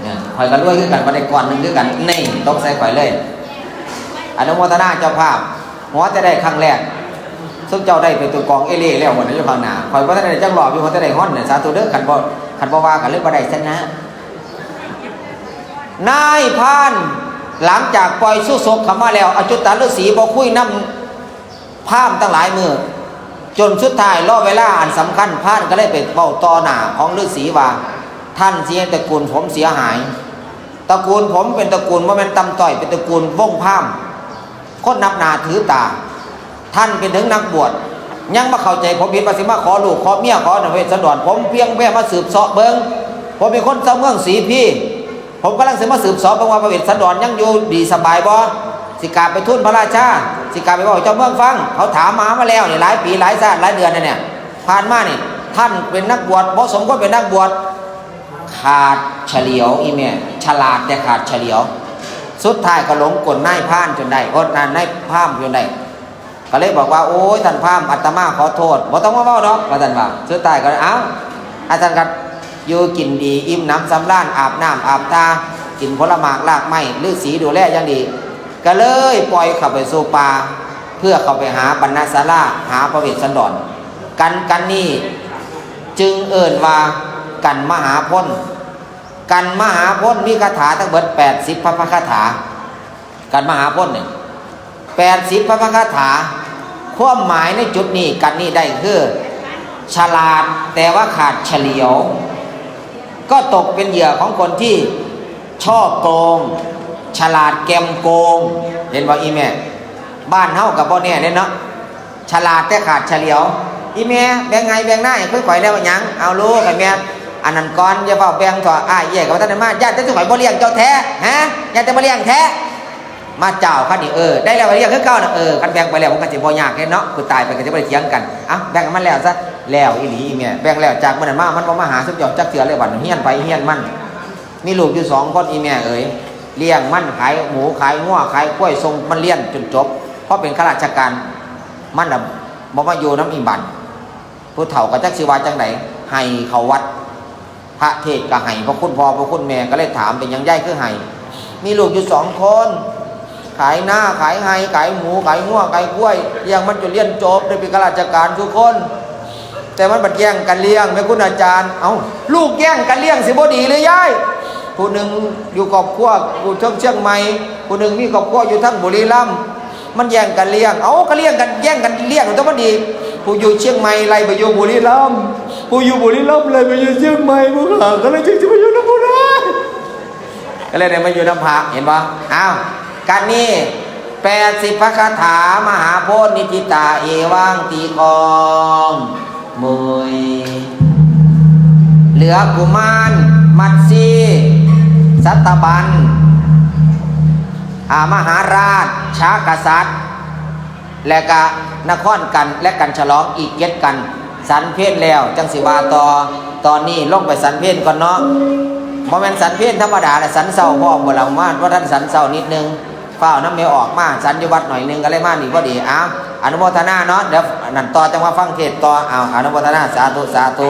เนี่ย ข่อยก็รวยคือกัน บ่ได้ก้อนหนึ่งคือกัน นี่ ตกใส่ข่อยเลย อนุโมทนาเจ้าภาพ หัวแต่ได้ครั้งแรก ซุมเจ้าได้เป็นตัวกองเอเล่แล้ว หมดอยู่ข้างหน้า ข่อยบ่ทันได้จักรอบอยู่ หัวแต่ได้ฮ้อนเนี่ย สาธุเด้อ คันบ่ คันบ่ว่ากันเลยบ่ได้ชนะ นายพราน หลังจากปล่อยสู้ชกเข้ามาแล้ว อจุตฤาษีบ่คุยนำพราหมณ์ตั้งหลายมื้อ จนสุดท้ายรอเวลาอันสำคัญ พรานก็เลยไปเว้าต่อหน้าของฤาษีว่า ท่านสิเฮ็ดตระกูลผมเสียหาย ตระกูลผมเป็นตระกูลบ่แม่นต่ำต้อย เป็นตระกูลวงพราหมณ์ คนนับหน้าถือตา ท่านเป็นถึงนักบวช ยังมาเข้าใจผมผิดว่าสิมาขอลูกขอเมียขอพระเวสสันดร ผมเพียงแค่มาสืบเสาะเบิ่ง ผมเป็นคนเจ้าเมืองสีพี ผมกำลังสิมาสืบเสาะเบิ่งว่าพระเวสสันดรยังอยู่ดีสบายบ่ สิกราบไปทูลพระราชา สิกราบไปบอกเจ้าเมืองฟัง เขาถามมามาแล้วนี่หลายปีหลายชาติหลายเดือนแล้วเนี่ย ผ่านมานี่ ท่านเป็นนักบวช บ่สมควรเป็นนักบวช ขาดเฉลียวอีแม่ ฉลาดแต่ขาดเฉลียว สุดท้ายก็หลงกลนายพรานจนได้ โอ๊ย นายพราหมณ์จนได้ ก็เลยบอกว่า โอ้ย ท่านพราหมณ์ อาตมาขอโทษ บ่ต้องมาเว้าดอก ว่าซั่นว่า สุดท้ายก็เลย เอ้า อาจารย์ก็อยู่กินดี อิ่มหนำสำราญ อาบน้ำอาบท่า กินผลหมากรากไม้ ฤาษีดูแลอย่างดี ก็เลยปล่อยเข้าไปสู่ป่า พื่อเข้าไปหาบรรณศาลา หาพระเวสสันดร กัน กันนี่จึงเอิ้นว่ากันมหาพล กันมหาพลมีคาถาทั้งเบิดแปดสิบพระคาถา กันมหาพลเนี่ยแปดสิบพระคาถา ความหมายในจุดนี้กันนี่ได้คือ ฉลาดแต่ว่าขาดเฉลียว ก็ตกเป็นเหยื่อของคนที่ฉ้อโกง ฉลาดแกมโกง เห็นบ่อีแม่ บ้านเฮากับบ่แน่เด้เนาะ ฉลาดแต่ขาดเฉลียว อีแม่แบ่งไห้แบ่งนาให้คือข่อยแล้วหยัง เอาลูกให้แม่ อันนั้นก่อนอย่าเว้าแบ่งเถาะ อ้ายเอื้อยก็บ่ทันได้มา ย่านแต่ซุข่อยบ่เลี้ยงเจ้าแท้ ฮะ ย่านแต่บ่เลี้ยงแท้ มาเจ้าคันนี้ เออ ได้แล้วก็เลี้ยงคือเก่าน่ะ เออ คันแบ่งไปแล้วมันก็สิบ่ยากเด้เนาะ ผู้ตายไปก็สิบ่ได้เถียงกัน เอ้า แบ่งให้มันแล้วซะ แล้วอีหลีอีแม่ แบ่งแล้วจากมื้อนั้นมามันบ่มาหาซุมเจ้าจักเทื่อเลย บัดนี้เฮือนไผเฮือนมัน มีลูกอยู่สองคนอีแม่เอ๋ย เลี้ยงมันขายหมูขายงัวขายควายส่งมันเรียนจนจบ พอเป็นข้าราชการ มันน่ะบ่มาอยู่นำอีบัด ผู้เฒ่าก็จักสิว่าจั่งใด ให้เข้าวัด พระเทศน์ก็ให้ พระคุณพ่อพระคุณแม่ก็เลยถาม เป็นหยังยายคือให้ มีลูกอยู่สองคน ขายนาขายไฮ่ขายหมูขายงัวขายควาย เลี้ยงมันจนเรียนจบได้เป็นข้าราชการทุกคน แต่มันบัดแย่งกันเลี้ยงแม่คุณอาจารย์ เอ้า ลูกแย่งกันเลี้ยงสิบ่ดีหรือยาย ผู้หนึ่งอยู่ครอบครัวอยู่เทิงเชียงใหม่ ผู้หนึ่งมีครอบครัวอยู่ทางบุรีรัมย์ มันแย่งกันเลี้ยง เอ้า ก็เลี้ยงกัน แย่งกันเลี้ยงตัวมันดี ผู้อยู่เชียงใหม่ไล่ไปอยู่บุรีรัมย์ ผู้อยู่บุรีรัมย์ไล่ไปอยู่เชียงใหม่ ผู้ขาก็เลยจึงสิไปอยู่นำบ่ได้ ก็เลยได้มาอยู่นำพระ เห็นบ่ อ้าว กันนี่แปดสิบพระคาถามหาโพธินิธิตา เอวังตีกลอง มุย เหลือกุมาร มัตสี สัตบัญ อ่า มหาราช ชากษัตริย์ และกะนครกัน และกันฉลองอีกเจ็ดกัน สันเพลแล้วจังสิว่าต่อ ตอนนี้ลงไปสันเพลก่อนเนาะ บ่แม่นสันเพลธรรมดาละ สันเช้าพร้อมบ่ล่ะ มาบ่ทันสันเช้านิดนึง ฟ้าวนำแม่ออกมา สันอยู่วัดหน่อยนึงก็เลยมานี่พอดี อ้าว อนุโมทนาเนาะ เดี๋ยวนั่นต่อจังว่าฟังเทศน์ต่อ อ้าว อนุโมทนา สาธุ สาธุ